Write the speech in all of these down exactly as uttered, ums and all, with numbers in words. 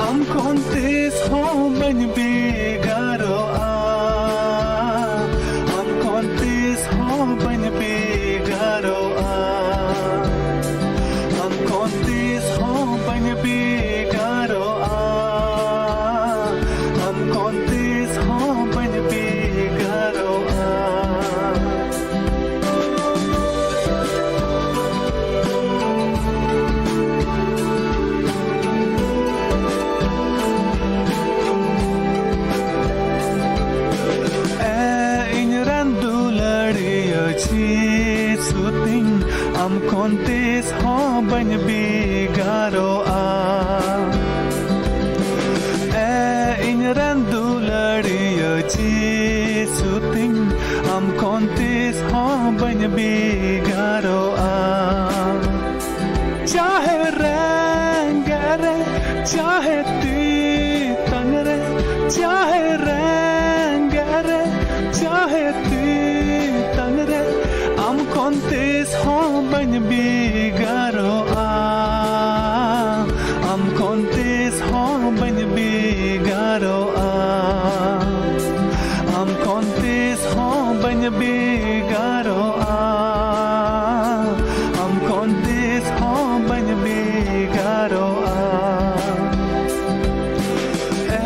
ᱟᱢ ᱠᱷᱚᱱ ᱛᱤᱥ ᱦᱚᱸ ᱵᱟᱹᱧ ᱵᱷᱮᱜᱟᱨᱚᱜᱼᱟ᱾ ᱟᱢ ᱠᱷᱚᱱ ᱛᱤᱥ ᱦᱚᱸ ᱵᱟᱹᱧ ᱵᱷᱮᱜᱟᱨᱚᱜᱼᱟ᱾ ᱟᱢ ᱠᱷᱚᱱ ᱛᱤᱥ ᱦᱚᱸ ᱵᱟᱹᱧ ᱵᱷᱮᱜᱟᱨᱚᱜᱼᱟ᱾ ᱟᱢ ᱠᱷᱚᱱ ᱛᱤᱥ ᱦᱚᱸ ᱵᱟᱹᱧ ᱵᱷᱮᱜᱟᱨᱚᱜᱼᱟ᱾ ᱮ ᱤᱧ ᱨᱮᱱ ᱫᱩᱞᱟᱹᱲᱤᱭᱟᱹ ᱡᱤᱥᱩ ᱛᱤᱧ, ᱟᱢ ᱠᱷᱚᱱ ᱛᱤᱥ ᱦᱚᱸ ᱵᱟᱹᱧ ᱵᱷᱮᱜᱟᱨᱚᱜᱼᱟ᱾ ᱮ ᱤᱧ ᱨᱮᱱ ᱫᱩᱞᱟᱹᱲᱤᱭᱟᱹ ᱡᱤᱥᱩ ᱛᱤᱧ, ᱟᱢ ᱠᱷᱚᱱ ᱛᱤᱥ ᱦᱚᱸ ᱵᱟᱹᱧ ᱵᱷᱮᱜᱟᱨᱚᱜᱼᱟ᱾ ᱪᱟᱦᱮ ᱨᱮᱸᱜᱮᱡ ᱨᱮ, ᱪᱟᱦᱮ ᱛᱮᱛᱟᱝ ᱨᱮ, ᱪᱟᱦᱮ ᱨᱮᱸᱜᱮᱡ ᱨᱮ, ᱪᱟᱦᱮ ᱛᱮᱛᱟᱝ ᱨᱮ, ᱟᱢ ᱠᱷᱚᱱ ᱛᱤᱥ ᱦᱚᱸ ᱵᱟᱹᱧ ᱵᱷᱮᱜᱟᱨᱚᱜᱼᱟ᱾ ᱟᱢ ᱠᱷᱚᱱ ᱛᱤᱥ ᱦᱚᱸ ᱵᱟᱹᱧ ᱵᱷᱮᱜᱟᱨᱚᱜᱼᱟ᱾ ᱟᱢ ᱠᱷᱚᱱ ᱛᱤᱥ ᱦᱚᱸ ᱵᱟᱹᱧ ᱵᱷᱮᱜᱟᱨᱚᱜᱼᱟ᱾ ᱟᱢ ᱠᱷᱚᱱ ᱛᱤᱥ ᱦᱚᱸ ᱵᱟᱹᱧ ᱵᱷᱮᱜᱟᱨᱚᱜᱼᱟ᱾ ᱮ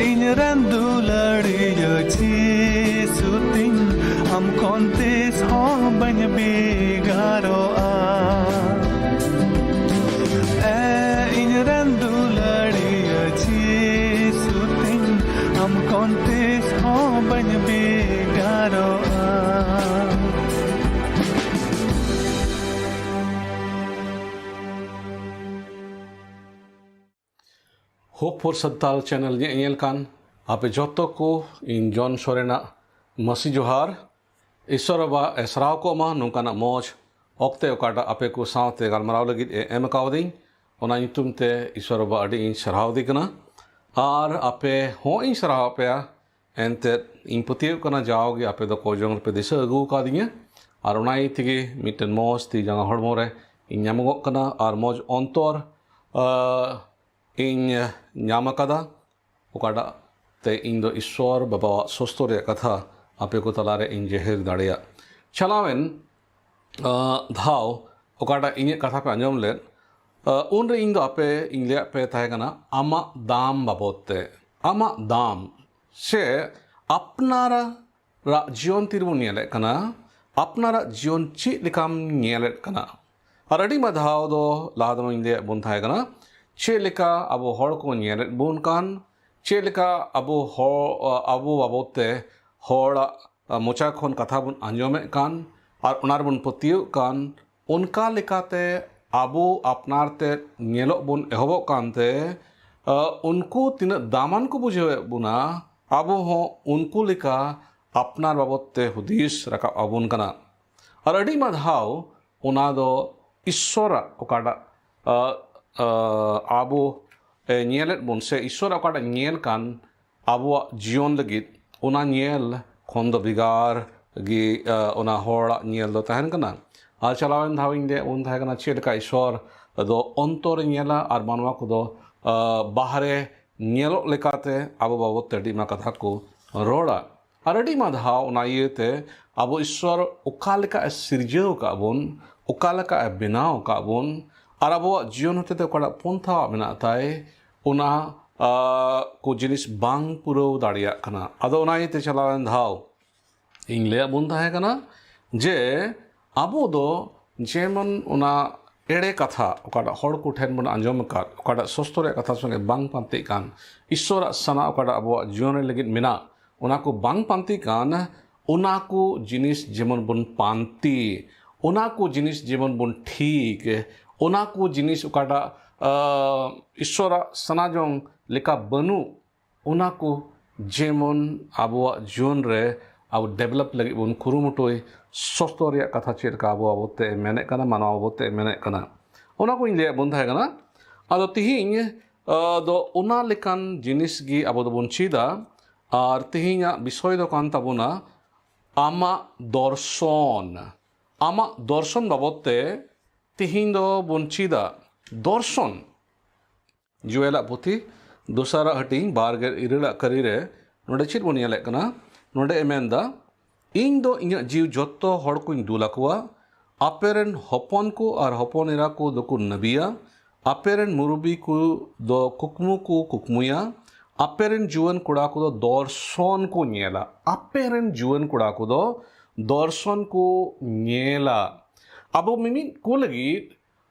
ᱤᱧ ᱨᱮᱱ ᱫᱩᱞᱟᱹᱲᱤᱭᱟᱹ ᱡᱤᱥᱩ ᱛᱤᱧ, ᱟᱢ ᱠᱷᱚᱱ ᱛᱤᱥ ᱦᱚᱸ ᱵᱟᱹᱧ ᱵᱷᱮᱜᱟᱨᱚᱜᱼᱟ᱾ ᱮ ᱤᱧ ᱨᱮᱱ ᱫᱩᱞᱟᱹᱲᱤᱭᱟᱹ ᱡᱤᱥᱩ ᱛᱤᱧ, ᱟᱢ ᱠᱷᱚᱱ ᱛᱤᱥ ᱦᱚᱸ ᱵᱟᱹᱧ ᱵᱷᱮᱜᱟᱨᱚᱜᱼᱟ᱾ Hope for Santal channel ᱧᱮᱧᱮᱞ ᱠᱟᱱ ᱟᱯᱮ ᱡᱚᱛᱚ ᱠᱚ, ᱤᱧ ᱡᱚᱱ ᱥᱚᱨᱮᱱᱟᱜ ᱢᱟᱹᱥᱤ ᱡᱚᱦᱟᱨ᱾ ᱤᱥᱚᱨ ᱵᱟᱵᱟ ᱮ ᱥᱟᱨᱦᱟᱣ ᱠᱚ ᱮᱢᱟ, ᱱᱚᱝᱠᱟᱱᱟᱜ ᱢᱚᱡᱽ ᱚᱠᱛᱮ ᱚᱠᱟᱴᱟᱜ ᱟᱯᱮ ᱠᱚ ᱥᱟᱶᱛᱮ ᱜᱟᱞᱢᱟᱨᱟᱣ ᱞᱟᱹᱜᱤᱫ ᱮ ᱮᱢ ᱠᱟᱣᱫᱤᱧ, ᱚᱱᱟ ᱧᱩᱛᱩᱢ ᱛᱮ ᱤᱥᱚᱨ ᱵᱟᱵᱟ ᱟᱹᱰᱤ ᱤᱧ ᱥᱟᱨᱦᱟᱣ ᱫᱮ ᱠᱟᱱᱟ᱾ ᱟᱨ ᱟᱯᱮ ᱦᱚᱸ ᱤᱧ ᱥᱟᱨᱦᱟᱣ ᱟᱯᱮᱭᱟ, ᱮᱱᱛᱮᱫ ᱤᱧ ᱯᱟᱹᱛᱭᱟᱹᱣ ᱠᱟᱱᱟ ᱡᱟᱣᱜᱮ ᱟᱯᱮ ᱫᱚ ᱠᱚ ᱡᱚᱝ ᱨᱮᱯᱮ ᱫᱤᱥᱟᱹ ᱟᱹᱜᱩ ᱟᱠᱟᱫᱤᱧᱟ᱾ ᱟᱨ ᱚᱱᱟ ᱤᱭᱟᱹ ᱛᱮᱜᱮ ᱢᱤᱫᱴᱮᱱ ᱢᱚᱡᱽ ᱛᱤ ᱡᱟᱸᱜᱟ ᱦᱚᱲᱢᱚ ᱨᱮ ᱤᱧ ᱧᱟᱢᱚᱜᱚᱜ ᱠᱟᱱᱟ ᱟᱨ ᱢᱚᱡᱽ ᱚᱱᱛᱚᱨ ᱤᱧ ᱧᱟᱢ ᱟᱠᱟᱫᱟ, ᱚᱠᱟᱴᱟᱜ ᱛᱮ ᱤᱧ ᱫᱚ ᱤᱥᱥᱚᱨ ᱵᱟᱵᱟᱣᱟᱜ ᱥᱚᱥᱛᱚ ᱨᱮᱭᱟᱜ ᱠᱟᱛᱷᱟ ᱟᱯᱮ ᱠᱚ ᱛᱟᱞᱟᱨᱮ ᱤᱧ ᱡᱮᱦᱮᱨ ᱫᱟᱲᱮᱭᱟᱜ᱾ ᱪᱟᱞᱟᱣᱮᱱ ᱫᱷᱟᱣ ᱚᱠᱟᱴᱟᱜ ᱤᱧᱟᱹᱜ ᱠᱟᱛᱷᱟ ᱯᱮ ᱟᱸᱡᱚᱢ ᱞᱮᱫ, ᱩᱱᱨᱮ ᱤᱧ ᱫᱚ ᱟᱯᱮ ᱤᱧ ᱞᱟᱹᱭᱟᱫ ᱯᱮ ᱛᱟᱦᱮᱸ ᱠᱟᱱᱟ ᱟᱢᱟᱜ ᱫᱟᱢ ᱵᱟᱵᱚᱫ ᱛᱮ᱾ ᱟᱢᱟᱜ ᱫᱟᱢ ᱥᱮ ᱟᱯᱱᱟᱨᱟᱜ ᱡᱤᱭᱚᱱ ᱛᱤᱨᱵᱚᱱ ᱧᱮᱞᱮᱫ ᱠᱟᱱᱟ, ᱟᱯᱱᱟᱨᱟᱜ ᱡᱤᱭᱚᱱ ᱪᱮᱫ ᱞᱮᱠᱟᱢ ᱧᱮᱞᱮᱫ ᱠᱟᱱᱟ᱾ ᱟᱨ ᱟᱹᱰᱤ ᱢᱟ ᱫᱷᱟᱣ ᱫᱚ ᱞᱟᱦᱟ ᱫᱚᱧ ᱞᱟᱹᱭᱟᱫ ᱵᱚᱱ ᱛᱟᱦᱮᱸ ᱠᱟᱱᱟ ᱪᱮᱫ ᱞᱮᱠᱟ ᱟᱵᱚ ᱦᱚᱲ ᱠᱚ ᱧᱮᱞᱮᱫ ᱵᱚᱱ ᱠᱟᱱ, ᱪᱮᱫ ᱞᱮᱠᱟ ᱟᱵᱚ ᱦᱚᱲ ᱟᱵᱚ ᱵᱟᱵᱚᱫ ᱛᱮ ᱦᱚᱲᱟᱜ ᱢᱚᱪᱟ ᱠᱷᱚᱱ ᱠᱟᱛᱷᱟ ᱵᱚᱱ ᱟᱸᱡᱚᱢᱮᱫ ᱠᱟᱱ ᱟᱨ ᱚᱱᱟ ᱨᱮᱵᱚᱱ ᱯᱟᱹᱛᱭᱟᱹᱜ ᱠᱟᱱ, ᱚᱱᱠᱟ ᱞᱮᱠᱟᱛᱮ ᱟᱵᱚ ᱟᱯᱱᱟᱨ ᱛᱮ ᱧᱮᱞᱚᱜ ᱵᱚᱱ ᱮᱦᱚᱵᱚᱜ ᱠᱟᱱᱛᱮ ᱩᱱᱠᱩ ᱛᱤᱱᱟᱹᱜ ᱫᱟᱢᱟᱱ ᱠᱚ ᱵᱩᱡᱷᱟᱹᱣᱮᱫ ᱵᱚᱱᱟ, ᱟᱵᱚ ᱦᱚᱸ ᱩᱱᱠᱩ ᱞᱮᱠᱟ ᱟᱯᱱᱟᱨ ᱵᱟᱵᱚᱫ ᱛᱮ ᱦᱩᱫᱤᱥ ᱨᱟᱠᱟᱵ ᱟᱵᱚᱱ ᱠᱟᱱᱟ᱾ ᱟᱨ ᱟᱹᱰᱤ ᱢᱟ ᱫᱷᱟᱣ ᱚᱱᱟ ᱫᱚ ᱤᱥᱥᱚᱨᱟᱜ ᱚᱠᱟᱴᱟᱜ ᱟᱵᱚ ᱧᱮᱞᱮᱫ ᱵᱚᱱ ᱥᱮ ᱤᱥᱥᱚᱨᱟᱜ ᱚᱠᱟᱴᱟᱜ ᱧᱮᱞ ᱠᱟᱱ ᱟᱵᱚᱣᱟᱜ ᱡᱤᱭᱚᱱ ᱞᱟᱹᱜᱤᱫ, ᱚᱱᱟ ᱧᱮᱞ ᱠᱷᱚᱱ ᱫᱚ ᱵᱷᱮᱜᱟᱨ ᱜᱮ ᱚᱱᱟ ᱦᱚᱲᱟᱜ ᱧᱮᱞ ᱫᱚ ᱛᱟᱦᱮᱱ ᱠᱟᱱᱟ᱾ ᱟᱨ ᱪᱟᱞᱟᱣᱮᱱ ᱫᱷᱟᱣ ᱤᱧ ᱞᱟᱹᱭᱟᱫ ᱵᱚᱱ ᱛᱟᱦᱮᱸ ᱠᱟᱱᱟ ᱪᱮᱫ ᱞᱮᱠᱟ ᱤᱥᱥᱚᱨ ᱫᱚ ᱚᱱᱛᱚᱨᱮ ᱧᱮᱞᱟ ᱟᱨ ᱢᱟᱱᱣᱟ ᱠᱚᱫᱚ ᱵᱟᱦᱨᱮ ᱧᱮᱞᱚᱜ ᱞᱮᱠᱟᱛᱮ ᱟᱵᱚ ᱵᱟᱵᱚᱫ ᱛᱮ ᱟᱹᱰᱤ ᱟᱭᱢᱟ ᱠᱟᱛᱷᱟ ᱠᱚ ᱨᱚᱲᱟ᱾ ᱟᱨ ᱟᱹᱰᱤ ᱟᱭᱢᱟ ᱫᱷᱟᱣ ᱚᱱᱟ ᱤᱭᱟᱹᱛᱮ ᱟᱵᱚ ᱤᱥᱥᱚᱨ ᱚᱠᱟ ᱞᱮᱠᱟ ᱮ ᱥᱤᱨᱡᱟᱹᱣ ᱟᱠᱟᱫ ᱵᱚᱱ, ᱚᱠᱟ ᱞᱮᱠᱟ ᱮ ᱵᱮᱱᱟᱣ ᱟᱠᱟᱫ ᱵᱚᱱ, ᱟᱨ ᱟᱵᱚᱣᱟᱜ ᱡᱤᱭᱚᱱ ᱦᱚᱛᱮᱛᱮ ᱚᱠᱟᱴᱟᱜ ᱯᱚᱱᱛᱷᱟ ᱢᱮᱱᱟᱜ ᱛᱟᱭ, ᱚᱱᱟ ᱠᱚ ᱡᱤᱱᱤᱥ ᱵᱟᱝ ᱯᱩᱨᱟᱹᱣ ᱫᱟᱲᱮᱭᱟᱜ ᱠᱟᱱᱟ᱾ ᱟᱫᱚ ᱚᱱᱟ ᱤᱭᱟᱹᱛᱮ ᱪᱟᱞᱟᱣᱮᱱ ᱫᱷᱟᱣ ᱤᱧ ᱞᱟᱹᱭᱟᱫ ᱵᱚᱱ ᱛᱟᱦᱮᱸ ᱠᱟᱱᱟ ᱡᱮ ᱟᱵᱚ ᱫᱚ ᱡᱮᱢᱚᱱ ᱚᱱᱟ ᱮᱲᱮ ᱠᱟᱛᱷᱟ ᱚᱠᱟᱴᱟᱜ ᱦᱚᱲ ᱠᱚ ᱴᱷᱮᱱ ᱵᱚᱱ ᱟᱸᱡᱚᱢ ᱟᱠᱟᱫ, ᱚᱠᱟᱴᱟᱜ ᱥᱚᱥᱛᱚ ᱨᱮᱭᱟᱜ ᱠᱟᱛᱷᱟ ᱥᱚᱸᱜᱮ ᱵᱟᱝ ᱯᱟᱱᱛᱮᱜ ᱠᱟᱱ, ᱤᱥᱥᱚᱨᱟᱜ ᱥᱟᱱᱟ ᱚᱠᱟᱴᱟᱜ ᱟᱵᱚᱣᱟᱜ ᱡᱤᱭᱚᱱ ᱨᱮ ᱞᱟᱹᱜᱤᱫ ᱢᱮᱱᱟᱜ, ᱚᱱᱟ ᱠᱚ ᱵᱟᱝ ᱯᱟᱱᱛᱮ ᱠᱟᱱ, ᱚᱱᱟ ᱠᱚ ᱡᱤᱱᱤᱥ ᱡᱮᱢᱚᱱ ᱵᱚᱱ ᱯᱟᱱᱛᱮ, ᱚᱱᱟ ᱠᱚ ᱡᱤᱱᱤᱥ ᱡᱮᱢᱚᱱ ᱵᱚᱱ ᱴᱷᱤᱠ, ᱚᱱᱟ ᱠᱚ ᱡᱤᱱᱤᱥ ᱚᱠᱟᱴᱟᱜ ᱤᱥᱥᱚᱨᱟᱜ ᱥᱟᱱᱟ ᱡᱚᱝ ᱞᱮᱠᱟ ᱵᱟᱹᱱᱩᱜ, ᱚᱱᱟ ᱠᱚ ᱡᱮᱢᱚᱱ ᱟᱵᱚᱣᱟᱜ ᱡᱤᱭᱚᱱ ᱨᱮ ᱟᱵᱚ ᱰᱮᱵᱷᱞᱚᱯ ᱞᱟᱹᱜᱤᱫ ᱵᱚᱱ ᱠᱩᱨᱩᱢᱩᱴᱩᱭ, ᱥᱚᱥᱛᱚ ᱨᱮᱭᱟᱜ ᱠᱟᱛᱷᱟ ᱪᱮᱫ ᱞᱮᱠᱟ ᱟᱵᱚ ᱵᱟᱵᱚᱫ ᱛᱮ ᱢᱮᱱᱮᱫ ᱠᱟᱱᱟ, ᱢᱟᱱᱣᱟ ᱵᱟᱵᱚᱫ ᱛᱮ ᱢᱮᱱᱮᱫ ᱠᱟᱱᱟ, ᱚᱱᱟ ᱠᱚᱧ ᱞᱟᱹᱭᱟᱫ ᱵᱚᱱ ᱛᱟᱦᱮᱸ ᱠᱟᱱᱟ᱾ ᱟᱫᱚ ᱛᱤᱦᱤᱧ ᱫᱚ ᱚᱱᱟ ᱞᱮᱠᱟᱱ ᱡᱤᱱᱤᱥ ᱜᱮ ᱟᱵᱚ ᱫᱚᱵᱚᱱ ᱪᱮᱫᱟ᱾ ᱟᱨ ᱛᱤᱦᱤᱧᱟᱜ ᱵᱤᱥᱚᱭ ᱫᱚ ᱠᱟᱱ ᱛᱟᱵᱚᱱᱟ ᱟᱢᱟᱜ ᱫᱚᱨᱥᱚᱱ᱾ ᱟᱢᱟᱜ ᱫᱚᱨᱥᱚᱱ ᱵᱟᱵᱚᱫ ᱛᱮ ᱛᱮᱦᱮᱧ ᱫᱚ ᱵᱚᱱ ᱪᱮᱫᱟ ᱫᱚᱨᱥᱚᱱ᱾ ᱡᱩᱭᱮᱞᱟᱜ ᱯᱩᱛᱷᱤ ᱫᱚᱥᱟᱨᱟᱜ ᱦᱟᱹᱴᱤᱧ ᱵᱟᱨ ᱜᱮᱞ ᱤᱨᱟᱹᱞᱟᱜ ᱠᱟᱹᱨᱤ ᱨᱮ ᱱᱚᱰᱮ ᱪᱮᱫ ᱵᱚᱱ ᱧᱮᱞᱮᱫ ᱠᱟᱱᱟ? ᱱᱚᱰᱮ ᱮ ᱢᱮᱱᱫᱟ, "ᱤᱧ ᱫᱚ ᱤᱧᱟᱹᱜ ᱡᱤᱣᱤ ᱡᱚᱛᱚ ᱦᱚᱲ ᱠᱚᱧ ᱫᱩᱞ ᱟᱠᱚᱣᱟ᱾ ᱟᱯᱮ ᱨᱮᱱ ᱦᱚᱯᱚᱱ ᱠᱚ ᱟᱨ ᱦᱚᱯᱚᱱ ᱮᱨᱟ ᱠᱚ ᱫᱚᱠᱚ ᱱᱟᱹᱵᱤᱭᱟ᱾ ᱟᱯᱮ ᱨᱮᱱ ᱢᱩᱨᱩᱵᱤ ᱠᱚ ᱫᱚ ᱠᱩᱠᱢᱩ ᱠᱚ ᱠᱩᱠᱢᱩᱭᱟ᱾ ᱟᱯᱮ ᱨᱮᱱ ᱡᱩᱣᱟᱹᱱ ᱠᱚᱲᱟ ᱠᱚᱫᱚ ᱫᱚᱨᱥᱚᱱ ᱠᱚ ᱧᱮᱞᱟ᱾" ᱟᱯᱮ ᱨᱮᱱ ᱡᱩᱣᱟᱹᱱ ᱠᱚᱲᱟ ᱠᱚᱫᱚ ᱫᱚᱨᱥᱚᱱ ᱠᱚ ᱧᱮᱞᱟ᱾ ᱟᱵᱚ ᱢᱤᱢᱤᱫ ᱠᱚ ᱞᱟᱹᱜᱤᱫ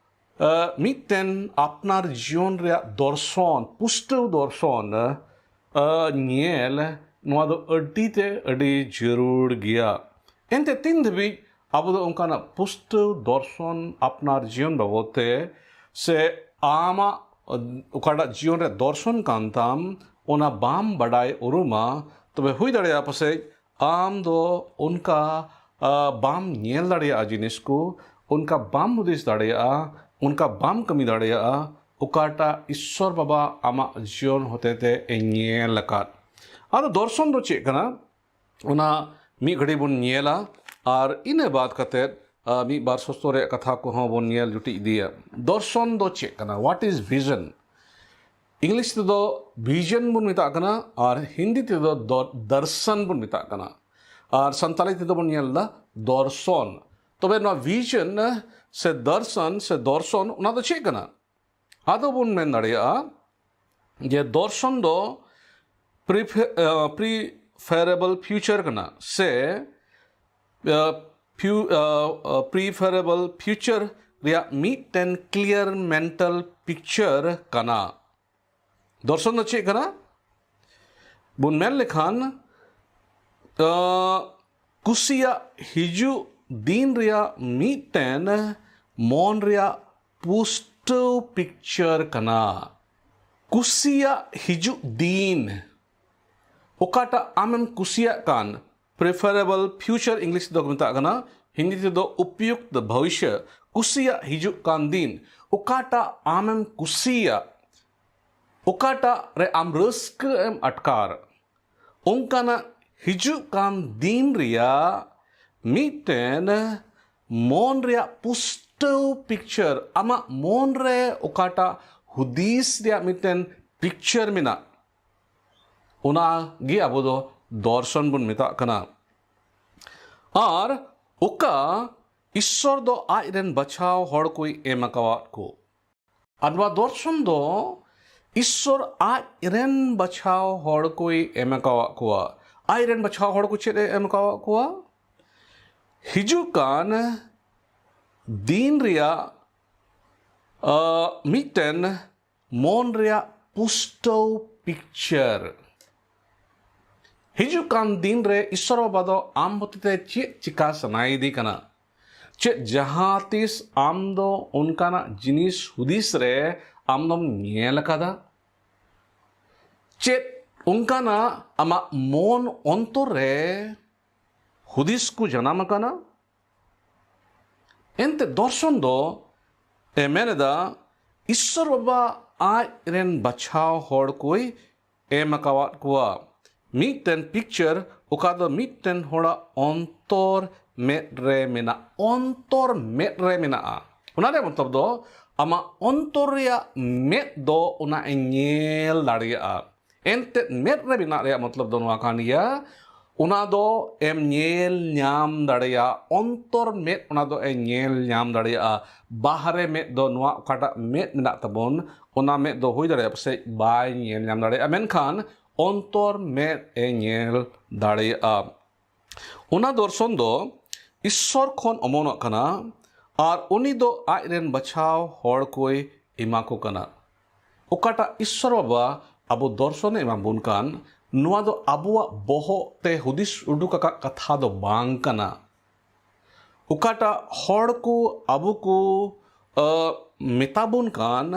ᱟᱸ, ᱢᱤᱫᱴᱮᱱ ᱟᱯᱱᱟᱨ ᱡᱤᱭᱚᱱ ᱨᱮᱭᱟᱜ ᱫᱚᱨᱥᱚᱱ, ᱯᱩᱥᱴᱟᱹᱣ ᱫᱚᱨᱥᱚᱱ, ᱟᱸ, ᱧᱮᱞ, ᱱᱚᱣᱟ ᱫᱚ ᱟᱹᱰᱤ ᱛᱮ ᱟᱹᱰᱤ ᱡᱟᱹᱨᱩᱲ ᱜᱮᱭᱟ᱾ ᱮᱱᱛᱮ ᱛᱤᱱ ᱫᱷᱟᱹᱵᱤᱡ ᱟᱵᱚ ᱫᱚ ᱚᱱᱠᱟᱱᱟᱜ ᱯᱩᱥᱴᱟᱹᱣ ᱫᱚᱨᱥᱚᱱ ᱟᱯᱱᱟᱨ ᱡᱤᱭᱚᱱ ᱵᱟᱵᱚᱫ ᱛᱮ ᱥᱮ ᱟᱢᱟᱜ, ᱟᱸ, ᱚᱠᱟᱴᱟᱜ ᱡᱤᱭᱚᱱ ᱨᱮ ᱫᱚᱨᱥᱚᱱ ᱠᱟᱱ ᱛᱟᱢ, ᱚᱱᱟ ᱵᱟᱢ ᱵᱟᱰᱟᱭ ᱩᱨᱩᱢᱟ, ᱛᱚᱵᱮ ᱦᱩᱭ ᱫᱟᱲᱮᱭᱟᱜᱼᱟ ᱯᱟᱥᱮᱡ ᱟᱢ ᱫᱚ ᱚᱱᱠᱟ, ᱟ, ᱵᱟᱢ ᱧᱮᱞ ᱫᱟᱲᱮᱭᱟᱜᱼᱟ ᱡᱤᱱᱤᱥ ᱠᱚ, ᱚᱱᱠᱟ ᱵᱟᱢ ᱦᱩᱫᱤᱥ ᱫᱟᱲᱮᱭᱟᱜᱼᱟ, ᱚᱱᱠᱟ ᱵᱟᱢ ᱠᱟᱹᱢᱤ ᱫᱟᱲᱮᱭᱟᱜᱼᱟ, ᱚᱠᱟᱴᱟᱜ ᱤᱥᱥᱚᱨ ᱵᱟᱵᱟ ᱟᱢᱟᱜ ᱡᱤᱭᱚᱱ ᱦᱚᱛᱮ ᱛᱮ ᱮ ᱧᱮᱞ ᱟᱠᱟᱫ᱾ ᱟᱫᱚ ᱫᱚᱨᱥᱚᱱ ᱫᱚ ᱪᱮᱫ ᱠᱟᱱᱟ? ᱚᱱᱟ ᱢᱤᱫ ᱜᱷᱟᱹᱲᱤ ᱵᱚᱱ ᱧᱮᱞᱟ, ᱟᱨ ᱤᱱᱟᱹ ᱵᱟᱫ ᱠᱟᱛᱮᱫ, ᱟ, ᱢᱤᱫ ᱵᱟᱨ ᱥᱚᱥᱛᱚ ᱨᱮᱭᱟᱜ ᱠᱟᱛᱷᱟ ᱠᱚᱦᱚᱸ ᱵᱚᱱ ᱧᱮᱞ ᱡᱩᱴᱤᱡ ᱤᱫᱤᱭᱟ᱾ ᱫᱚᱨᱥᱚᱱ ᱫᱚ ᱪᱮᱫ ᱠᱟᱱᱟ? What is vision? ᱤᱝᱞᱤᱥ ᱛᱮᱫᱚ ᱵᱷᱤᱡᱚᱱ ᱵᱚᱱ ᱢᱮᱛᱟᱜ ᱠᱟᱱᱟ ᱟᱨ ᱦᱤᱱᱫᱤ ᱛᱮᱫᱚ ᱫᱚ-, ᱫᱚᱨᱥᱚᱱ ᱵᱚᱱ ᱢᱮᱛᱟᱜ ᱠᱟᱱᱟ᱾ ᱟᱨ ᱥᱟᱱᱛᱟᱲᱤ ᱛᱮᱫᱚ ᱵᱚᱱ ᱧᱮᱞ ᱮᱫᱟ ᱫᱚᱨᱥᱚᱱ᱾ ᱛᱚᱵᱮ ᱱᱚᱣᱟ ᱵᱷᱤᱡᱚᱱ ᱥᱮ ᱫᱚᱨᱥᱚᱱ ᱥᱮ ᱫᱚᱨᱥᱚᱱ, ᱚᱱᱟ ᱫᱚ ᱪᱮᱫ ᱠᱟᱱᱟ? ᱟᱫᱚ ᱵᱚᱱ ᱢᱮᱱ ᱫᱟᱲᱮᱭᱟᱜᱼᱟ ᱡᱮ ᱫᱚᱨᱥᱚᱱ ᱫᱚ ᱯᱨᱤᱯᱷᱮ-, ᱟᱸ, ᱯᱨᱤᱯᱷᱮᱨᱮᱵᱚᱞ ᱯᱷᱤᱭᱩᱪᱟᱨ ᱠᱟᱱᱟ ᱥᱮ, ᱟᱸ, ᱯᱷᱤᱭᱩ-, ᱟᱸ, ᱟᱸ, ᱯᱨᱤᱯᱷᱮᱨᱮᱵᱚᱞ ᱯᱷᱤᱭᱩᱪᱟᱨ ᱨᱮᱭᱟᱜ ᱢᱤᱫᱴᱮᱱ ᱠᱞᱤᱭᱟᱨ ᱢᱮᱱᱴᱟᱞ ᱯᱤᱠᱪᱟᱨ ᱠᱟᱱᱟ᱾ ᱫᱚᱨᱥᱚᱱ ᱫᱚ ᱪᱮᱫ ᱠᱟᱱᱟ? ᱵᱚᱱ ᱢᱮᱱ ᱞᱮᱠᱷᱟᱱ, ᱟᱸ, ᱠᱩᱥᱤᱭᱟᱜ ᱦᱤᱡᱩᱜ ᱫᱤᱱ ᱨᱮᱭᱟᱜ ᱢᱤᱫᱴᱮᱱ ᱢᱚᱱ ᱨᱮᱭᱟᱜ ᱯᱩᱥᱴᱟᱹᱣ ᱯᱤᱠᱪᱟᱨ ᱠᱟᱱᱟ᱾ ᱠᱩᱥᱤᱭᱟᱜ ᱦᱤᱡᱩᱜ ᱫᱤᱱ, ᱚᱠᱟᱴᱟᱜ ᱟᱢᱮᱢ ᱠᱩᱥᱤᱭᱟᱜ ᱠᱟᱱ, ᱯᱨᱤᱯᱷᱟᱨᱮᱵᱚᱞ ᱯᱷᱤᱭᱩᱪᱟᱨ ᱤᱝᱞᱤᱥ ᱛᱮᱫᱚ ᱠᱚ ᱢᱮᱛᱟᱜ ᱠᱟᱱᱟ, ᱦᱤᱱᱫᱤ ᱛᱮᱫᱚ ᱩᱯᱭᱩᱠᱛ ᱵᱷᱚᱵᱤᱥᱭᱚ, ᱠᱩᱥᱤᱭᱟᱜ ᱦᱤᱡᱩᱜ ᱠᱟᱱ ᱫᱤᱱ, ᱚᱠᱟᱴᱟᱜ ᱟᱢᱮᱢ ᱠᱩᱥᱤᱭᱟᱜ, ᱚᱠᱟᱴᱟᱜ ᱨᱮ ᱟᱢ ᱨᱟᱹᱥᱠᱟᱹ ᱮᱢ ᱟᱴᱠᱟᱨ, ᱚᱱᱠᱟᱱᱟᱜ ᱦᱤᱡᱩᱜ ᱠᱟᱱ ᱫᱤᱱ ᱨᱮᱭᱟᱜ ᱢᱤᱫᱴᱮᱱ ᱢᱚᱱ ᱨᱮᱭᱟᱜ ᱯᱩᱥᱴᱟᱹᱣ ᱯᱩᱥᱴᱟᱹᱣ ᱯᱤᱠᱪᱟᱨ, ᱟᱢᱟᱜ ᱢᱚᱱ ᱨᱮ ᱚᱠᱟᱴᱟᱜ ᱦᱩᱫᱤᱥ ᱨᱮᱭᱟᱜ ᱢᱤᱫᱴᱮᱱ ᱯᱤᱠᱪᱟᱨ ᱢᱮᱱᱟᱜ, ᱚᱱᱟ ᱜᱮ ᱟᱵᱚ ᱫᱚ ᱫᱚᱨᱥᱚᱱ ᱵᱚᱱ ᱢᱮᱛᱟᱜ ᱠᱟᱱᱟ᱾ ᱟᱨ ᱚᱠᱟ ᱤᱥᱥᱚᱨ ᱫᱚ ᱟᱡ ᱨᱮᱱ ᱵᱟᱪᱷᱟᱣ ᱦᱚᱲ ᱠᱚᱭ ᱮᱢ ᱟᱠᱟᱣᱟᱫ ᱠᱚ᱾ ᱟᱨ ᱱᱚᱣᱟ ᱫᱚᱨᱥᱚᱱ ᱫᱚ ᱤᱥᱥᱚᱨ ᱟᱡ ᱨᱮᱱ ᱵᱟᱪᱷᱟᱣ ᱦᱚᱲ ᱠᱚᱭ ᱮᱢ ᱟᱠᱟᱣᱟᱫ ᱠᱚᱣᱟ᱾ ᱟᱡ ᱨᱮᱱ ᱵᱟᱪᱷᱟᱣ ᱦᱚᱲ ᱠᱚ ᱪᱮᱫ ᱮ ᱮᱢ ᱟᱠᱟᱣᱟᱫ ᱠᱚᱣᱟ? ᱦᱤᱡᱩᱜ ᱠᱟᱱ ᱫᱤᱱ ᱨᱮᱭᱟᱜ, ᱟ, ᱢᱤᱫᱴᱮᱱ ᱢᱚᱱ ᱨᱮᱭᱟᱜ ᱯᱩᱥᱴᱟᱹᱣ ᱯᱤᱠᱪᱟᱨ᱾ ᱦᱤᱡᱩᱜ ᱠᱟᱱ ᱫᱤᱱ ᱨᱮ ᱤᱥᱥᱚᱨ ᱵᱟᱵᱟ ᱫᱚ ᱟᱢ ᱦᱚᱛᱮᱛᱮ ᱪᱮᱫ ᱪᱤᱠᱟ ᱥᱟᱱᱟᱭᱮᱫᱮ ᱠᱟᱱᱟ? ᱪᱮᱫ ᱡᱟᱦᱟᱸ ᱛᱤᱥ ᱟᱢ ᱫᱚ ᱚᱱᱠᱟᱱᱟᱜ ᱡᱤᱱᱤᱥ ᱦᱩᱫᱤᱥ ᱨᱮ ᱟᱢ ᱫᱚᱢ ᱧᱮᱞ ᱟᱠᱟᱫᱟ? ᱪᱮᱫ ᱚᱱᱠᱟᱱᱟᱜ ᱟᱢᱟᱜ ᱢᱚᱱ ᱚᱱᱛᱚᱨ ᱨᱮ ᱦᱩᱫᱤᱥ ᱠᱚ ᱡᱟᱱᱟᱢ ᱟᱠᱟᱱᱟ? ᱮᱱᱛᱮ ᱫᱚᱨᱥᱚᱱ ᱫᱚ ᱮ ᱢᱮᱱ ᱮᱫᱟ, ᱤᱥᱥᱚᱨ ᱵᱟᱵᱟ ᱟᱡ ᱨᱮᱱ ᱵᱟᱪᱷᱟᱣ ᱦᱚᱲ ᱠᱚᱭ ᱮᱢ ᱟᱠᱟᱣᱟᱫ ᱠᱚᱣᱟ᱾ ᱢᱤᱫᱴᱮᱱ ᱯᱤᱠᱪᱟᱨ, ᱚᱠᱟ ᱫᱚ ᱢᱤᱫᱴᱮᱱ ᱦᱚᱲᱟᱜ ᱚᱱᱛᱚᱨ ᱢᱮᱫ ᱨᱮ ᱢᱮᱱᱟᱜ, ᱚᱱᱛᱚᱨ ᱢᱮᱫ ᱨᱮ ᱢᱮᱱᱟᱜᱼᱟ᱾ ᱚᱱᱟ ᱨᱮᱭᱟᱜ ᱢᱚᱛᱞᱚᱵ ᱫᱚ ᱟᱢᱟᱜ ᱚᱱᱛᱚᱨ ᱨᱮᱭᱟᱜ ᱢᱮᱫ ᱫᱚ ᱚᱱᱟ ᱮ ᱧᱮᱞ ᱫᱟᱲᱮᱭᱟᱜᱼᱟ᱾ ᱮᱱᱛᱮᱫ ᱢᱮᱫ ᱨᱮ ᱢᱮᱱᱟᱜ ᱨᱮᱭᱟᱜ ᱢᱚᱛᱞᱚᱵ ᱫᱚ ᱱᱚᱣᱟ ᱠᱟᱱ ᱜᱮᱭᱟ, ᱚᱱᱟ ᱫᱚ ᱮᱢ ᱧᱮᱞ ᱧᱟᱢ ᱫᱟᱲᱮᱭᱟᱜᱼᱟ, ᱚᱱᱛᱚᱨ ᱢᱮᱫ ᱚᱱᱟ ᱫᱚ ᱮ ᱧᱮᱞ ᱧᱟᱢ ᱫᱟᱲᱮᱭᱟᱜᱼᱟ᱾ ᱵᱟᱦᱨᱮ ᱢᱮᱫ ᱫᱚ ᱱᱚᱣᱟ ᱚᱠᱟᱴᱟᱜ ᱢᱮᱫ ᱢᱮᱱᱟᱜ ᱛᱟᱵᱚᱱ, ᱚᱱᱟ ᱢᱮᱫ ᱫᱚ ᱦᱩᱭ ᱫᱟᱲᱮᱭᱟᱜᱼᱟ ᱯᱟᱥᱮᱡ ᱵᱟᱭ ᱧᱮᱞ ᱧᱟᱢ ᱫᱟᱲᱮᱭᱟᱜᱼᱟ, ᱢᱮᱱᱠᱷᱟᱱ ᱚᱱᱛᱚᱨ ᱢᱮᱫ ᱮ ᱧᱮᱞ ᱫᱟᱲᱮᱭᱟᱜᱼᱟ᱾ ᱚᱱᱟ ᱫᱚᱨᱥᱚᱱ ᱫᱚ ᱤᱥᱥᱚᱨ ᱠᱷᱚᱱ ᱚᱢᱚᱱᱚᱜ ᱠᱟᱱᱟ ᱟᱨ ᱩᱱᱤ ᱫᱚ ᱟᱡ ᱨᱮᱱ ᱵᱟᱪᱷᱟᱣ ᱦᱚᱲ ᱠᱚᱭ ᱮᱢᱟ ᱠᱚ ᱠᱟᱱᱟ᱾ ᱚᱠᱟᱴᱟᱜ ᱤᱥᱥᱚᱨ ᱵᱟᱵᱟ ᱟᱵᱚ ᱫᱚᱨᱥᱚᱱᱮ ᱮᱢᱟ ᱵᱚᱱ ᱠᱟᱱ, ᱱᱚᱣᱟ ᱫᱚ ᱟᱵᱚᱣᱟᱜ ᱵᱚᱦᱚᱜ ᱛᱮ ᱦᱩᱫᱤᱥ ᱩᱰᱩᱠ ᱟᱠᱟᱫ ᱠᱟᱛᱷᱟ ᱫᱚ ᱵᱟᱝ ᱠᱟᱱᱟ᱾ ᱚᱠᱟᱴᱟᱜ ᱦᱚᱲ ᱠᱚ ᱟᱵᱚ ᱠᱚ, ᱟ, ᱢᱮᱛᱟ ᱵᱚᱱ ᱠᱟᱱ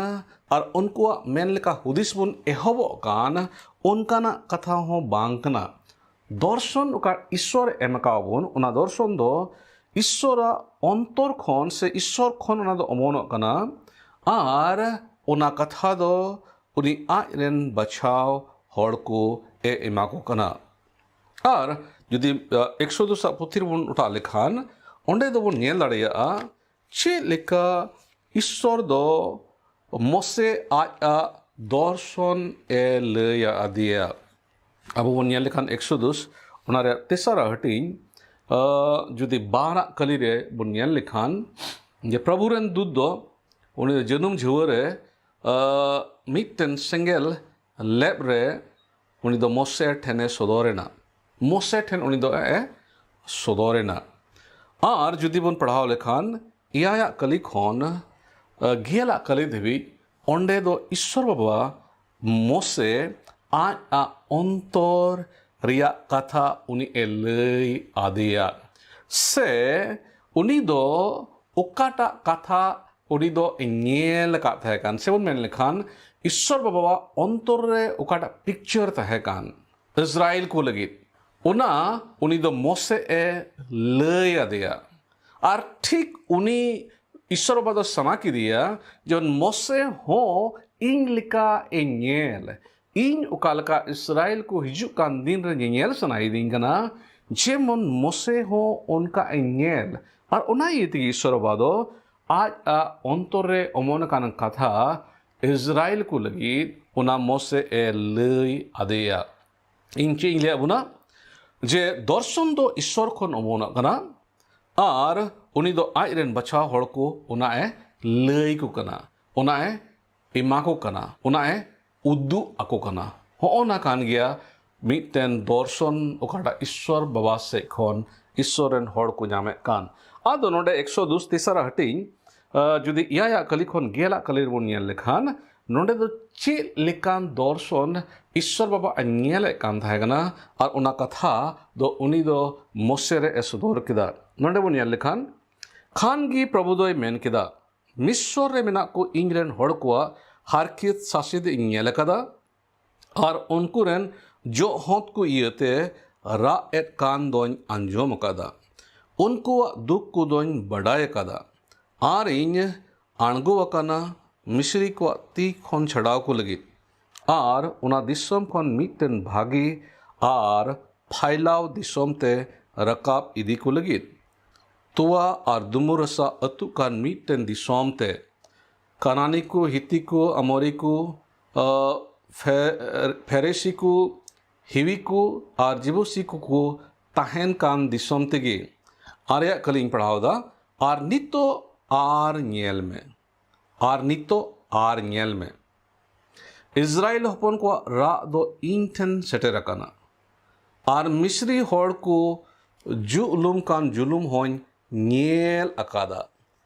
ᱟᱨ ᱩᱱᱠᱩᱣᱟᱜ ᱢᱮᱱ ᱞᱮᱠᱟ ᱦᱩᱫᱤᱥ ᱵᱚᱱ ᱮᱦᱚᱵᱚᱜ ᱠᱟᱱ, ᱚᱱᱠᱟᱱᱟᱜ ᱠᱟᱛᱷᱟ ᱦᱚᱸ ᱵᱟᱝ ᱠᱟᱱᱟ᱾ ᱫᱚᱨᱥᱚᱱ ᱚᱠᱟ ᱤᱥᱥᱚᱨ ᱮᱢ ᱟᱠᱟᱣ ᱵᱚᱱ, ᱚᱱᱟ ᱫᱚᱨᱥᱚᱱ ᱫᱚ ᱤᱥᱥᱚᱨᱟᱜ ᱚᱱᱛᱚᱨ ᱠᱷᱚᱱ ᱥᱮ ᱤᱥᱥᱚᱨ ᱠᱷᱚᱱ ᱚᱱᱟ ᱫᱚ ᱚᱢᱚᱱᱚᱜ ᱠᱟᱱᱟ᱾ ᱟᱨ ᱚᱱᱟ ᱠᱟᱛᱷᱟ ᱫᱚ ᱩᱱᱤ ᱟᱡ ᱨᱮᱱ ᱵᱟᱪᱷᱟᱣ ᱦᱚᱲ ᱠᱚ ᱮ ᱮᱢᱟ ᱠᱚ ᱠᱟᱱᱟ᱾ ᱟᱨ ᱡᱩᱫᱤ, ᱟ, ᱮᱠᱥᱳᱫᱚᱥ ᱟᱜ ᱯᱩᱛᱷᱤ ᱨᱮᱵᱚᱱ ᱚᱴᱟᱜ ᱞᱮᱠᱷᱟᱱ, ᱚᱸᱰᱮ ᱫᱚᱵᱚᱱ ᱧᱮᱞ ᱫᱟᱲᱮᱭᱟᱜᱼᱟ, ᱪᱮᱫ ᱞᱮᱠᱟ ᱤᱥᱥᱚᱨ ᱫᱚ ᱢᱚᱥᱮ ᱟᱡᱟᱜ ᱫᱚᱨᱥᱚᱱ ᱮ ᱞᱟᱹᱭ ᱟᱫᱮᱭᱟ? ᱟᱵᱚ ᱵᱚᱱ ᱧᱮᱞ ᱞᱮᱠᱷᱟᱱ ᱮᱠᱥᱳᱫᱩᱥ, ᱚᱱᱟ ᱨᱮᱭᱟᱜ ᱛᱮᱥᱟᱨᱟ ᱦᱟᱹᱴᱤᱧ, ᱟᱸ, ᱡᱩᱫᱤ ᱵᱟᱨᱟᱜ ᱠᱟᱹᱞᱤ ᱨᱮ ᱵᱚᱱ ᱧᱮᱞ ᱞᱮᱠᱷᱟᱱ, ᱡᱮ ᱯᱨᱚᱵᱷᱩ ᱨᱮᱱ ᱫᱩᱛ ᱫᱚ ᱩᱱᱤ ᱫᱚ ᱡᱟᱹᱱᱩᱢ ᱡᱷᱟᱹᱣᱟᱹ ᱨᱮ, ᱟᱸ, ᱢᱤᱫᱴᱮᱱ ᱥᱮᱸᱜᱮᱞ ᱞᱮᱵ ᱨᱮ ᱩᱱᱤ ᱫᱚ ᱢᱚᱥᱮ ᱴᱷᱮᱱᱮ ᱥᱚᱫᱚᱨ ᱮᱱᱟ᱾ ᱢᱚᱥᱮ ᱴᱷᱮᱱ ᱩᱱᱤ ᱫᱚ ᱮ ᱥᱚᱫᱚᱨ ᱮᱱᱟ᱾ ᱟᱨ ᱡᱩᱫᱤ ᱵᱚᱱ ᱯᱟᱲᱦᱟᱣ ᱞᱮᱠᱷᱟᱱ, ᱮᱭᱟᱭᱟᱜ ᱠᱟᱹᱞᱤ ᱠᱷᱚᱱ, ᱟᱸ, ᱜᱮᱞᱟᱜ ᱠᱟᱹᱞᱤ ᱫᱷᱟᱹᱵᱤᱡ, ᱚᱸᱰᱮ ᱫᱚ ᱤᱥᱥᱚᱨ ᱵᱟᱵᱟ ᱢᱚᱥᱮ ᱟᱡ ᱟᱜ ᱚᱱᱛᱚᱨ ᱨᱮᱭᱟᱜ ᱠᱟᱛᱷᱟ ᱩᱱᱤ ᱮ ᱞᱟᱹᱭ ᱟᱫᱮᱭᱟ᱾ ᱥᱮ ᱩᱱᱤ ᱫᱚ ᱚᱠᱟᱴᱟᱜ ᱠᱟᱛᱷᱟ ᱩᱱᱤ ᱫᱚ ᱧᱮᱞ ᱟᱠᱟᱫ ᱛᱟᱦᱮᱸ ᱠᱟᱱ, ᱥᱮᱵᱚᱱ ᱢᱮᱱ ᱞᱮᱠᱷᱟᱱ ᱤᱥᱥᱚᱨ ᱵᱟᱵᱟᱣᱟᱜ ᱚᱱᱛᱚᱨ ᱨᱮ ᱚᱠᱟᱴᱟᱜ ᱯᱤᱠᱪᱟᱨ ᱛᱟᱦᱮᱸ ᱠᱟᱱ ᱤᱥᱨᱟᱭᱮᱞ ᱠᱚ ᱞᱟᱹᱜᱤᱫ, ᱚᱱᱟ ᱩᱱᱤ ᱫᱚ ᱢᱚᱥᱮ ᱮ ᱞᱟᱹᱭ ᱟᱫᱮᱭᱟ᱾ ᱟᱨ ᱴᱷᱤᱠ ᱩᱱᱤ ᱤᱥᱥᱚᱨ ᱵᱟᱵᱟ ᱫᱚ ᱥᱟᱱᱟ ᱠᱮᱫᱮᱭᱟ ᱡᱮ ᱢᱚᱥᱮ ᱦᱚᱸ ᱤᱧ ᱞᱮᱠᱟ ᱮ ᱧᱮᱞ, ᱤᱧ ᱚᱠᱟ ᱞᱮᱠᱟ ᱤᱥᱨᱟᱭᱮᱞ ᱠᱚ ᱦᱤᱡᱩᱜ ᱠᱟᱱ ᱫᱤᱱ ᱨᱮ ᱧᱮᱧᱮᱞ ᱥᱟᱱᱟᱭᱮᱫᱤᱧ ᱠᱟᱱᱟ, ᱡᱮᱢᱚᱱ ᱢᱚᱥᱮ ᱦᱚᱸ ᱚᱱᱠᱟ ᱮ ᱧᱮᱞ᱾ ᱟᱨ ᱚᱱᱟ ᱤᱭᱟᱹ ᱛᱮᱜᱮ ᱤᱥᱥᱚᱨ ᱵᱟᱵᱟ ᱫᱚ ᱟᱡ ᱟᱜ ᱚᱱᱛᱚᱨ ᱨᱮ ᱚᱢᱚᱱ ᱟᱠᱟᱱ ᱠᱟᱛᱷᱟ ᱤᱥᱨᱟᱭᱮᱞ ᱠᱚ ᱞᱟᱹᱜᱤᱫ ᱚᱱᱟ ᱢᱚᱥᱮ ᱮ ᱞᱟᱹᱭ ᱟᱫᱮᱭᱟ᱾ ᱤᱧ ᱪᱮᱫ ᱤᱧ ᱞᱟᱹᱭᱟᱫ ᱵᱚᱱᱟ? ᱡᱮ ᱫᱚᱨᱥᱚᱱ ᱫᱚ ᱤᱥᱥᱚᱨ ᱠᱷᱚᱱ ᱚᱢᱚᱱᱚᱜ ᱠᱟᱱᱟ, ᱟᱨ ᱩᱱᱤ ᱫᱚ ᱟᱡ ᱨᱮᱱ ᱵᱟᱪᱷᱟᱣ ᱦᱚᱲ ᱠᱚ ᱚᱱᱟ ᱮ ᱞᱟᱹᱭ ᱠᱚ ᱠᱟᱱᱟ, ᱚᱱᱟ ᱮ ᱮᱢᱟ ᱠᱚ ᱠᱟᱱᱟ, ᱚᱱᱟ ᱮ ᱩᱫᱩᱜ ᱟᱠᱚ ᱠᱟᱱᱟ᱾ ᱦᱚᱸᱜᱼᱚ ᱱᱟ ᱠᱟᱱ ᱜᱮᱭᱟ ᱢᱤᱫᱴᱮᱱ ᱫᱚᱨᱥᱚᱱ, ᱚᱠᱟᱴᱟᱜ ᱤᱥᱥᱚᱨ ᱵᱟᱵᱟ ᱥᱮᱫ ᱠᱷᱚᱱ ᱤᱥᱥᱚᱨ ᱨᱮᱱ ᱦᱚᱲ ᱠᱚ ᱧᱟᱢᱮᱫ ᱠᱟᱱ᱾ ᱟᱫᱚ ᱱᱚᱰᱮ ᱮᱠᱥᱚᱫᱩᱥ ᱛᱮᱥᱟᱨᱟ ᱦᱟᱹᱴᱤᱧ, ᱟᱸ, ᱡᱩᱫᱤ ᱮᱭᱟᱭᱟᱜ ᱠᱟᱹᱞᱤ ᱠᱷᱚᱱ ᱜᱮᱞᱟᱜ ᱠᱟᱹᱞᱤ ᱨᱮᱵᱚᱱ ᱧᱮᱞ ᱞᱮᱠᱷᱟᱱ, ᱱᱚᱰᱮ ᱫᱚ ᱪᱮᱫ ᱞᱮᱠᱟᱱ ᱫᱚᱨᱥᱚᱱ ᱤᱥᱥᱚᱨ ᱵᱟᱵᱟ ᱮ ᱧᱮᱞᱮᱫ ᱠᱟᱱ ᱛᱟᱦᱮᱸ ᱠᱟᱱᱟ, ᱟᱨ ᱚᱱᱟ ᱠᱟᱛᱷᱟ ᱫᱚ ᱩᱱᱤ ᱫᱚ ᱢᱚᱥᱮ ᱨᱮ ᱮ ᱥᱚᱫᱚᱨ ᱠᱮᱫᱟ᱾ ᱱᱚᱰᱮ ᱵᱚᱱ ᱧᱮᱞ ᱞᱮᱠᱷᱟᱱ, ᱠᱷᱟᱱ ᱜᱮ ᱯᱨᱚᱵᱷᱩ ᱫᱚᱭ ᱢᱮᱱ ᱠᱮᱫᱟ, ᱢᱤᱥᱥᱚᱨ ᱨᱮ ᱢᱮᱱᱟᱜ ᱠᱚ ᱤᱧ ᱨᱮᱱ ᱦᱚᱲ ᱠᱚᱣᱟᱜ ᱦᱟᱨᱠᱮᱛ ᱥᱟᱥᱮᱛ ᱤᱧ ᱧᱮᱞ ᱟᱠᱟᱫᱟ, ᱟᱨ ᱩᱱᱠᱩ ᱨᱮᱱ ᱡᱚᱜ ᱦᱚᱸᱛ ᱠᱚ ᱤᱭᱟᱹᱛᱮ ᱨᱟᱜ ᱮᱫ ᱠᱟᱱ ᱫᱚᱧ ᱟᱸᱡᱚᱢ ᱟᱠᱟᱫᱟ᱾ ᱩᱱᱠᱩᱣᱟᱜ ᱫᱩᱠ ᱠᱚᱫᱚᱧ ᱵᱟᱰᱟᱭ ᱟᱠᱟᱫᱟ, ᱟᱨ ᱤᱧ ᱟᱬᱜᱚ ᱟᱠᱟᱱᱟ ᱢᱤᱥᱨᱤ ᱠᱚᱣᱟᱜ ᱛᱤ ᱠᱷᱚᱱ ᱪᱷᱟᱰᱟᱣ ᱠᱚ ᱞᱟᱹᱜᱤᱫ, ᱟᱨ ᱚᱱᱟ ᱫᱤᱥᱚᱢ ᱠᱷᱚᱱ ᱢᱤᱫᱴᱮᱱ ᱵᱷᱟᱜᱮ ᱟᱨ ᱯᱷᱟᱭᱞᱟᱣ ᱫᱤᱥᱚᱢ ᱛᱮ ᱨᱟᱠᱟᱵ ᱤᱫᱤ ᱠᱚ ᱞᱟᱹᱜᱤᱫ᱾ ᱛᱚᱣᱟ ᱟᱨ ᱫᱩᱢᱩᱨ ᱨᱟᱥᱟ ᱟᱹᱛᱩᱜ ᱠᱟᱱ ᱢᱤᱫᱴᱮᱱ ᱫᱤᱥᱚᱢ ᱛᱮ ᱠᱟᱱᱟᱱᱤ ᱠᱚ, ᱦᱤᱛᱤ ᱠᱚ, ᱟᱢᱚᱨᱤ ᱠᱚ, ᱟ, ᱯᱷᱮ-, ᱯᱷᱮᱨᱮᱥᱤ ᱠᱚ, ᱦᱤᱣᱤ ᱠᱚ ᱟᱨ ᱡᱤᱵᱩᱥᱤ ᱠᱚᱠᱚ ᱛᱟᱦᱮᱱ ᱠᱟᱱ ᱫᱤᱥᱚᱢ ᱛᱮᱜᱮ᱾ ᱟᱨᱮᱭᱟᱜ ᱠᱟᱹᱞᱤᱧ ᱯᱟᱲᱦᱟᱣ ᱮᱫᱟ, ᱟᱨ ᱱᱤᱛᱚᱜ ᱟᱨ ᱧᱮᱞ ᱢᱮ, ᱟᱨ ᱱᱤᱛᱚᱜ ᱟᱨ ᱧᱮᱞ ᱢᱮ, ᱤᱥᱨᱟᱭᱮᱞ ᱦᱚᱯᱚᱱ ᱠᱚᱣᱟᱜ ᱨᱟᱜ ᱫᱚ ᱤᱧ ᱴᱷᱮᱱ ᱥᱮᱴᱮᱨ ᱟᱠᱟᱱᱟ, ᱟᱨ ᱢᱤᱥᱨᱤ ᱦᱚᱲ ᱠᱚ ᱡᱩᱜᱞᱩᱢ ᱠᱟᱱ ᱡᱩᱞᱩᱢ ᱦᱚᱸᱧ ᱧᱮᱞ ᱟᱠᱟᱫᱟ᱾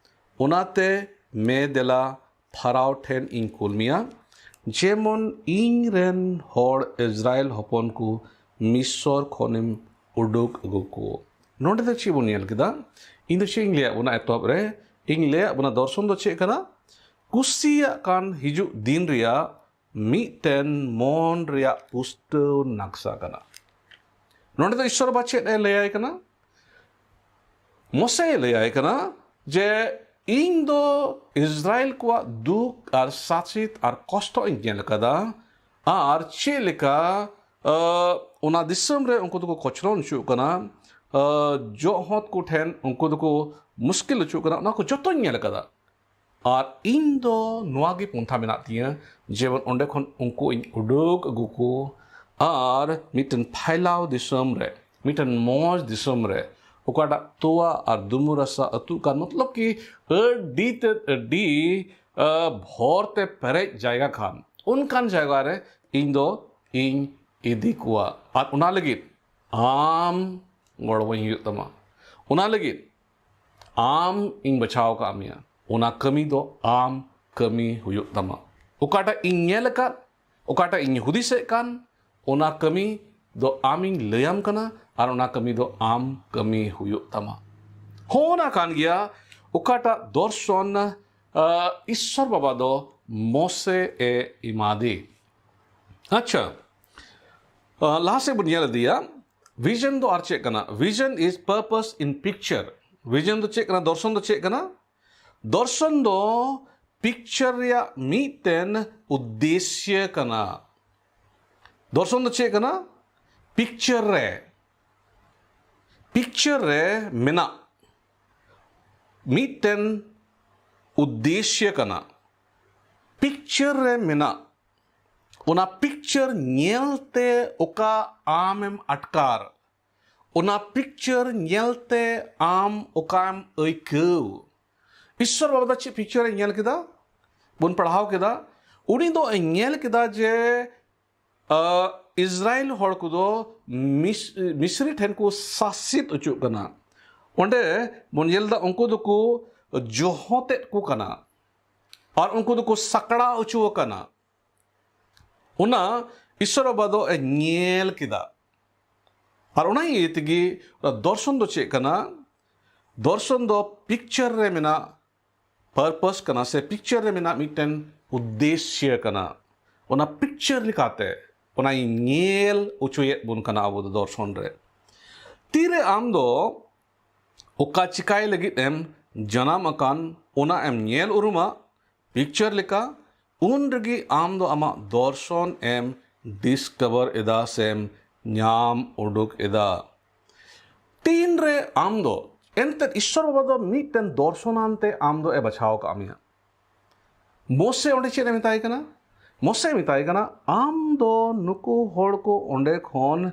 ᱚᱱᱟᱛᱮ ᱢᱮ ᱫᱮᱞᱟ ᱯᱷᱟᱨᱟᱣ ᱴᱷᱮᱱ ᱤᱧ ᱠᱩᱞ ᱢᱮᱭᱟ, ᱡᱮᱢᱚᱱ ᱤᱧ ᱨᱮᱱ ᱦᱚᱲ ᱤᱥᱨᱟᱭᱮᱞ ᱦᱚᱯᱚᱱ ᱠᱚ ᱢᱤᱥᱚᱨ ᱠᱷᱚᱱᱮᱢ ᱩᱰᱩᱠ ᱟᱹᱜᱩ ᱠᱚ᱾ ᱱᱚᱰᱮ ᱫᱚ ᱪᱮᱫ ᱵᱚᱱ ᱧᱮᱞ ᱠᱮᱫᱟ? ᱤᱧ ᱫᱚ ᱪᱮᱫ ᱤᱧ ᱞᱟᱹᱭᱟᱫ ᱵᱚᱱᱟ ᱮᱛᱚᱦᱚᱵ ᱨᱮ? ᱤᱧ ᱞᱟᱹᱭᱟᱫ ᱵᱚᱱᱟ ᱫᱚᱨᱥᱚᱱ ᱫᱚ ᱪᱮᱫ ᱠᱟᱱᱟ? ᱠᱩᱥᱤᱭᱟᱜ ᱠᱟᱱ ᱦᱤᱡᱩᱜ ᱫᱤᱱ ᱨᱮᱭᱟᱜ ᱢᱤᱫᱴᱮᱱ ᱢᱚᱱ ᱨᱮᱭᱟᱜ ᱯᱩᱥᱴᱟᱹᱣ ᱱᱟᱠᱥᱟ ᱠᱟᱱᱟ᱾ ᱱᱚᱰᱮ ᱫᱚ ᱤᱥᱥᱚᱨ ᱵᱟᱵᱟ ᱪᱮᱫ ᱮ ᱞᱟᱹᱭᱟᱭ ᱠᱟᱱᱟ? ᱢᱚᱥᱮᱭ ᱞᱟᱹᱭᱟᱭ ᱠᱟᱱᱟ ᱡᱮ, ᱤᱧ ᱫᱚ ᱤᱥᱨᱟᱭᱮᱞ ᱠᱚᱣᱟᱜ ᱫᱩᱠ ᱟᱨ ᱥᱟᱥᱮᱛ ᱟᱨ ᱠᱚᱥᱴᱚ ᱤᱧ ᱧᱮᱞ ᱟᱠᱟᱫᱟ, ᱟᱨ ᱪᱮᱫ ᱞᱮᱠᱟ, ᱟ, ᱚᱱᱟ ᱫᱤᱥᱚᱢ ᱨᱮ ᱩᱱᱠᱩ ᱫᱚᱠᱚ ᱠᱚᱪᱞᱚᱱ ᱦᱚᱪᱚᱜ ᱠᱟᱱᱟ, ᱟ, ᱡᱚᱦᱚᱫ ᱠᱚ ᱴᱷᱮᱱ ᱩᱱᱠᱩ ᱫᱚᱠᱚ ᱢᱩᱥᱠᱤᱞ ᱦᱚᱪᱚᱜ ᱠᱟᱱᱟ, ᱚᱱᱟ ᱠᱚ ᱡᱚᱛᱚᱧ ᱧᱮᱞ ᱟᱠᱟᱫᱟ᱾ ᱟᱨ ᱤᱧ ᱫᱚ ᱱᱚᱣᱟ ᱜᱮ ᱯᱚᱱᱛᱷᱟ ᱢᱮᱱᱟᱜ ᱛᱤᱧᱟᱹ, ᱡᱮᱢᱚᱱ ᱚᱸᱰᱮ ᱠᱷᱚᱱ ᱩᱱᱠᱩ ᱤᱧ ᱩᱰᱩᱠ ᱟᱹᱜᱩ ᱠᱚ ᱟᱨ ᱢᱤᱫᱴᱮᱱ ᱯᱷᱟᱭᱞᱟᱣ ᱫᱤᱥᱚᱢ ᱨᱮ, ᱢᱤᱫᱴᱮᱱ ᱢᱚᱡᱽ ᱫᱤᱥᱚᱢ ᱨᱮ, ᱚᱠᱟᱴᱟᱜ ᱛᱚᱣᱟ ᱟᱨ ᱫᱩᱢᱩᱨ ᱨᱟᱥᱟ ᱟᱹᱛᱩᱜ ᱠᱟᱱ, ᱢᱚᱛᱞᱚᱵ ᱠᱤ ᱟᱹᱰᱤ ᱛᱮᱫ ᱟᱹᱰᱤ, ᱟ, ᱵᱷᱚᱨ ᱛᱮ ᱯᱮᱨᱮᱡ ᱡᱟᱭᱜᱟ ᱠᱷᱟᱱ, ᱚᱱᱠᱟᱱ ᱡᱟᱭᱜᱟ ᱨᱮ ᱤᱧ ᱫᱚ ᱤᱧ ᱤᱫᱤ ᱠᱚᱣᱟ᱾ ᱟᱨ ᱚᱱᱟ ᱞᱟᱹᱜᱤᱫ ᱟᱢ ᱜᱚᱲᱚᱣᱟᱹᱧ ᱦᱩᱭᱩᱜ ᱛᱟᱢᱟ᱾ ᱚᱱᱟ ᱞᱟᱹᱜᱤᱫ ᱟᱢ ᱤᱧ ᱵᱟᱪᱷᱟᱣ ᱟᱠᱟᱫ ᱢᱮᱭᱟ, ᱚᱱᱟ ᱠᱟᱹᱢᱤ ᱫᱚ ᱟᱢ ᱠᱟᱹᱢᱤ ᱦᱩᱭᱩᱜ ᱛᱟᱢᱟ᱾ ᱚᱠᱟᱴᱟᱜ ᱤᱧ ᱧᱮᱞ ᱟᱠᱟᱫ, ᱚᱠᱟᱴᱟᱜ ᱤᱧ ᱦᱩᱫᱤᱥᱮᱫ ᱠᱟᱱ, ᱚᱱᱟ ᱠᱟᱹᱢᱤ ᱫᱚ ᱟᱢᱤᱧ ᱞᱟᱹᱭᱟᱢ ᱠᱟᱱᱟ ᱟᱨ ᱚᱱᱟ ᱠᱟᱹᱢᱤ ᱫᱚ ᱟᱢ ᱠᱟᱹᱢᱤ ᱦᱩᱭᱩᱜ ᱛᱟᱢᱟ᱾ ᱦᱚᱸ, ᱚᱱᱟ ᱠᱟᱱ ᱜᱮᱭᱟ ᱚᱠᱟᱴᱟᱜ ᱫᱚᱨᱥᱚᱱ, ᱟ, ᱤᱥᱥᱚᱨ ᱵᱟᱵᱟ ᱫᱚ ᱢᱚᱥᱮ ᱮ ᱮᱢᱟᱫᱮ᱾ ᱟᱪᱪᱷᱟ, ᱟ, ᱞᱟᱦᱟ ᱥᱮᱫ ᱵᱚᱱ ᱧᱮᱞ ᱤᱫᱤᱭᱟ᱾ ᱵᱷᱤᱡᱚᱱ ᱫᱚ ᱟᱨ ᱪᱮᱫ ᱠᱟᱱᱟ? Vision is purpose in picture. ᱵᱷᱤᱡᱚᱱ ᱫᱚ ᱪᱮᱫ ᱠᱟᱱᱟ? ᱫᱚᱨᱥᱚᱱ ᱫᱚ ᱪᱮᱫ ᱠᱟᱱᱟ? ᱫᱚᱨᱥᱚᱱ ᱫᱚ ᱯᱤᱠᱪᱟᱨ ᱨᱮᱭᱟᱜ ᱢᱤᱫᱴᱮᱱ ᱩᱫᱽᱫᱮᱥᱭᱚ ᱠᱟᱱᱟ᱾ ᱫᱚᱨᱥᱚᱱ ᱫᱚ ᱪᱮᱫ ᱠᱟᱱᱟ? ᱯᱤᱠᱪᱟᱨ ᱨᱮ, ᱯᱤᱠᱪᱟᱨ ᱨᱮ ᱢᱮᱱᱟᱜ, ᱢᱤᱫᱴᱮᱱ ᱩᱫᱽᱫᱮᱥᱭᱚ ᱠᱟᱱᱟ, ᱯᱤᱠᱪᱟᱨ ᱨᱮ ᱢᱮᱱᱟᱜ, ᱚᱱᱟ ᱯᱤᱠᱪᱟᱨ ᱧᱮᱞᱛᱮ ᱚᱠᱟ ᱟᱢᱮᱢ ᱟᱴᱠᱟᱨ, ᱚᱱᱟ ᱯᱤᱠᱪᱟᱨ ᱧᱮᱞᱛᱮ ᱟᱢ ᱚᱠᱟᱢ ᱟᱹᱭᱠᱟᱹᱣ᱾ ᱤᱥᱥᱚᱨ ᱵᱟᱵᱟ ᱫᱚ ᱪᱮᱫ ᱯᱤᱠᱪᱟᱨ ᱮ ᱧᱮᱞ ᱠᱮᱫᱟ? ᱵᱚᱱ ᱯᱟᱲᱦᱟᱣ ᱠᱮᱫᱟ, ᱩᱱᱤ ᱫᱚ ᱧᱮᱞ ᱠᱮᱫᱟ ᱡᱮ ᱤᱥᱨᱟᱭᱮᱞ ᱦᱚᱲ ᱠᱚᱫᱚ ᱢᱤᱥᱨᱤ ᱴᱷᱮᱱ ᱠᱚ ᱥᱟᱥᱤᱛ ᱚᱪᱚᱜ ᱠᱟᱱᱟ᱾ ᱚᱸᱰᱮ ᱵᱚᱱ ᱧᱮᱞ ᱮᱫᱟ, ᱩᱱᱠᱩ ᱫᱚᱠᱚ ᱡᱚᱦᱚᱛᱮᱫ ᱠᱚ ᱠᱟᱱᱟ ᱟᱨ ᱩᱱᱠᱩ ᱫᱚᱠᱚ ᱥᱟᱠᱲᱟ ᱚᱪᱚ ᱟᱠᱟᱱᱟ᱾ ᱚᱱᱟ ᱤᱥᱥᱚᱨ ᱵᱟᱵᱟ ᱫᱚ ᱮ ᱧᱮᱞ ᱠᱮᱫᱟ᱾ ᱟᱨ ᱚᱱᱟ ᱤᱭᱟᱹ ᱛᱮᱜᱮ ᱫᱚᱨᱥᱚᱱ ᱫᱚ ᱪᱮᱫ ᱠᱟᱱᱟ? ᱫᱚᱨᱥᱚᱱ ᱫᱚ ᱯᱤᱠᱪᱟᱨ ᱨᱮ ᱢᱮᱱᱟᱜ ᱯᱟᱨᱯᱟᱥ ᱠᱟᱱᱟ, ᱥᱮ ᱯᱤᱠᱪᱟᱨ ᱨᱮ ᱢᱮᱱᱟᱜ ᱢᱤᱫᱴᱮᱱ ᱩᱫᱽᱫᱮᱥᱭᱚ ᱠᱟᱱᱟ᱾ ᱚᱱᱟ ᱯᱤᱠᱪᱟᱨ ᱞᱮᱠᱟᱛᱮ ᱚᱱᱟᱭ ᱧᱮᱞ ᱚᱪᱚᱭᱮᱫ ᱵᱚᱱ ᱠᱟᱱᱟ ᱟᱵᱚ ᱫᱚ ᱫᱚᱨᱥᱚᱱ ᱨᱮ᱾ ᱛᱤᱨᱮ ᱟᱢ ᱫᱚ ᱚᱠᱟ ᱪᱤᱠᱟᱭ ᱞᱟᱹᱜᱤᱫ ᱮᱢ ᱡᱟᱱᱟᱢ ᱟᱠᱟᱱ, ᱚᱱᱟ ᱮᱢ ᱧᱮᱞ ᱩᱨᱩᱢᱟ ᱯᱤᱠᱪᱟᱨ ᱞᱮᱠᱟ, ᱩᱱ ᱨᱮᱜᱮ ᱟᱢ ᱫᱚ ᱟᱢᱟᱜ ᱫᱚᱨᱥᱚᱱ ᱮᱢ ᱰᱤᱥᱠᱟᱵᱷᱟᱨ ᱮᱫᱟ ᱥᱮᱢ ᱧᱟᱢ ᱩᱰᱩᱠ ᱮᱫᱟ᱾ ᱛᱤᱱᱨᱮ ᱟᱢ ᱫᱚ ᱮᱱᱛᱮᱫ ᱤᱥᱥᱚᱨ ᱵᱟᱵᱟ ᱫᱚ ᱢᱤᱫᱴᱮᱱ ᱫᱚᱨᱥᱚᱱᱟᱱ ᱛᱮ ᱟᱢ ᱫᱚ ᱮ ᱵᱟᱪᱷᱟᱣ ᱟᱠᱟᱫ ᱢᱮᱭᱟ᱾ ᱢᱳᱥᱮ ᱚᱸᱰᱮ ᱪᱮᱫ ᱮ ᱢᱮᱛᱟᱭ ᱠᱟᱱᱟ? ᱢᱳᱥᱮ ᱢᱮᱛᱟᱭ ᱠᱟᱱᱟ, ᱟᱢ ᱫᱚ ᱱᱩᱠᱩ ᱦᱚᱲ ᱠᱚ ᱚᱸᱰᱮ ᱠᱷᱚᱱ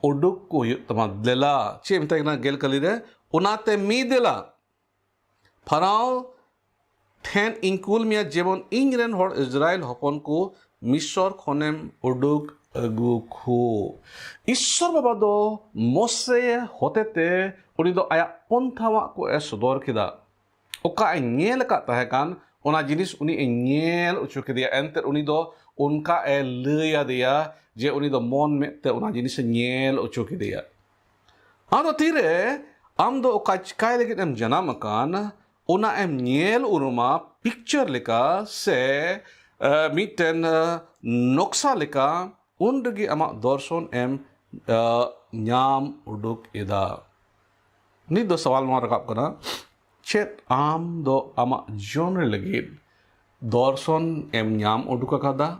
ᱩᱰᱩᱠ ᱠᱚ ᱦᱩᱭᱩᱜ ᱛᱟᱢᱟ᱾ ᱫᱮᱞᱟ, ᱪᱮᱫ ᱮ ᱢᱮᱛᱟᱭ ᱠᱟᱱᱟ ᱜᱮᱞ ᱠᱟᱹᱞᱤ ᱨᱮ? ᱚᱱᱟᱛᱮ ᱢᱤᱫ ᱫᱮᱞᱟ, ᱯᱷᱟᱨᱟᱣ ᱴᱷᱮᱱ ᱤᱧ ᱠᱩᱞ ᱢᱮᱭᱟ, ᱡᱮᱢᱚᱱ ᱤᱧ ᱨᱮᱱ ᱦᱚᱲ ᱤᱥᱨᱟᱭᱮᱞ ᱦᱚᱯᱚᱱ ᱠᱚ ᱢᱤᱥᱚᱨ ᱠᱷᱚᱱᱮᱢ ᱩᱰᱩᱠ ᱟᱹᱜᱩ ᱠᱚ᱾ ᱤᱥᱥᱚᱨ ᱵᱟᱵᱟ ᱫᱚ ᱢᱳᱥᱮ ᱦᱚᱛᱮᱛᱮ ᱩᱱᱤ ᱫᱚ ᱟᱭᱟᱜ ᱯᱚᱱᱛᱷᱟᱣᱟᱜ ᱠᱚ ᱮ ᱥᱚᱫᱚᱨ ᱠᱮᱫᱟ᱾ ᱚᱠᱟ ᱮ ᱧᱮᱞ ᱟᱠᱟᱫ ᱛᱟᱦᱮᱸ ᱠᱟᱱ, ᱚᱱᱟ ᱡᱤᱱᱤᱥ ᱩᱱᱤ ᱮ ᱧᱮᱞ ᱚᱪᱚ ᱠᱮᱫᱮᱭᱟ᱾ ᱮᱱᱛᱮᱫ ᱩᱱᱤ ᱫᱚ ᱚᱱᱠᱟ ᱮ ᱞᱟᱹᱭ ᱟᱫᱮᱭᱟ ᱡᱮ ᱩᱱᱤ ᱫᱚ ᱢᱚᱱ ᱢᱮᱫ ᱛᱮ ᱚᱱᱟ ᱡᱤᱱᱤᱥ ᱮ ᱧᱮᱞ ᱚᱪᱚ ᱠᱮᱫᱮᱭᱟ᱾ ᱟᱫᱚ ᱛᱤᱨᱮ ᱟᱢ ᱫᱚ ᱚᱠᱟ ᱪᱤᱠᱟᱭ ᱞᱟᱹᱜᱤᱫ ᱮᱢ ᱡᱟᱱᱟᱢ ᱟᱠᱟᱱ, ᱚᱱᱟ ᱮᱢ ᱧᱮᱞ ᱩᱨᱩᱢᱟ ᱯᱤᱠᱪᱟᱨ ᱞᱮᱠᱟ ᱥᱮ ᱮ, ᱢᱤᱫᱴᱮᱱ ᱮ, ᱱᱚᱠᱥᱟ ᱞᱮᱠᱟ, ᱩᱱ ᱨᱮᱜᱮ ᱟᱢᱟᱜ ᱫᱚᱨᱥᱚᱱ ᱮᱢ ᱮ, ᱧᱟᱢ ᱩᱰᱩᱠ ᱮᱫᱟ᱾ ᱱᱤᱛ ᱫᱚ ᱥᱟᱣᱟᱞ ᱱᱚᱣᱟ ᱨᱟᱠᱟᱵ ᱠᱟᱱᱟ, ᱪᱮᱫ ᱟᱢ ᱫᱚ ᱟᱢᱟᱜ ᱡᱤᱭᱚᱱ ᱨᱮ ᱞᱟᱹᱜᱤᱫ ᱫᱚᱨᱥᱚᱱ ᱮᱢ ᱧᱟᱢ ᱩᱰᱩᱠ ᱟᱠᱟᱫᱟ?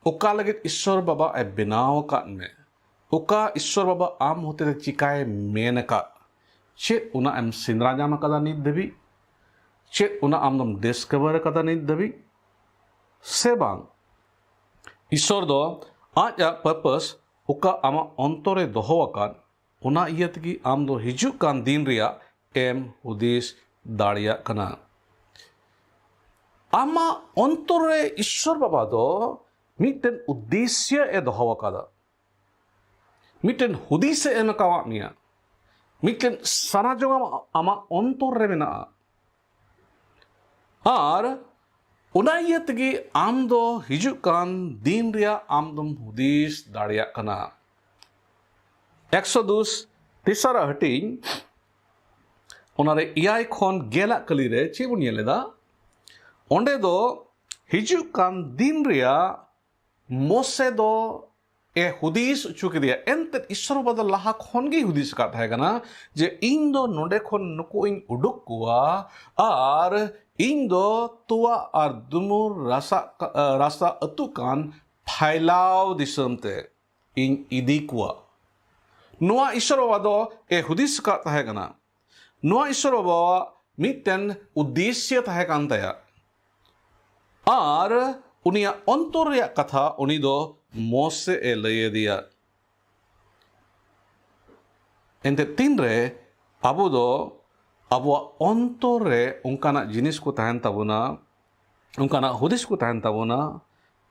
ᱚᱠᱟ ᱞᱟᱹᱜᱤᱫ ᱤᱥᱥᱚᱨ ᱵᱟᱵᱟ ᱮ ᱵᱮᱱᱟᱣ ᱟᱠᱟᱫ ᱢᱮ? ᱚᱠᱟ ᱤᱥᱥᱚᱨ ᱵᱟᱵᱟ ᱟᱢ ᱦᱚᱛᱮᱛᱮ ᱪᱤᱠᱟᱭ ᱢᱮᱱ ᱟᱠᱟᱫ? ᱪᱮᱫ ᱚᱱᱟ ᱮᱢ ᱥᱮᱸᱫᱽᱨᱟ ᱧᱟᱢ ᱟᱠᱟᱫᱟ ᱱᱤᱛ ᱫᱷᱟᱹᱵᱤᱡ? ᱪᱮᱫ ᱚᱱᱟ ᱟᱢ ᱫᱚᱢ ᱰᱤᱥᱠᱟᱵᱷᱟᱨ ᱟᱠᱟᱫᱟ ᱱᱤᱛ ᱫᱷᱟᱹᱵᱤᱡ ᱥᱮ ᱵᱟᱝ? ᱤᱥᱚᱨ ᱫᱚ ᱟᱡᱟᱜ ᱯᱟᱨᱯᱟᱥ ᱚᱠᱟ ᱟᱢᱟᱜ ᱚᱱᱛᱚᱨ ᱨᱮ ᱫᱚᱦᱚ ᱟᱠᱟᱫ, ᱚᱱᱟ ᱤᱭᱟᱹ ᱛᱮᱜᱮ ᱟᱢ ᱫᱚ ᱦᱤᱡᱩᱜ ᱠᱟᱱ ᱫᱤᱱ ᱨᱮᱭᱟᱜ ᱮᱢ ᱦᱩᱫᱤᱥ ᱫᱟᱲᱮᱭᱟᱜ ᱠᱟᱱᱟ᱾ ᱟᱢᱟᱜ ᱚᱱᱛᱚᱨ ᱨᱮ ᱤᱥᱚᱨ ᱵᱟᱵᱟ ᱫᱚ ᱢᱤᱫᱴᱮᱱ ᱩᱫᱽᱫᱮᱥᱭᱚ ᱮ ᱫᱚᱦᱚ ᱟᱠᱟᱫᱟ, ᱢᱤᱫᱴᱮᱱ ᱦᱩᱫᱤᱥ ᱮ ᱮᱢ ᱟᱠᱟᱣᱟᱫ ᱢᱮᱭᱟ, ᱢᱤᱫᱴᱮᱱ ᱥᱟᱨᱟ ᱡᱚᱝ ᱟᱢᱟᱜ, ᱟᱢᱟᱜ ᱚᱱᱛᱚᱨ ᱨᱮ ᱢᱮᱱᱟᱜᱼᱟ᱾ ᱟᱨ ᱚᱱᱟ ᱤᱭᱟᱹ ᱛᱮᱜᱮ ᱟᱢ ᱫᱚ ᱦᱤᱡᱩᱜ ᱠᱟᱱ ᱫᱤᱱ ᱨᱮᱭᱟᱜ ᱟᱢ ᱫᱚᱢ ᱦᱩᱫᱤᱥ ᱫᱟᱲᱮᱭᱟᱜ ᱠᱟᱱᱟ᱾ ᱮᱠᱥᱚᱫᱩᱥ ᱛᱮᱥᱟᱨᱟᱜ ᱦᱟᱹᱴᱤᱧ, ᱚᱱᱟᱨᱮ ᱮᱭᱟᱭ ᱠᱷᱚᱱ ᱜᱮᱞᱟᱜ ᱠᱟᱹᱞᱤ ᱨᱮ ᱪᱮᱫ ᱵᱚᱱ ᱧᱮᱞ ᱮᱫᱟ? ᱚᱸᱰᱮ ᱫᱚ ᱦᱤᱡᱩᱜ ᱠᱟᱱ ᱫᱤᱱ ᱨᱮᱭᱟᱜ ᱢᱳᱥᱮ ᱫᱚ ᱮ ᱦᱩᱫᱤᱥ ᱦᱚᱪᱚ ᱠᱮᱫᱮᱭᱟ᱾ ᱮᱱᱛᱮᱫ ᱤᱥᱚᱨ ᱵᱟᱵᱟ ᱫᱚ ᱞᱟᱦᱟ ᱠᱷᱚᱱ ᱜᱮᱭ ᱦᱩᱫᱤᱥ ᱟᱠᱟᱫ ᱛᱟᱦᱮᱸ ᱠᱟᱱᱟ ᱡᱮ ᱤᱧ ᱫᱚ ᱱᱚᱰᱮ ᱠᱷᱚᱱ ᱱᱩᱠᱩ ᱤᱧ ᱩᱰᱩᱠ ᱠᱚᱣᱟ ᱟᱨ ᱤᱧ ᱫᱚ ᱛᱚᱣᱟ ᱟᱨ ᱫᱩᱢᱩᱨ ᱨᱟᱥᱟ, ᱨᱟᱥᱟ ᱟᱹᱛᱩ ᱠᱟᱱ ᱯᱷᱟᱭᱞᱟᱣ ᱫᱤᱥᱚᱢ ᱛᱮ ᱤᱧ ᱤᱫᱤ ᱠᱚᱣᱟ᱾ ᱱᱚᱣᱟ ᱤᱥᱚᱨ ᱵᱟᱵᱟ ᱫᱚ ᱮ ᱦᱩᱫᱤᱥ ᱟᱠᱟᱫ ᱛᱟᱦᱮᱸ ᱠᱟᱱᱟ᱾ ᱱᱚᱣᱟ ᱤᱥᱚᱨ ᱵᱟᱵᱟᱣᱟᱜ ᱢᱤᱫᱴᱮᱱ ᱩᱫᱽᱫᱮᱥᱭᱚ ᱛᱟᱦᱮᱸ ᱠᱟᱱ ᱛᱟᱭᱟ᱾ ᱟᱨ ᱩᱱᱤᱭᱟᱜ ᱚᱱᱛᱚᱨ ᱨᱮᱭᱟᱜ ᱠᱟᱛᱷᱟ ᱩᱱᱤ ᱫᱚ ᱢᱳᱥᱮ ᱮ ᱞᱟᱹᱭ ᱟᱫᱮᱭᱟ᱾ ᱮᱱᱛᱮ ᱛᱤᱱᱨᱮ ᱟᱵᱚ ᱫᱚ ᱟᱵᱚᱣᱟᱜ ᱚᱱᱛᱚᱨ ᱨᱮ ᱚᱱᱠᱟᱱᱟᱜ ᱡᱤᱱᱤᱥ ᱠᱚ ᱛᱟᱦᱮᱱ ᱛᱟᱵᱚᱱᱟ, ᱚᱱᱠᱟᱱᱟᱜ ᱦᱩᱫᱤᱥ ᱠᱚ ᱛᱟᱦᱮᱱ ᱛᱟᱵᱚᱱᱟ,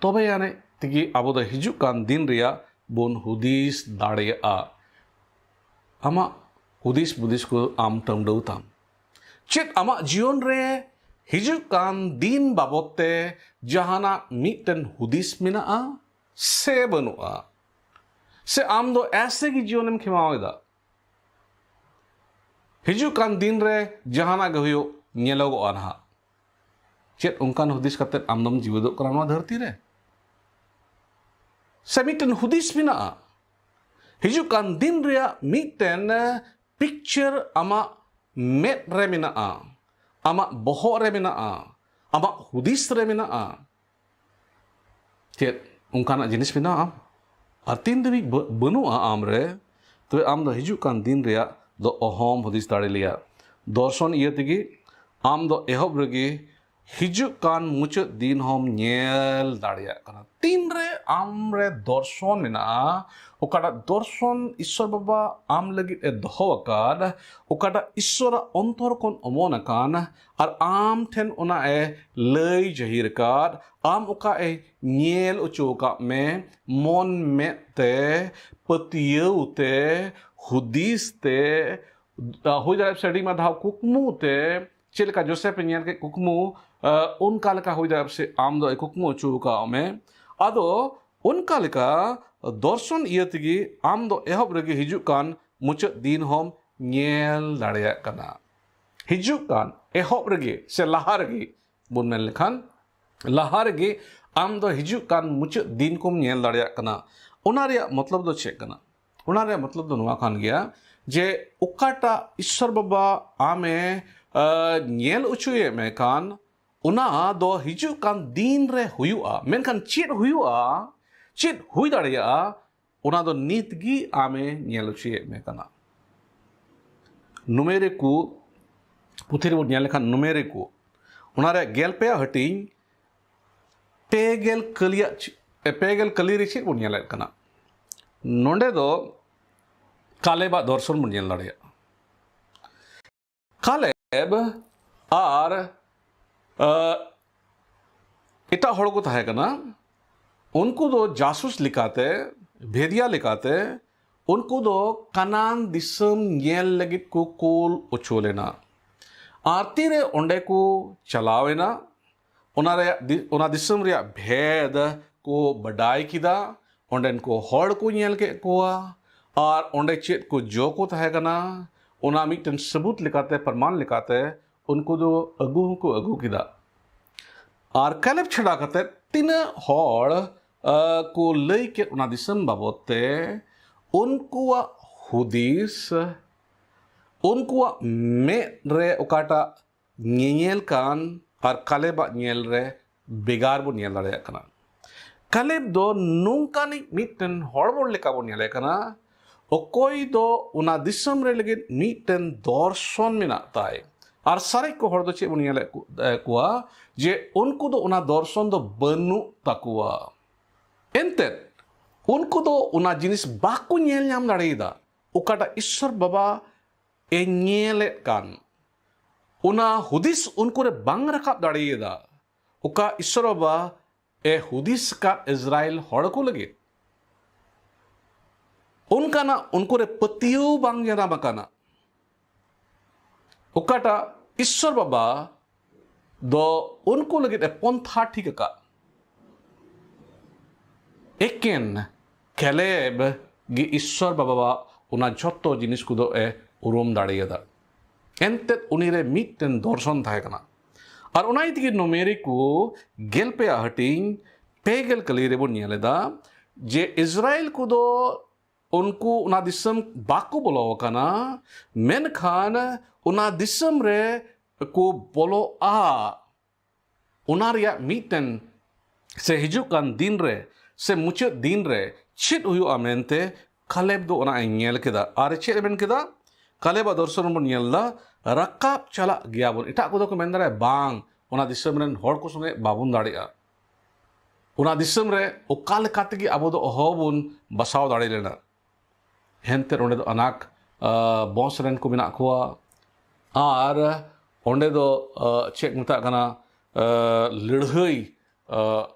ᱛᱚᱵᱮ ᱟᱹᱱᱤᱡ ᱛᱮᱜᱮ ᱟᱵᱚ ᱫᱚ ᱦᱤᱡᱩᱜ ᱠᱟᱱ ᱫᱤᱱ ᱨᱮᱭᱟᱜ ᱵᱚᱱ ᱦᱩᱫᱤᱥ ᱫᱟᱲᱮᱭᱟᱜᱼᱟ᱾ ᱟᱢᱟᱜ ᱦᱩᱫᱤᱥ ᱵᱩᱫᱤᱥ ᱠᱚ ᱟᱢ ᱴᱟᱹᱢᱰᱟᱹᱣ ᱛᱟᱢ᱾ ᱪᱮᱫ ᱟᱢᱟᱜ ᱡᱤᱭᱚᱱ ᱨᱮ ᱦᱤᱡᱩᱜ ᱠᱟᱱ ᱫᱤᱱ ᱵᱟᱵᱚᱫ ᱛᱮ ᱡᱟᱦᱟᱱᱟᱜ ᱢᱤᱫᱴᱮᱱ ᱦᱩᱫᱤᱥ ᱢᱮᱱᱟᱜᱼᱟ ᱥᱮ ᱵᱟᱹᱱᱩᱜᱼᱟ? ᱥᱮ ᱟᱢ ᱫᱚ ᱮᱥᱮ ᱜᱮ ᱡᱤᱭᱚᱱᱮᱢ ᱠᱷᱮᱢᱟᱣ ᱮᱫᱟ? ᱦᱤᱡᱩᱜ ᱠᱟᱱ ᱫᱤᱱ ᱨᱮ ᱡᱟᱦᱟᱱᱟᱜ ᱜᱮ ᱦᱩᱭᱩᱜ, ᱧᱮᱞᱚᱜᱚᱜᱼᱟ ᱱᱟᱦᱟᱜ᱾ ᱪᱮᱫ ᱚᱱᱠᱟᱱ ᱦᱩᱫᱤᱥ ᱠᱟᱛᱮᱫ ᱟᱢ ᱫᱚᱢ ᱡᱤᱣᱮᱫᱚᱜ ᱠᱟᱱᱟ ᱱᱚᱣᱟ ᱫᱷᱟᱹᱨᱛᱤ ᱨᱮ? ᱥᱮ ᱢᱤᱫᱴᱮᱱ ᱦᱩᱫᱤᱥ ᱢᱮᱱᱟᱜᱼᱟ? ᱦᱤᱡᱩᱜ ᱠᱟᱱ ᱫᱤᱱ ᱨᱮᱭᱟᱜ ᱢᱤᱫᱴᱮᱱ ᱯᱤᱠᱪᱟᱨ ᱟᱢᱟᱜ ᱢᱮᱫ ᱨᱮ ᱢᱮᱱᱟᱜᱼᱟ, ᱟᱢᱟᱜ ᱵᱚᱦᱚᱜ ᱨᱮ ᱢᱮᱱᱟᱜᱼᱟ, ᱟᱢᱟᱜ ᱦᱩᱫᱤᱥ ᱨᱮ ᱢᱮᱱᱟᱜᱼᱟ᱾ ᱪᱮᱫ ᱚᱱᱠᱟᱱᱟᱜ ᱡᱤᱱᱤᱥ ᱢᱮᱱᱟᱜᱼᱟ? ᱟᱨ ᱛᱤᱱ ᱫᱷᱟᱹᱵᱤᱡ ᱵᱟᱹ-, ᱵᱟᱹᱱᱩᱜᱼᱟ ᱟᱢ ᱨᱮ, ᱛᱚᱵᱮ ᱟᱢ ᱫᱚ ᱦᱤᱡᱩᱜ ᱠᱟᱱ ᱫᱤᱱ ᱨᱮᱭᱟᱜ ᱫᱚ ᱚᱦᱚᱢ ᱦᱩᱫᱤᱥ ᱫᱟᱲᱮ ᱞᱮᱭᱟ᱾ ᱫᱚᱨᱥᱚᱱ ᱤᱭᱟᱹ ᱛᱮᱜᱮ ᱟᱢ ᱫᱚ ᱮᱦᱚᱵ ᱨᱮᱜᱮ ᱦᱤᱡᱩᱜ ᱠᱟᱱ ᱢᱩᱪᱟᱹᱫ ᱫᱤᱱ ᱦᱚᱸᱢ ᱧᱮᱞ ᱫᱟᱲᱮᱭᱟᱜ ᱠᱟᱱᱟ᱾ ᱛᱤᱱᱨᱮ ᱟᱢ ᱨᱮ ᱫᱚᱨᱥᱚᱱ ᱢᱮᱱᱟᱜᱼᱟ, ᱚᱠᱟᱴᱟᱜ ᱫᱚᱨᱥᱚᱱ ᱤᱥᱥᱚᱨ ᱵᱟᱵᱟ ᱟᱢ ᱞᱟᱹᱜᱤᱫ ᱮ ᱫᱚᱦᱚ ᱟᱠᱟᱫ, ᱚᱠᱟᱴᱟᱜ ᱤᱥᱥᱚᱨᱟᱜ ᱚᱱᱛᱚᱨ ᱠᱷᱚᱱ ᱚᱢᱚᱱ ᱟᱠᱟᱱ, ᱟᱨ ᱟᱢ ᱴᱷᱮᱱ ᱚᱱᱟ ᱮ ᱞᱟᱹᱭ ᱡᱟᱹᱦᱤᱨ ᱟᱠᱟᱫ, ᱟᱢ ᱚᱠᱟ ᱮ ᱧᱮᱞ ᱦᱚᱪᱚ ᱟᱠᱟᱫ ᱢᱮ, ᱢᱚᱱ ᱢᱮᱫ ᱛᱮ, ᱯᱟᱹᱛᱭᱟᱹᱣ ᱛᱮ, ᱦᱩᱫᱤᱥ ᱛᱮ, ᱦᱩᱭ ᱫᱟᱲᱮᱭᱟᱜᱼᱟ ᱥᱮ ᱟᱹᱰᱤ ᱢᱟ ᱫᱷᱟᱣ ᱠᱩᱠᱢᱩ ᱛᱮ, ᱪᱮᱫ ᱞᱮᱠᱟ ᱡᱳᱥᱮᱯ ᱮ ᱧᱮᱞ ᱠᱮᱫ ᱠᱩᱠᱢᱩ, ᱚᱱᱠᱟ ᱞᱮᱠᱟ ᱦᱩᱭ ᱫᱟᱲᱮᱭᱟᱜᱼᱟ ᱥᱮ ᱟᱢ ᱫᱚ ᱠᱩᱠᱢᱩ ᱦᱚᱪᱚ ᱟᱠᱟᱫ ᱢᱮ᱾ ᱟᱫᱚ ᱚᱱᱠᱟ ᱞᱮᱠᱟ ᱫᱚᱨᱥᱚᱱ ᱤᱭᱟᱹ ᱛᱮᱜᱮ ᱟᱢ ᱫᱚ ᱮᱦᱚᱵ ᱨᱮᱜᱮ ᱦᱤᱡᱩᱜ ᱠᱟᱱ ᱢᱩᱪᱟᱹᱫ ᱫᱤᱱ ᱦᱚᱸᱢ ᱧᱮᱞ ᱫᱟᱲᱮᱭᱟᱜ ᱠᱟᱱᱟ᱾ ᱦᱤᱡᱩᱜ ᱠᱟᱱ ᱮᱦᱚᱵ ᱨᱮᱜᱮ ᱥᱮ ᱞᱟᱦᱟ ᱨᱮᱜᱮ ᱵᱚᱱ ᱢᱮᱱ ᱞᱮᱠᱷᱟᱱ, ᱞᱟᱦᱟ ᱨᱮᱜᱮ ᱟᱢ ᱫᱚ ᱦᱤᱡᱩᱜ ᱠᱟᱱ ᱢᱩᱪᱟᱹᱫ ᱫᱤᱱ ᱠᱚᱢ ᱧᱮᱞ ᱫᱟᱲᱮᱭᱟᱜ ᱠᱟᱱᱟ᱾ ᱚᱱᱟ ᱨᱮᱭᱟᱜ ᱢᱚᱛᱞᱚᱵ ᱫᱚ ᱪᱮᱫ ᱠᱟᱱᱟ? ᱚᱱᱟ ᱨᱮᱭᱟᱜ ᱢᱚᱛᱞᱚᱵ ᱫᱚ ᱱᱚᱣᱟ ᱠᱟᱱ ᱜᱮᱭᱟ ᱡᱮ ᱚᱠᱟᱴᱟᱜ ᱤᱥᱥᱚᱨ ᱵᱟᱵᱟ ᱟᱢᱮ ᱧᱮᱞ ᱦᱚᱪᱚᱭᱮᱫ ᱢᱮ ᱠᱟᱱ, ᱚᱱᱟ ᱫᱚ ᱦᱤᱡᱩᱜ ᱠᱟᱱ ᱫᱤᱱ ᱨᱮ ᱦᱩᱭᱩᱜᱼᱟ᱾ ᱢᱮᱱᱠᱷᱟᱱ ᱪᱮᱫ ᱦᱩᱭᱩᱜᱼᱟ, ᱪᱮᱫ ᱦᱩᱭ ᱫᱟᱲᱮᱭᱟᱜᱼᱟ, ᱚᱱᱟ ᱫᱚ ᱱᱤᱛ ᱜᱮ ᱟᱢᱮ ᱧᱮᱞ ᱦᱚᱪᱚᱭᱮᱫ ᱢᱮ ᱠᱟᱱᱟ᱾ ᱱᱩᱢᱮᱨᱤᱠᱩ ᱯᱩᱛᱷᱤ ᱨᱮᱵᱚᱱ ᱧᱮᱞ ᱞᱮᱠᱷᱟᱱ, ᱱᱩᱢᱮᱨᱤᱠᱩ, ᱚᱱᱟ ᱨᱮᱭᱟᱜ ᱜᱮᱞ ᱯᱮᱭᱟ ᱦᱟᱹᱴᱤᱧ, ᱯᱮ ᱜᱮᱞ ᱠᱟᱹᱞᱤᱭᱟᱜ ᱪᱮ-, ᱯᱮ ᱜᱮᱞ ᱠᱟᱹᱞᱤ ᱨᱮ ᱪᱮᱫ ᱵᱚᱱ ᱧᱮᱞᱮᱫ ᱠᱟᱱᱟ? ᱱᱚᱰᱮ ᱫᱚ ᱠᱟᱞᱮᱵᱟᱜ ᱫᱚᱨᱥᱚᱱ ᱵᱚᱱ ᱧᱮᱞ ᱫᱟᱲᱮᱭᱟᱜᱼᱟ᱾ ᱠᱟᱞᱮᱵ ᱟᱨ, ᱟ, ᱮᱴᱟᱜ ᱦᱚᱲ ᱠᱚ ᱛᱟᱦᱮᱸ ᱠᱟᱱᱟ᱾ ᱩᱱᱠᱩ ᱫᱚ ᱡᱟᱥᱩᱥ ᱞᱮᱠᱟᱛᱮ, ᱵᱷᱮᱫᱤᱭᱟ ᱞᱮᱠᱟᱛᱮ, ᱩᱱᱠᱩ ᱫᱚ ᱠᱟᱱᱟᱱ ᱫᱤᱥᱚᱢ ᱧᱮᱞ ᱞᱟᱹᱜᱤᱫ ᱠᱚ ᱠᱩᱞ ᱦᱚᱪᱚ ᱞᱮᱱᱟ᱾ ᱟᱨ ᱛᱤᱨᱮ ᱚᱸᱰᱮ ᱠᱚ ᱪᱟᱞᱟᱣ ᱮᱱᱟ, ᱚᱱᱟ ᱨᱮᱭᱟᱜ ᱫᱤ-, ᱚᱱᱟ ᱫᱤᱥᱚᱢ ᱨᱮᱭᱟᱜ ᱵᱷᱮᱫ ᱠᱚ ᱵᱟᱰᱟᱭ ᱠᱮᱫᱟ, ᱚᱸᱰᱮᱱ ᱠᱚ ᱦᱚᱲ ᱠᱚ ᱧᱮᱞ ᱠᱮᱫ ᱠᱚᱣᱟ, ᱟᱨ ᱚᱸᱰᱮ ᱪᱮᱫ ᱠᱚ ᱡᱚ ᱠᱚ ᱛᱟᱦᱮᱸ ᱠᱟᱱᱟ, ᱚᱱᱟ ᱢᱤᱫᱴᱮᱱ ᱥᱟᱹᱵᱩᱛ ᱞᱮᱠᱟᱛᱮ, ᱯᱨᱚᱢᱟᱱ ᱞᱮᱠᱟᱛᱮ ᱩᱱᱠᱩ ᱫᱚ ᱟᱹᱜᱩ ᱦᱚᱸᱠᱚ ᱟᱹᱜᱩ ᱠᱮᱫᱟ᱾ ᱟᱨ ᱠᱟᱞᱮᱵ ᱪᱷᱟᱰᱟ ᱠᱟᱛᱮ ᱛᱤᱱᱟᱹᱜ ᱦᱚᱲ, ᱟ, ᱠᱚ ᱞᱟᱹᱭ ᱠᱮᱫ ᱚᱱᱟ ᱫᱤᱥᱚᱢ ᱵᱟᱵᱚᱫ ᱛᱮ, ᱩᱱᱠᱩᱣᱟᱜ ᱦᱩᱫᱤᱥ, ᱩᱱᱠᱩᱣᱟᱜ ᱢᱮᱫ ᱨᱮ ᱚᱠᱟᱴᱟᱜ ᱧᱮᱧᱮᱞ ᱠᱟᱱ ᱟᱨ ᱠᱟᱞᱮᱵᱟᱜ ᱧᱮᱞ ᱨᱮ ᱵᱷᱮᱜᱟᱨ ᱵᱚᱱ ᱧᱮᱞ ᱫᱟᱲᱮᱭᱟᱜ ᱠᱟᱱᱟ᱾ ᱠᱟᱞᱮᱵ ᱫᱚ ᱱᱚᱝᱠᱟᱱᱤᱡ ᱢᱤᱫᱴᱮᱱ ᱦᱚᱲᱢᱚ ᱞᱮᱠᱟ ᱵᱚᱱ ᱧᱮᱞᱮ ᱠᱟᱱᱟ, ᱚᱠᱚᱭ ᱫᱚ ᱚᱱᱟ ᱫᱤᱥᱚᱢ ᱨᱮ ᱞᱟᱹᱜᱤᱫ ᱢᱤᱫᱴᱮᱱ ᱫᱚᱨᱥᱚᱱ ᱢᱮᱱᱟᱜ ᱛᱟᱭ᱾ ᱟᱨ ᱥᱟᱨᱮᱡ ᱠᱚ ᱦᱚᱲ ᱫᱚ ᱪᱮᱫ ᱵᱚᱱ ᱧᱮᱞᱮᱫ ᱠᱚ- ᱮ, ᱠᱚᱣᱟ? ᱡᱮ ᱩᱱᱠᱩ ᱫᱚ ᱚᱱᱟ ᱫᱚᱨᱥᱚᱱ ᱫᱚ ᱵᱟᱹᱱᱩᱜ ᱛᱟᱠᱚᱣᱟ᱾ ᱮᱱᱛᱮᱫ ᱩᱱᱠᱩ ᱫᱚ ᱚᱱᱟ ᱡᱤᱱᱤᱥ ᱵᱟᱠᱚ ᱧᱮᱞ ᱧᱟᱢ ᱫᱟᱲᱮᱭᱟᱫᱟ, ᱚᱠᱟᱴᱟᱜ ᱤᱥᱥᱚᱨ ᱵᱟᱵᱟ ᱮ ᱧᱮᱞᱮᱫ ᱠᱟᱱ᱾ ᱚᱱᱟ ᱦᱩᱫᱤᱥ ᱩᱱᱠᱩ ᱨᱮ ᱵᱟᱝ ᱨᱟᱠᱟᱵ ᱫᱟᱲᱮᱭᱟᱫᱟ, ᱚᱠᱟ ᱤᱥᱥᱚᱨ ᱵᱟᱵᱟ ᱮ ᱦᱩᱫᱤᱥ ᱟᱠᱟᱫ ᱤᱥᱨᱟᱭᱮᱞ ᱦᱚᱲ ᱠᱚ ᱞᱟᱹᱜᱤᱫ᱾ ᱚᱱᱠᱟᱱᱟᱜ ᱩᱱᱠᱩ ᱨᱮ ᱯᱟᱹᱛᱭᱟᱹᱣ ᱵᱟᱝ ᱡᱟᱱᱟᱢ ᱟᱠᱟᱱᱟ, ᱚᱠᱟᱴᱟᱜ ᱤᱥᱥᱚᱨ ᱵᱟᱵᱟ ᱫᱚ ᱩᱱᱠᱩ ᱞᱟᱹᱜᱤᱫ ᱮ ᱯᱚᱱᱛᱷᱟ ᱴᱷᱤᱠ ᱟᱠᱟᱫ᱾ ᱮᱠᱮᱱ ᱠᱮᱞᱮᱵ ᱜᱮ ᱤᱥᱥᱚᱨ ᱵᱟᱵᱟᱣᱟᱜ ᱚᱱᱟ ᱡᱷᱚᱛᱚ ᱡᱤᱱᱤᱥ ᱠᱚᱫᱚ ᱮ ᱩᱨᱩᱢ ᱫᱟᱲᱮᱭᱟᱫᱟ᱾ ᱮᱱᱛᱮᱫ ᱩᱱᱤ ᱨᱮ ᱢᱤᱫᱴᱮᱱ ᱫᱚᱨᱥᱚᱱ ᱛᱟᱦᱮᱸ ᱠᱟᱱᱟ᱾ ᱟᱨ ᱚᱱᱟ ᱤᱫᱤ ᱛᱮᱜᱮ ᱱᱩᱢᱮᱨᱤ ᱠᱚ ᱜᱮᱞ ᱯᱮᱭᱟ ᱦᱟᱹᱴᱤᱧ ᱯᱮ ᱜᱮᱞ ᱠᱟᱹᱞᱤ ᱨᱮᱵᱚᱱ ᱧᱮᱞ ᱮᱫᱟ ᱡᱮ ᱤᱥᱨᱟᱭᱮᱞ ᱠᱚᱫᱚ ᱩᱱᱠᱩ ᱚᱱᱟ ᱫᱤᱥᱚᱢ ᱵᱟᱠᱚ ᱵᱚᱞᱚ ᱟᱠᱟᱱᱟ, ᱢᱮᱱᱠᱷᱟᱱ ᱚᱱᱟ ᱫᱤᱥᱚᱢ ᱨᱮ ᱠᱚ ᱵᱚᱞᱚᱜᱼᱟ᱾ ᱚᱱᱟ ᱨᱮᱭᱟᱜ ᱢᱤᱫᱴᱮᱱ ᱥᱮ ᱦᱤᱡᱩᱜ ᱠᱟᱱ ᱫᱤᱱ ᱨᱮ ᱥᱮ ᱢᱩᱪᱟᱹᱫ ᱫᱤᱱ ᱨᱮ ᱪᱮᱫ ᱦᱩᱭᱩᱜᱼᱟ ᱢᱮᱱᱛᱮ ᱠᱟᱞᱮᱵ ᱫᱚ ᱚᱱᱟ ᱮ ᱧᱮᱞ ᱠᱮᱫᱟ᱾ ᱟᱨ ᱪᱮᱫ ᱮ ᱢᱮᱱ ᱠᱮᱫᱟ? ᱠᱟᱞᱮᱵᱟᱜ ᱫᱚᱨᱥᱚᱱ ᱵᱚᱱ ᱧᱮᱞ ᱮᱫᱟ, ᱨᱟᱠᱟᱵ ᱪᱟᱞᱟᱜ ᱜᱮᱭᱟ ᱵᱚᱱ᱾ ᱮᱴᱟᱜ ᱠᱚᱫᱚ ᱠᱚ ᱢᱮᱱ ᱫᱟᱲᱮᱭᱟᱜᱼᱟ, ᱵᱟᱝ, ᱚᱱᱟ ᱫᱤᱥᱚᱢ ᱨᱮᱱ ᱦᱚᱲ ᱠᱚ ᱥᱚᱸᱜᱮ ᱵᱟᱵᱚᱱ ᱫᱟᱲᱮᱭᱟᱜᱼᱟ᱾ ᱚᱱᱟ ᱫᱤᱥᱚᱢ ᱨᱮ ᱚᱠᱟ ᱞᱮᱠᱟ ᱛᱮᱜᱮ ᱟᱵᱚ ᱫᱚ ᱚᱦᱚ ᱵᱚᱱ ᱵᱟᱥᱟᱣ ᱫᱟᱲᱮ ᱞᱮᱱᱟ᱾ ᱮᱱᱛᱮᱫ ᱚᱸᱰᱮ ᱫᱚ ᱟᱱᱟᱠ, ᱟ, ᱵᱚᱸᱥ ᱨᱮᱱ ᱠᱚ ᱢᱮᱱᱟᱜ ᱠᱚᱣᱟ᱾ ᱟᱨ ᱚᱸᱰᱮ ᱫᱚ, ᱟ, ᱪᱮᱫ ᱠᱚ ᱢᱮᱛᱟᱜ ᱠᱟᱱᱟ, ᱟ, ᱞᱟᱹᱲᱦᱟᱹᱭ, ᱟ,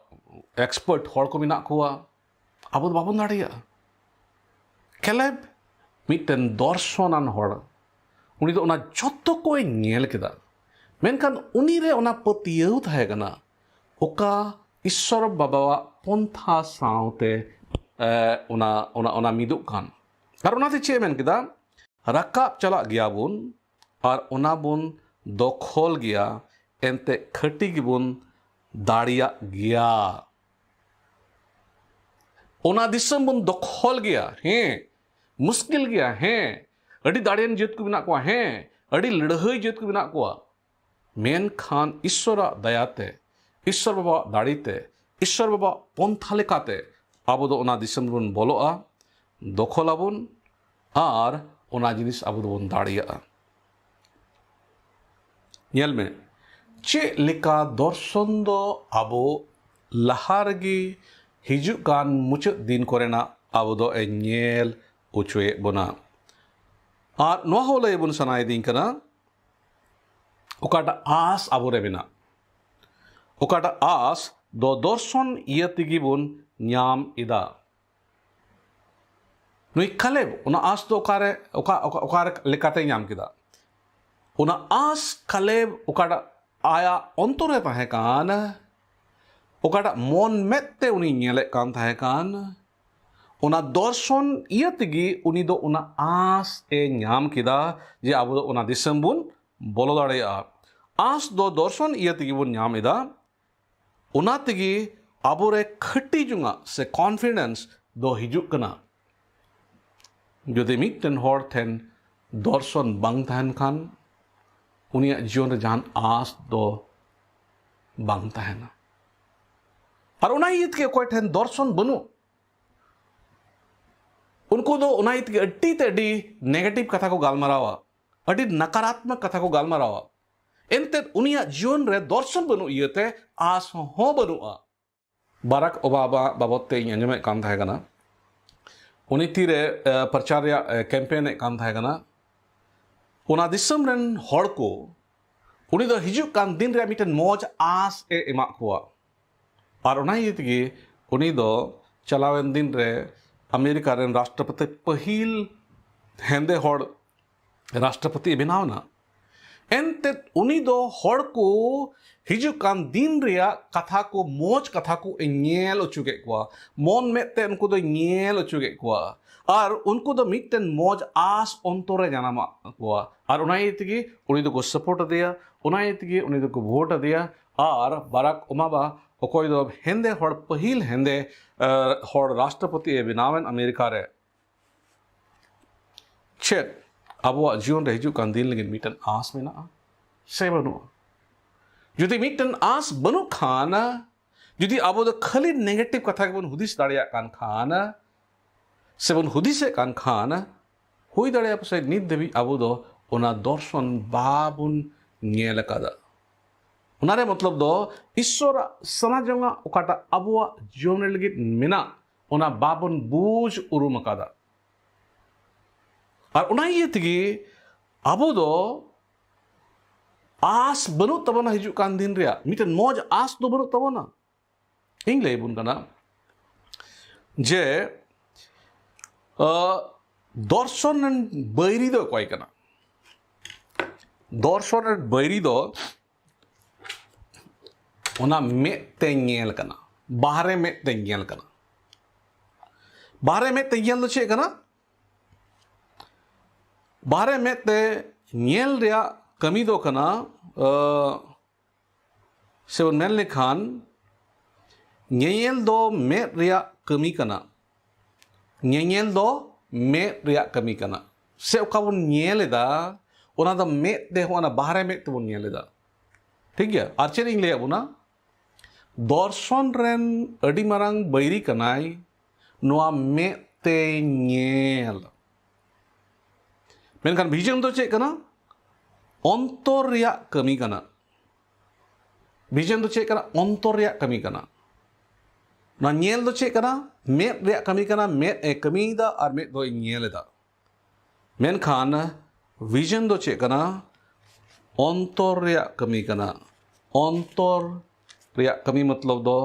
expert ᱦᱚᱲ ᱠᱚ ᱢᱮᱱᱟᱜ ᱠᱚᱣᱟ᱾ ᱟᱵᱚ ᱫᱚ ᱵᱟᱵᱚᱱ ᱫᱟᱲᱮᱭᱟᱜᱼᱟ᱾ ᱠᱮᱞᱮᱵ ᱢᱤᱫᱴᱮᱱ ᱫᱚᱨᱥᱚᱱᱟᱱ ᱦᱚᱲ, ᱩᱱᱤ ᱫᱚ ᱚᱱᱟ ᱡᱚᱛᱚ ᱠᱚᱭ ᱧᱮᱞ ᱠᱮᱫᱟ, ᱢᱮᱱᱠᱷᱟᱱ ᱩᱱᱤ ᱨᱮ ᱚᱱᱟ ᱯᱟᱹᱛᱭᱟᱹᱣ ᱛᱟᱦᱮᱸ ᱠᱟᱱᱟ, ᱚᱠᱟ ᱤᱥᱥᱚᱨ ᱵᱟᱵᱟᱣᱟᱜ ᱯᱚᱱᱛᱷᱟ ᱥᱟᱶᱛᱮ, ᱮ, ᱚᱱᱟ, ᱚᱱᱟ, ᱚᱱᱟ ᱢᱤᱫᱚᱜ ᱠᱟᱱ᱾ ᱟᱨ ᱚᱱᱟᱛᱮ ᱪᱮᱫ ᱮ ᱢᱮᱱ ᱠᱮᱫᱟ? ᱨᱟᱠᱟᱵ ᱪᱟᱞᱟᱜ ᱜᱮᱭᱟ ᱵᱚᱱ ᱟᱨ ᱚᱱᱟ ᱵᱚᱱ ᱫᱚᱠᱷᱚᱞ ᱜᱮᱭᱟ, ᱮᱱᱛᱮ ᱠᱷᱟᱹᱴᱤ ᱜᱮᱵᱚᱱ ᱫᱟᱲᱮᱭᱟᱜ ᱜᱮᱭᱟ᱾ ᱚᱱᱟ ᱫᱤᱥᱚᱢ ᱵᱚᱱ ᱫᱚᱠᱷᱚᱞ ᱜᱮᱭᱟ, ᱦᱮᱸ, ᱢᱩᱥᱠᱤᱞ ᱜᱮᱭᱟ, ᱦᱮᱸ, ᱟᱹᱰᱤ ᱫᱟᱲᱮᱭᱟᱱ ᱡᱟᱹᱛ ᱠᱚ ᱢᱮᱱᱟᱜ ᱠᱚᱣᱟ, ᱦᱮᱸ, ᱟᱹᱰᱤ ᱞᱟᱹᱲᱦᱟᱹᱭ ᱡᱟᱹᱛ ᱠᱚ ᱢᱮᱱᱟᱜ ᱠᱚᱣᱟ, ᱢᱮᱱᱠᱷᱟᱱ ᱤᱥᱥᱚᱨᱟᱜ ᱫᱟᱭᱟᱛᱮ, ᱤᱥᱥᱚᱨ ᱵᱟᱵᱟᱣᱟᱜ ᱫᱟᱲᱮᱛᱮ, ᱤᱥᱥᱚᱨ ᱵᱟᱵᱟᱣᱟᱜ ᱯᱚᱱᱛᱷᱟ ᱞᱮᱠᱟᱛᱮ ᱟᱵᱚ ᱫᱚ ᱚᱱᱟ ᱫᱤᱥᱚᱢ ᱨᱮᱵᱚᱱ ᱵᱚᱞᱚᱜᱼᱟ, ᱫᱚᱠᱷᱚᱞᱟᱵᱚᱱ ᱟᱨ ᱚᱱᱟ ᱡᱤᱱᱤᱥ ᱟᱵᱚ ᱫᱚᱵᱚᱱ ᱫᱟᱲᱮᱭᱟᱜᱼᱟ᱾ ᱧᱮᱞ ᱢᱮ, ᱪᱮᱫ ᱞᱮᱠᱟ ᱫᱚᱨᱥᱚᱱ ᱫᱚ ᱟᱵᱚ ᱞᱟᱦᱟ ᱨᱮᱜᱮ ᱦᱤᱡᱩᱜ ᱠᱟᱱ ᱢᱩᱪᱟᱹᱫ ᱫᱤᱱ ᱠᱚᱨᱮᱱᱟᱜ ᱟᱵᱚ ᱫᱚ ᱮ ᱧᱮᱞ ᱦᱚᱪᱚᱭᱮᱫ ᱵᱚᱱᱟ᱾ ᱟᱨ ᱱᱚᱣᱟ ᱦᱚᱸ ᱞᱟᱹᱭ ᱵᱚᱱ ᱥᱟᱱᱟᱭᱮᱫᱤᱧ ᱠᱟᱱᱟ, ᱚᱠᱟᱴᱟᱜ ᱟᱸᱥ ᱟᱵᱚᱨᱮ ᱢᱮᱱᱟᱜ, ᱚᱠᱟᱴᱟᱜ ᱟᱸᱥ ᱫᱚ ᱫᱚᱨᱥᱚᱱ ᱤᱭᱟᱹ ᱛᱮᱜᱮ ᱵᱚᱱ ᱧᱟᱢ ᱮᱫᱟ᱾ ᱱᱩᱭ ᱠᱟᱞᱮᱵ ᱚᱱᱟ ᱟᱸᱥ ᱫᱚ ᱚᱠᱟᱨᱮ, ᱚᱠᱟ, ᱚᱠᱟ, ᱚᱠᱟᱨᱮ ᱞᱮᱠᱟᱛᱮᱭ ᱧᱟᱢ ᱠᱮᱫᱟ? ᱚᱱᱟ ᱟᱸᱥ ᱠᱟᱞᱮᱵ ᱚᱠᱟᱴᱟᱜ ᱟᱭᱟᱜ ᱚᱱᱛᱚᱨ ᱨᱮ ᱛᱟᱦᱮᱸ ᱠᱟᱱ, ᱚᱠᱟᱴᱟᱜ ᱢᱚᱱ ᱢᱮᱫ ᱛᱮ ᱩᱱᱤ ᱧᱮᱞᱮᱫ ᱠᱟᱱ ᱛᱟᱦᱮᱸ ᱠᱟᱱ, ᱚᱱᱟ ᱫᱚᱨᱥᱚᱱ ᱤᱭᱟᱹ ᱛᱮᱜᱮ ᱩᱱᱤ ᱫᱚ ᱚᱱᱟ ᱟᱸᱥ ᱮ ᱧᱟᱢ ᱠᱮᱫᱟ ᱡᱮ ᱟᱵᱚ ᱫᱚ ᱚᱱᱟ ᱫᱤᱥᱚᱢ ᱵᱚᱱ ᱵᱚᱞᱚ ᱫᱟᱲᱮᱭᱟᱜᱼᱟ᱾ ᱟᱸᱥ ᱫᱚ ᱫᱚᱨᱥᱚᱱ ᱤᱭᱟᱹ ᱛᱮᱜᱮ ᱵᱚᱱ ᱧᱟᱢ ᱮᱫᱟ᱾ ᱚᱱᱟ ᱛᱮᱜᱮ ᱟᱵᱚᱨᱮ ᱠᱷᱟᱹᱴᱤ ᱡᱚᱝᱟᱜ ᱥᱮ confidence ᱫᱚ ᱦᱤᱡᱩᱜ ᱠᱟᱱᱟ᱾ ᱡᱩᱫᱤ ᱢᱤᱫᱴᱮᱱ ᱦᱚᱲ ᱴᱷᱮᱱ ᱫᱚᱨᱥᱚᱱ ᱵᱟᱝ ᱛᱟᱦᱮᱱ ᱠᱷᱟᱱ, ᱩᱱᱤᱭᱟᱜ ᱡᱤᱭᱚᱱ ᱨᱮ ᱡᱟᱦᱟᱱ ᱟᱸᱥ ᱫᱚ ᱵᱟᱝ ᱛᱟᱦᱮᱱᱟ᱾ ᱟᱨ ᱚᱱᱟ ᱤᱭᱟᱹ ᱛᱮᱜᱮ ᱚᱠᱚᱭ ᱴᱷᱮᱱ ᱫᱚᱨᱥᱚᱱ ᱵᱟᱹᱱᱩᱜ, ᱩᱱᱠᱩ ᱫᱚ ᱚᱱᱟ ᱤᱭᱟᱹ ᱛᱮᱜᱮ ᱟᱹᱰᱤ ᱛᱮ ᱟᱹᱰᱤ negative ᱠᱟᱛᱷᱟ ᱠᱚ ᱜᱟᱞᱢᱟᱨᱟᱣᱟ, ᱟᱹᱰᱤ ᱱᱟᱠᱟᱨᱟᱛᱢᱚᱠ ᱠᱟᱛᱷᱟ ᱠᱚ ᱜᱟᱞᱢᱟᱨᱟᱣᱟ᱾ ᱮᱱᱛᱮᱫ ᱩᱱᱤᱭᱟᱜ ᱡᱤᱭᱚᱱ ᱨᱮ ᱫᱚᱨᱥᱚᱱ ᱵᱟᱹᱱᱩᱜ ᱤᱭᱟᱹᱛᱮ ᱟᱸᱥ ᱦᱚᱸ ᱵᱟᱹᱱᱩᱜᱼᱟ᱾ ᱵᱟᱨᱟᱠ ᱳᱵᱟᱢᱟ ᱵᱟᱵᱚᱫ ᱛᱮ ᱤᱧ ᱟᱸᱡᱚᱢᱮᱫ ᱠᱟᱱ ᱛᱟᱦᱮᱸ ᱠᱟᱱᱟ, ᱩᱱᱤ ᱛᱤᱨᱮ, ᱮ, ᱯᱨᱚᱪᱟᱨ ᱨᱮᱭᱟᱜ, ᱮ, campaign ᱮᱫ ᱠᱟᱱ ᱛᱟᱦᱮᱸ ᱠᱟᱱᱟ᱾ ᱚᱱᱟ ᱫᱤᱥᱚᱢ ᱨᱮᱱ ᱦᱚᱲ ᱠᱚ ᱩᱱᱤ ᱫᱚ ᱦᱤᱡᱩᱜ ᱠᱟᱱ ᱫᱤᱱ ᱨᱮᱭᱟᱜ ᱢᱤᱫᱴᱮᱱ ᱢᱚᱡᱽ ᱟᱸᱥ ᱮ ᱮᱢᱟᱜ ᱠᱚᱣᱟ᱾ ᱟᱨ ᱚᱱᱟ ᱤᱭᱟᱹ ᱛᱮᱜᱮ ᱩᱱᱤ ᱫᱚ ᱪᱟᱞᱟᱣᱮᱱ ᱫᱤᱱ ᱨᱮ ᱟᱢᱮᱨᱤᱠᱟ ᱨᱮᱱ ᱨᱟᱥᱴᱨᱚᱯᱚᱛᱤ, ᱯᱟᱹᱦᱤᱞ ᱦᱮᱸᱫᱮ ᱦᱚᱲ ᱨᱟᱥᱴᱨᱚᱯᱚᱛᱤ ᱮ ᱵᱮᱱᱟᱣ ᱮᱱᱟ᱾ ᱮᱱᱛᱮᱫ ᱩᱱᱤ ᱫᱚ ᱦᱚᱲ ᱠᱚ ᱦᱤᱡᱩᱜ ᱠᱟᱱ ᱫᱤᱱ ᱨᱮᱭᱟᱜ ᱠᱟᱛᱷᱟ ᱠᱚ, ᱢᱚᱡᱽ ᱠᱟᱛᱷᱟ ᱠᱚ ᱧᱮᱞ ᱦᱚᱪᱚ ᱠᱮᱫ ᱠᱚᱣᱟ, ᱢᱚᱱ ᱢᱮᱫ ᱛᱮ ᱩᱱᱠᱩ ᱫᱚ ᱧᱮᱞ ᱦᱚᱪᱚ ᱠᱮᱫ ᱠᱚᱣᱟ᱾ ᱟᱨ ᱩᱱᱠᱩ ᱫᱚ ᱢᱤᱫᱴᱮᱱ ᱢᱚᱡᱽ ᱟᱸᱥ ᱚᱱᱛᱚᱨ ᱨᱮ ᱡᱟᱱᱟᱢᱟᱜ ᱠᱚᱣᱟ᱾ ᱟᱨ ᱚᱱᱟ ᱤᱭᱟᱹ ᱛᱮᱜᱮ ᱩᱱᱤ ᱫᱚᱠᱚ support ᱟᱫᱮᱭᱟ, ᱚᱱᱟ ᱤᱭᱟᱹ ᱛᱮᱜᱮ ᱩᱱᱤ ᱫᱚᱠᱚ vote ᱟᱫᱮᱭᱟ᱾ ᱟᱨ ᱵᱟᱨᱟᱠ ᱳᱵᱟᱢᱟ, ᱚᱠᱚᱭ ᱫᱚ ᱦᱮᱸᱫᱮ ᱦᱚᱲ, ᱯᱟᱹᱦᱤᱞ ᱦᱮᱸᱫᱮ, ᱮ, ᱦᱚᱲ ᱨᱟᱥᱴᱨᱚᱯᱚᱛᱤ ᱮ ᱵᱮᱱᱟᱣᱮᱱ ᱟᱢᱮᱨᱤᱠᱟ ᱨᱮ, ᱪᱮᱫ ᱟᱵᱚᱣᱟᱜ ᱡᱤᱭᱚᱱ ᱨᱮ ᱦᱤᱡᱩᱜ ᱠᱟᱱ ᱫᱤᱱ ᱞᱟᱹᱜᱤᱫ ᱢᱤᱫᱴᱮᱱ ᱟᱸᱥ ᱢᱮᱱᱟᱜᱼᱟ ᱥᱮ ᱵᱟᱹᱱᱩᱜᱼᱟ? ᱡᱩᱫᱤ ᱢᱤᱫᱴᱮᱱ ᱟᱸᱥ ᱵᱟᱹᱱᱩᱜ ᱠᱷᱟᱱ, ᱡᱩᱫᱤ ᱟᱵᱚ ᱫᱚ ᱠᱷᱟᱹᱞᱤ negative ᱠᱟᱛᱷᱟ ᱜᱮᱵᱚᱱ ᱦᱩᱫᱤᱥ ᱫᱟᱲᱮᱭᱟᱜ ᱠᱟᱱ ᱠᱷᱟᱱ, ᱥᱮᱵᱚᱱ ᱦᱩᱫᱤᱥᱮᱫ ᱠᱟᱱ ᱠᱷᱟᱱ, ᱦᱩᱭ ᱫᱟᱲᱮᱭᱟᱜᱼᱟ ᱯᱟᱥᱮᱡ ᱱᱤᱛ ᱫᱷᱟᱹᱵᱤᱡ ᱟᱵᱚ ᱫᱚ ᱚᱱᱟ ᱫᱚᱨᱥᱚᱱ ᱵᱟᱵᱚᱱ ᱧᱮᱞ ᱟᱠᱟᱫᱟ᱾ ᱚᱱᱟ ᱨᱮᱭᱟᱜ ᱢᱚᱛᱞᱚᱵ ᱫᱚ ᱤᱥᱥᱚᱨᱟᱜ ᱥᱟᱱᱟ ᱡᱚᱝᱟᱜ ᱚᱠᱟᱴᱟᱜ ᱟᱵᱚᱣᱟᱜ ᱡᱤᱭᱚᱱ ᱨᱮ ᱞᱟᱹᱜᱤᱫ ᱢᱮᱱᱟᱜ, ᱚᱱᱟ ᱵᱟᱵᱚᱱ ᱵᱩᱡᱽ ᱩᱨᱩᱢ ᱟᱠᱟᱫᱟ᱾ ᱟᱨ ᱚᱱᱟ ᱤᱭᱟᱹ ᱛᱮᱜᱮ ᱟᱵᱚ ᱫᱚ ᱟᱥ ᱵᱟᱹᱱᱩᱜ ᱛᱟᱵᱚᱱᱟ ᱦᱤᱡᱩᱜ ᱠᱟᱱ ᱫᱤᱱ ᱨᱮᱭᱟᱜ, ᱢᱤᱫᱴᱮᱱ ᱢᱚᱡᱽ ᱟᱥ ᱫᱚ ᱵᱟᱹᱱᱩᱜ ᱛᱟᱵᱚᱱᱟ᱾ ᱤᱧ ᱞᱟᱹᱭ ᱟᱵᱚᱱ ᱠᱟᱱᱟ ᱡᱮ, ᱟ, ᱫᱚᱨᱥᱚᱱ ᱨᱮᱱ ᱵᱟᱹᱭᱨᱤ ᱫᱚ ᱚᱠᱚᱭ ᱠᱟᱱᱟ? ᱫᱚᱨᱥᱚᱱ ᱨᱮᱱ ᱵᱟᱹᱭᱨᱤ ᱫᱚ ᱚᱱᱟ ᱢᱮᱫ ᱛᱮ ᱧᱮᱞ ᱠᱟᱱᱟ, ᱵᱟᱦᱨᱮ ᱢᱮᱫ ᱛᱮ ᱧᱮᱞ ᱠᱟᱱᱟ᱾ ᱵᱟᱦᱨᱮ ᱢᱮᱫ ᱛᱮ ᱧᱮᱞ ᱫᱚ ᱪᱮᱫ ᱠᱟᱱᱟ? ᱵᱟᱦᱨᱮ ᱢᱮᱫ ᱛᱮ ᱧᱮᱞ ᱨᱮᱭᱟᱜ ᱠᱟᱹᱢᱤ ᱫᱚ ᱠᱟᱱᱟ, ᱟ, ᱥᱮᱵᱚᱱ ᱢᱮᱱ ᱞᱮᱠᱷᱟᱱ, ᱧᱮᱧᱮᱞ ᱫᱚ ᱢᱮᱫ ᱨᱮᱭᱟᱜ ᱠᱟᱹᱢᱤ ᱠᱟᱱᱟ᱾ ᱧᱮᱧᱮᱞ ᱫᱚ ᱢᱮᱫ ᱨᱮᱭᱟᱜ ᱠᱟᱹᱢᱤ ᱠᱟᱱᱟ᱾ ᱥᱮ ᱚᱠᱟ ᱵᱚᱱ ᱧᱮᱞ ᱮᱫᱟ, ᱚᱱᱟ ᱫᱚ ᱢᱮᱫ ᱛᱮ, ᱚᱱᱟ ᱵᱟᱦᱨᱮ ᱢᱮᱫ ᱛᱮᱵᱚᱱ ᱧᱮᱞ ᱮᱫᱟ᱾ ᱴᱷᱤᱠ ᱜᱮᱭᱟ? ᱟᱨ ᱪᱮᱫ ᱤᱧ ᱞᱟᱹᱭᱟᱫ ᱵᱚᱱᱟ? ᱫᱚᱨᱥᱚᱱ ᱨᱮᱱ ᱟᱹᱰᱤ ᱢᱟᱨᱟᱝ ᱵᱟᱹᱭᱨᱤ ᱠᱟᱱᱟᱭ ᱱᱚᱣᱟ ᱢᱮᱫ ᱛᱮ ᱧᱮᱞ᱾ ᱢᱮᱱᱠᱷᱟᱱ ᱵᱷᱤᱡᱚᱱ ᱫᱚ ᱪᱮᱫ ᱠᱟᱱᱟ? ᱚᱱᱛᱚᱨ ᱨᱮᱭᱟᱜ ᱠᱟᱹᱢᱤ ᱠᱟᱱᱟ᱾ ᱵᱷᱤᱡᱚᱱ ᱫᱚ ᱪᱮᱫ ᱠᱟᱱᱟ? ᱚᱱᱛᱚᱨ ᱨᱮᱭᱟᱜ ᱠᱟᱹᱢᱤ ᱠᱟᱱᱟ᱾ ᱱᱚᱣᱟ ᱧᱮᱞ ᱫᱚ ᱪᱮᱫ ᱠᱟᱱᱟ? ᱢᱮᱫ ᱨᱮᱭᱟᱜ ᱠᱟᱹᱢᱤ ᱠᱟᱱᱟ᱾ ᱢᱮᱫ ᱮ ᱠᱟᱹᱢᱤᱭᱮᱫᱟ ᱟᱨ ᱢᱮᱫ ᱫᱚᱭ ᱧᱮᱞ ᱮᱫᱟ᱾ ᱢᱮᱱᱠᱷᱟᱱ ᱵᱷᱤᱡᱚᱱ ᱫᱚ ᱪᱮᱫ ᱠᱟᱱᱟ? ᱚᱱᱛᱚᱨ ᱨᱮᱭᱟᱜ ᱠᱟᱹᱢᱤ ᱠᱟᱱᱟ᱾ ᱚᱱᱛᱚᱨ ᱨᱮᱭᱟᱜ ᱠᱟᱹᱢᱤ ᱢᱚᱛᱞᱚᱵ ᱫᱚ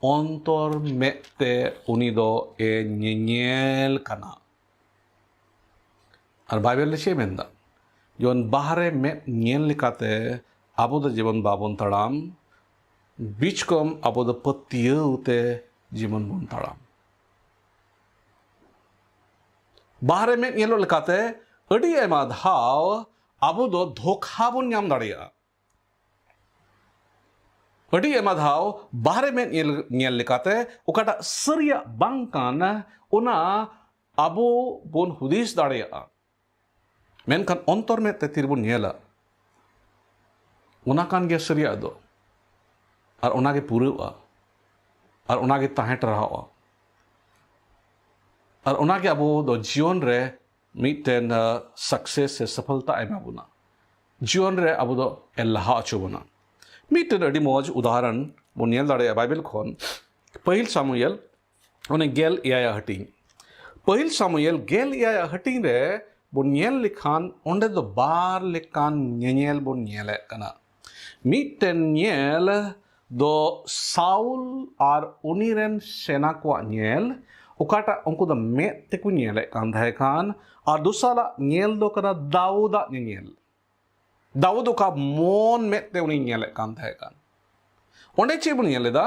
ᱚᱱᱛᱚᱨ ᱢᱮᱫ ᱛᱮ ᱩᱱᱤ ᱫᱚ ᱮ ᱧᱮᱧᱮᱞ ᱠᱟᱱᱟ᱾ ᱟᱨ ᱵᱟᱭᱵᱮᱞ ᱨᱮ ᱪᱮᱫ ᱮ ᱢᱮᱱᱫᱟ? ᱡᱮᱢᱚᱱ ᱵᱟᱦᱨᱮ ᱢᱮᱫ ᱧᱮᱞ ᱞᱮᱠᱟᱛᱮ ᱟᱵᱚ ᱫᱚ ᱡᱮᱢᱚᱱ ᱵᱟᱵᱚᱱ ᱛᱟᱲᱟᱢ, ᱵᱤᱪᱠᱚᱢ ᱟᱵᱚ ᱫᱚ ᱯᱟᱹᱛᱭᱟᱹᱣ ᱛᱮ ᱡᱮᱢᱚᱱ ᱵᱚᱱ ᱛᱟᱲᱟᱢ᱾ ᱵᱟᱦᱨᱮ ᱢᱮᱫ ᱧᱮᱞᱚᱜ ᱞᱮᱠᱟᱛᱮ ᱟᱹᱰᱤ ᱟᱭᱢᱟ ᱫᱷᱟᱣ ᱟᱵᱚ ᱫᱚ ᱫᱷᱳᱠᱷᱟ ᱵᱚᱱ ᱧᱟᱢ ᱫᱟᱲᱮᱭᱟᱜᱼᱟ᱾ ᱟᱹᱰᱤ ᱟᱭᱢᱟ ᱫᱷᱟᱣ ᱵᱟᱦᱨᱮ ᱢᱮᱫ ᱧᱮᱞ, ᱧᱮᱞ ᱞᱮᱠᱟᱛᱮ ᱚᱠᱟᱴᱟᱜ ᱥᱟᱹᱨᱤᱭᱟᱜ ᱵᱟᱝ ᱠᱟᱱ, ᱚᱱᱟ ᱟᱵᱚ ᱵᱚᱱ ᱦᱩᱫᱤᱥ ᱫᱟᱲᱮᱭᱟᱜᱼᱟ᱾ ᱢᱮᱱᱠᱷᱟᱱ ᱚᱱᱛᱚᱨ ᱢᱮᱫ ᱛᱮ ᱛᱤᱨᱮᱵᱚᱱ ᱧᱮᱞᱟ, ᱚᱱᱟ ᱠᱟᱱ ᱜᱮᱭᱟ ᱥᱟᱹᱨᱤᱭᱟᱜ ᱫᱚ᱾ ᱟᱨ ᱚᱱᱟᱜᱮ ᱯᱩᱨᱟᱹᱜᱼᱟ᱾ ᱟᱨ ᱚᱱᱟᱜᱮ ᱛᱟᱦᱮᱸ ᱴᱟᱨᱦᱟᱣᱜᱼᱟ᱾ ᱟᱨ ᱚᱱᱟᱜᱮ ᱟᱵᱚ ᱫᱚ ᱡᱤᱭᱚᱱ ᱨᱮ ᱢᱤᱫᱴᱮᱱ ᱥᱟᱠᱥᱮᱥ ᱥᱮ ᱥᱟᱯᱷᱚᱞᱛᱟ ᱮᱢᱟ ᱵᱚᱱᱟ, ᱡᱤᱭᱚᱱ ᱨᱮ ᱟᱵᱚ ᱫᱚ ᱮ ᱞᱟᱦᱟ ᱦᱚᱪᱚ ᱵᱚᱱᱟ᱾ ᱢᱤᱫᱴᱮᱱ ᱟᱹᱰᱤ ᱢᱚᱡᱽ ᱩᱫᱟᱦᱚᱨᱚᱱ ᱵᱚᱱ ᱧᱮᱞ ᱫᱟᱲᱮᱭᱟᱜᱼᱟ ᱵᱟᱭᱵᱮᱞ ᱠᱷᱚᱱ᱾ ᱯᱟᱹᱦᱤᱞ ᱥᱟᱢᱩᱭᱮᱞ, ᱚᱱᱮ ᱜᱮᱞ ᱮᱭᱟᱭᱟᱜ ᱦᱟᱹᱴᱤᱧ᱾ ᱯᱟᱹᱦᱤᱞ ᱥᱟᱢᱩᱭᱮᱞ ᱜᱮᱞ ᱮᱭᱟᱭᱟᱜ ᱦᱟᱹᱴᱤᱧ ᱨᱮ ᱵᱚᱱ ᱧᱮᱞ ᱞᱮᱠᱷᱟᱱ, ᱚᱸᱰᱮ ᱫᱚ ᱵᱟᱨ ᱞᱮᱠᱟᱱ ᱧᱮᱧᱮᱞ ᱵᱚᱱ ᱧᱮᱞᱮᱫ ᱠᱟᱱᱟ᱾ ᱢᱤᱫᱴᱮᱱ ᱧᱮᱞ ᱫᱚ ᱥᱟᱩᱞ ᱟᱨ ᱩᱱᱤ ᱨᱮᱱ ᱥᱮᱱᱟ ᱠᱚᱣᱟᱜ ᱧᱮᱞ, ᱚᱠᱟᱴᱟᱜ ᱩᱱᱠᱩ ᱫᱚ ᱢᱮᱫ ᱛᱮᱠᱚ ᱧᱮᱞᱮᱫ ᱠᱟᱱ ᱛᱟᱦᱮᱸ ᱠᱟᱱ, ᱟᱨ ᱫᱚᱥᱟᱨᱟᱜ ᱧᱮᱞ ᱫᱚ ᱠᱟᱱᱟ ᱫᱟᱣᱩᱫᱟᱜ ᱧᱮᱧᱮᱞ᱾ ᱫᱟᱣᱩᱫ ᱚᱠᱟ ᱢᱚᱱ ᱢᱮᱫ ᱛᱮ ᱩᱱᱤ ᱧᱮᱞᱮᱫ ᱠᱟᱱ ᱛᱟᱦᱮᱸ ᱠᱟᱱ᱾ ᱚᱸᱰᱮ ᱪᱮᱫ ᱵᱚᱱ ᱧᱮᱞ ᱮᱫᱟ?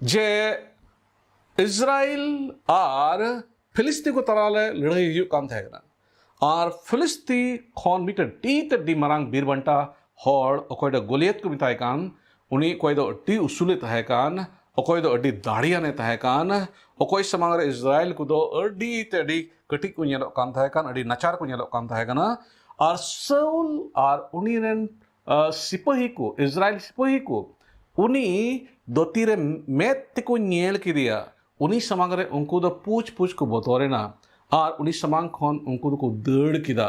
ᱡᱮ ᱤᱥᱨᱟᱭᱮᱞ ᱟᱨ ᱯᱷᱤᱞᱤᱥᱛᱤ ᱠᱚ ᱛᱟᱞᱟᱨᱮ ᱞᱟᱹᱲᱦᱟᱹᱭ ᱦᱩᱭᱩᱜ ᱠᱟᱱ ᱛᱟᱦᱮᱸ ᱠᱟᱱᱟ᱾ ᱟᱨ ᱯᱷᱤᱞᱤᱥᱛᱤ ᱠᱷᱚᱱ ᱢᱤᱫᱴᱮᱱ ᱟᱹᱰᱤ ᱛᱮᱫ ᱟᱹᱰᱤ ᱢᱟᱨᱟᱝ ᱵᱤᱨ ᱵᱟᱱᱴᱟ ᱦᱚᱲ, ᱚᱠᱚᱭ ᱫᱚ ᱜᱚᱞᱤᱭᱟᱛ ᱠᱚ ᱢᱮᱛᱟᱭ ᱠᱟᱱ, ᱩᱱᱤ ᱚᱠᱚᱭ ᱫᱚ ᱟᱹᱰᱤ ᱩᱥᱩᱞᱮ ᱛᱟᱦᱮᱸ ᱠᱟᱱ, ᱚᱠᱚᱭ ᱫᱚ ᱟᱹᱰᱤ ᱫᱟᱲᱮᱭᱟᱱᱮ ᱛᱟᱦᱮᱸ ᱠᱟᱱ, ᱚᱠᱚᱭ ᱥᱟᱢᱟᱝ ᱨᱮ ᱤᱥᱨᱟᱭᱮᱞ ᱠᱚᱫᱚ ᱟᱹᱰᱤ ᱛᱮ ᱟᱹᱰᱤ ᱠᱟᱹᱴᱤᱡ ᱠᱚ ᱧᱮᱞᱚᱜ ᱠᱟᱱ ᱛᱟᱦᱮᱸ ᱠᱟᱱ, ᱟᱹᱰᱤ ᱱᱟᱪᱟᱨ ᱠᱚ ᱧᱮᱞᱚᱜ ᱠᱟᱱ ᱛᱟᱦᱮᱸ ᱠᱟᱱᱟ᱾ ᱟᱨ ᱥᱟᱩᱞ ᱟᱨ ᱩᱱᱤ ᱨᱮᱱ ᱟᱨ ᱥᱤᱯᱟᱹᱦᱤ ᱠᱚ, ᱤᱥᱨᱟᱭᱮᱞ ᱥᱤᱯᱟᱹᱦᱤ ᱠᱚ, ᱩᱱᱤ ᱫᱚ ᱛᱤᱨᱮ ᱢᱮᱫ ᱛᱮᱠᱚ ᱧᱮᱞ ᱠᱮᱫᱮᱭᱟ, ᱩᱱᱤ ᱥᱟᱢᱟᱝ ᱨᱮ ᱩᱱᱠᱩ ᱫᱚ ᱯᱩᱪ ᱯᱩᱪ ᱠᱚ ᱵᱚᱛᱚᱨᱮᱱᱟ᱾ ᱟᱨ ᱩᱱᱤ ᱥᱟᱢᱟᱝ ᱠᱷᱚᱱ ᱩᱱᱠᱩ ᱫᱚᱠᱚ ᱫᱟᱹᱲ ᱠᱮᱫᱟ᱾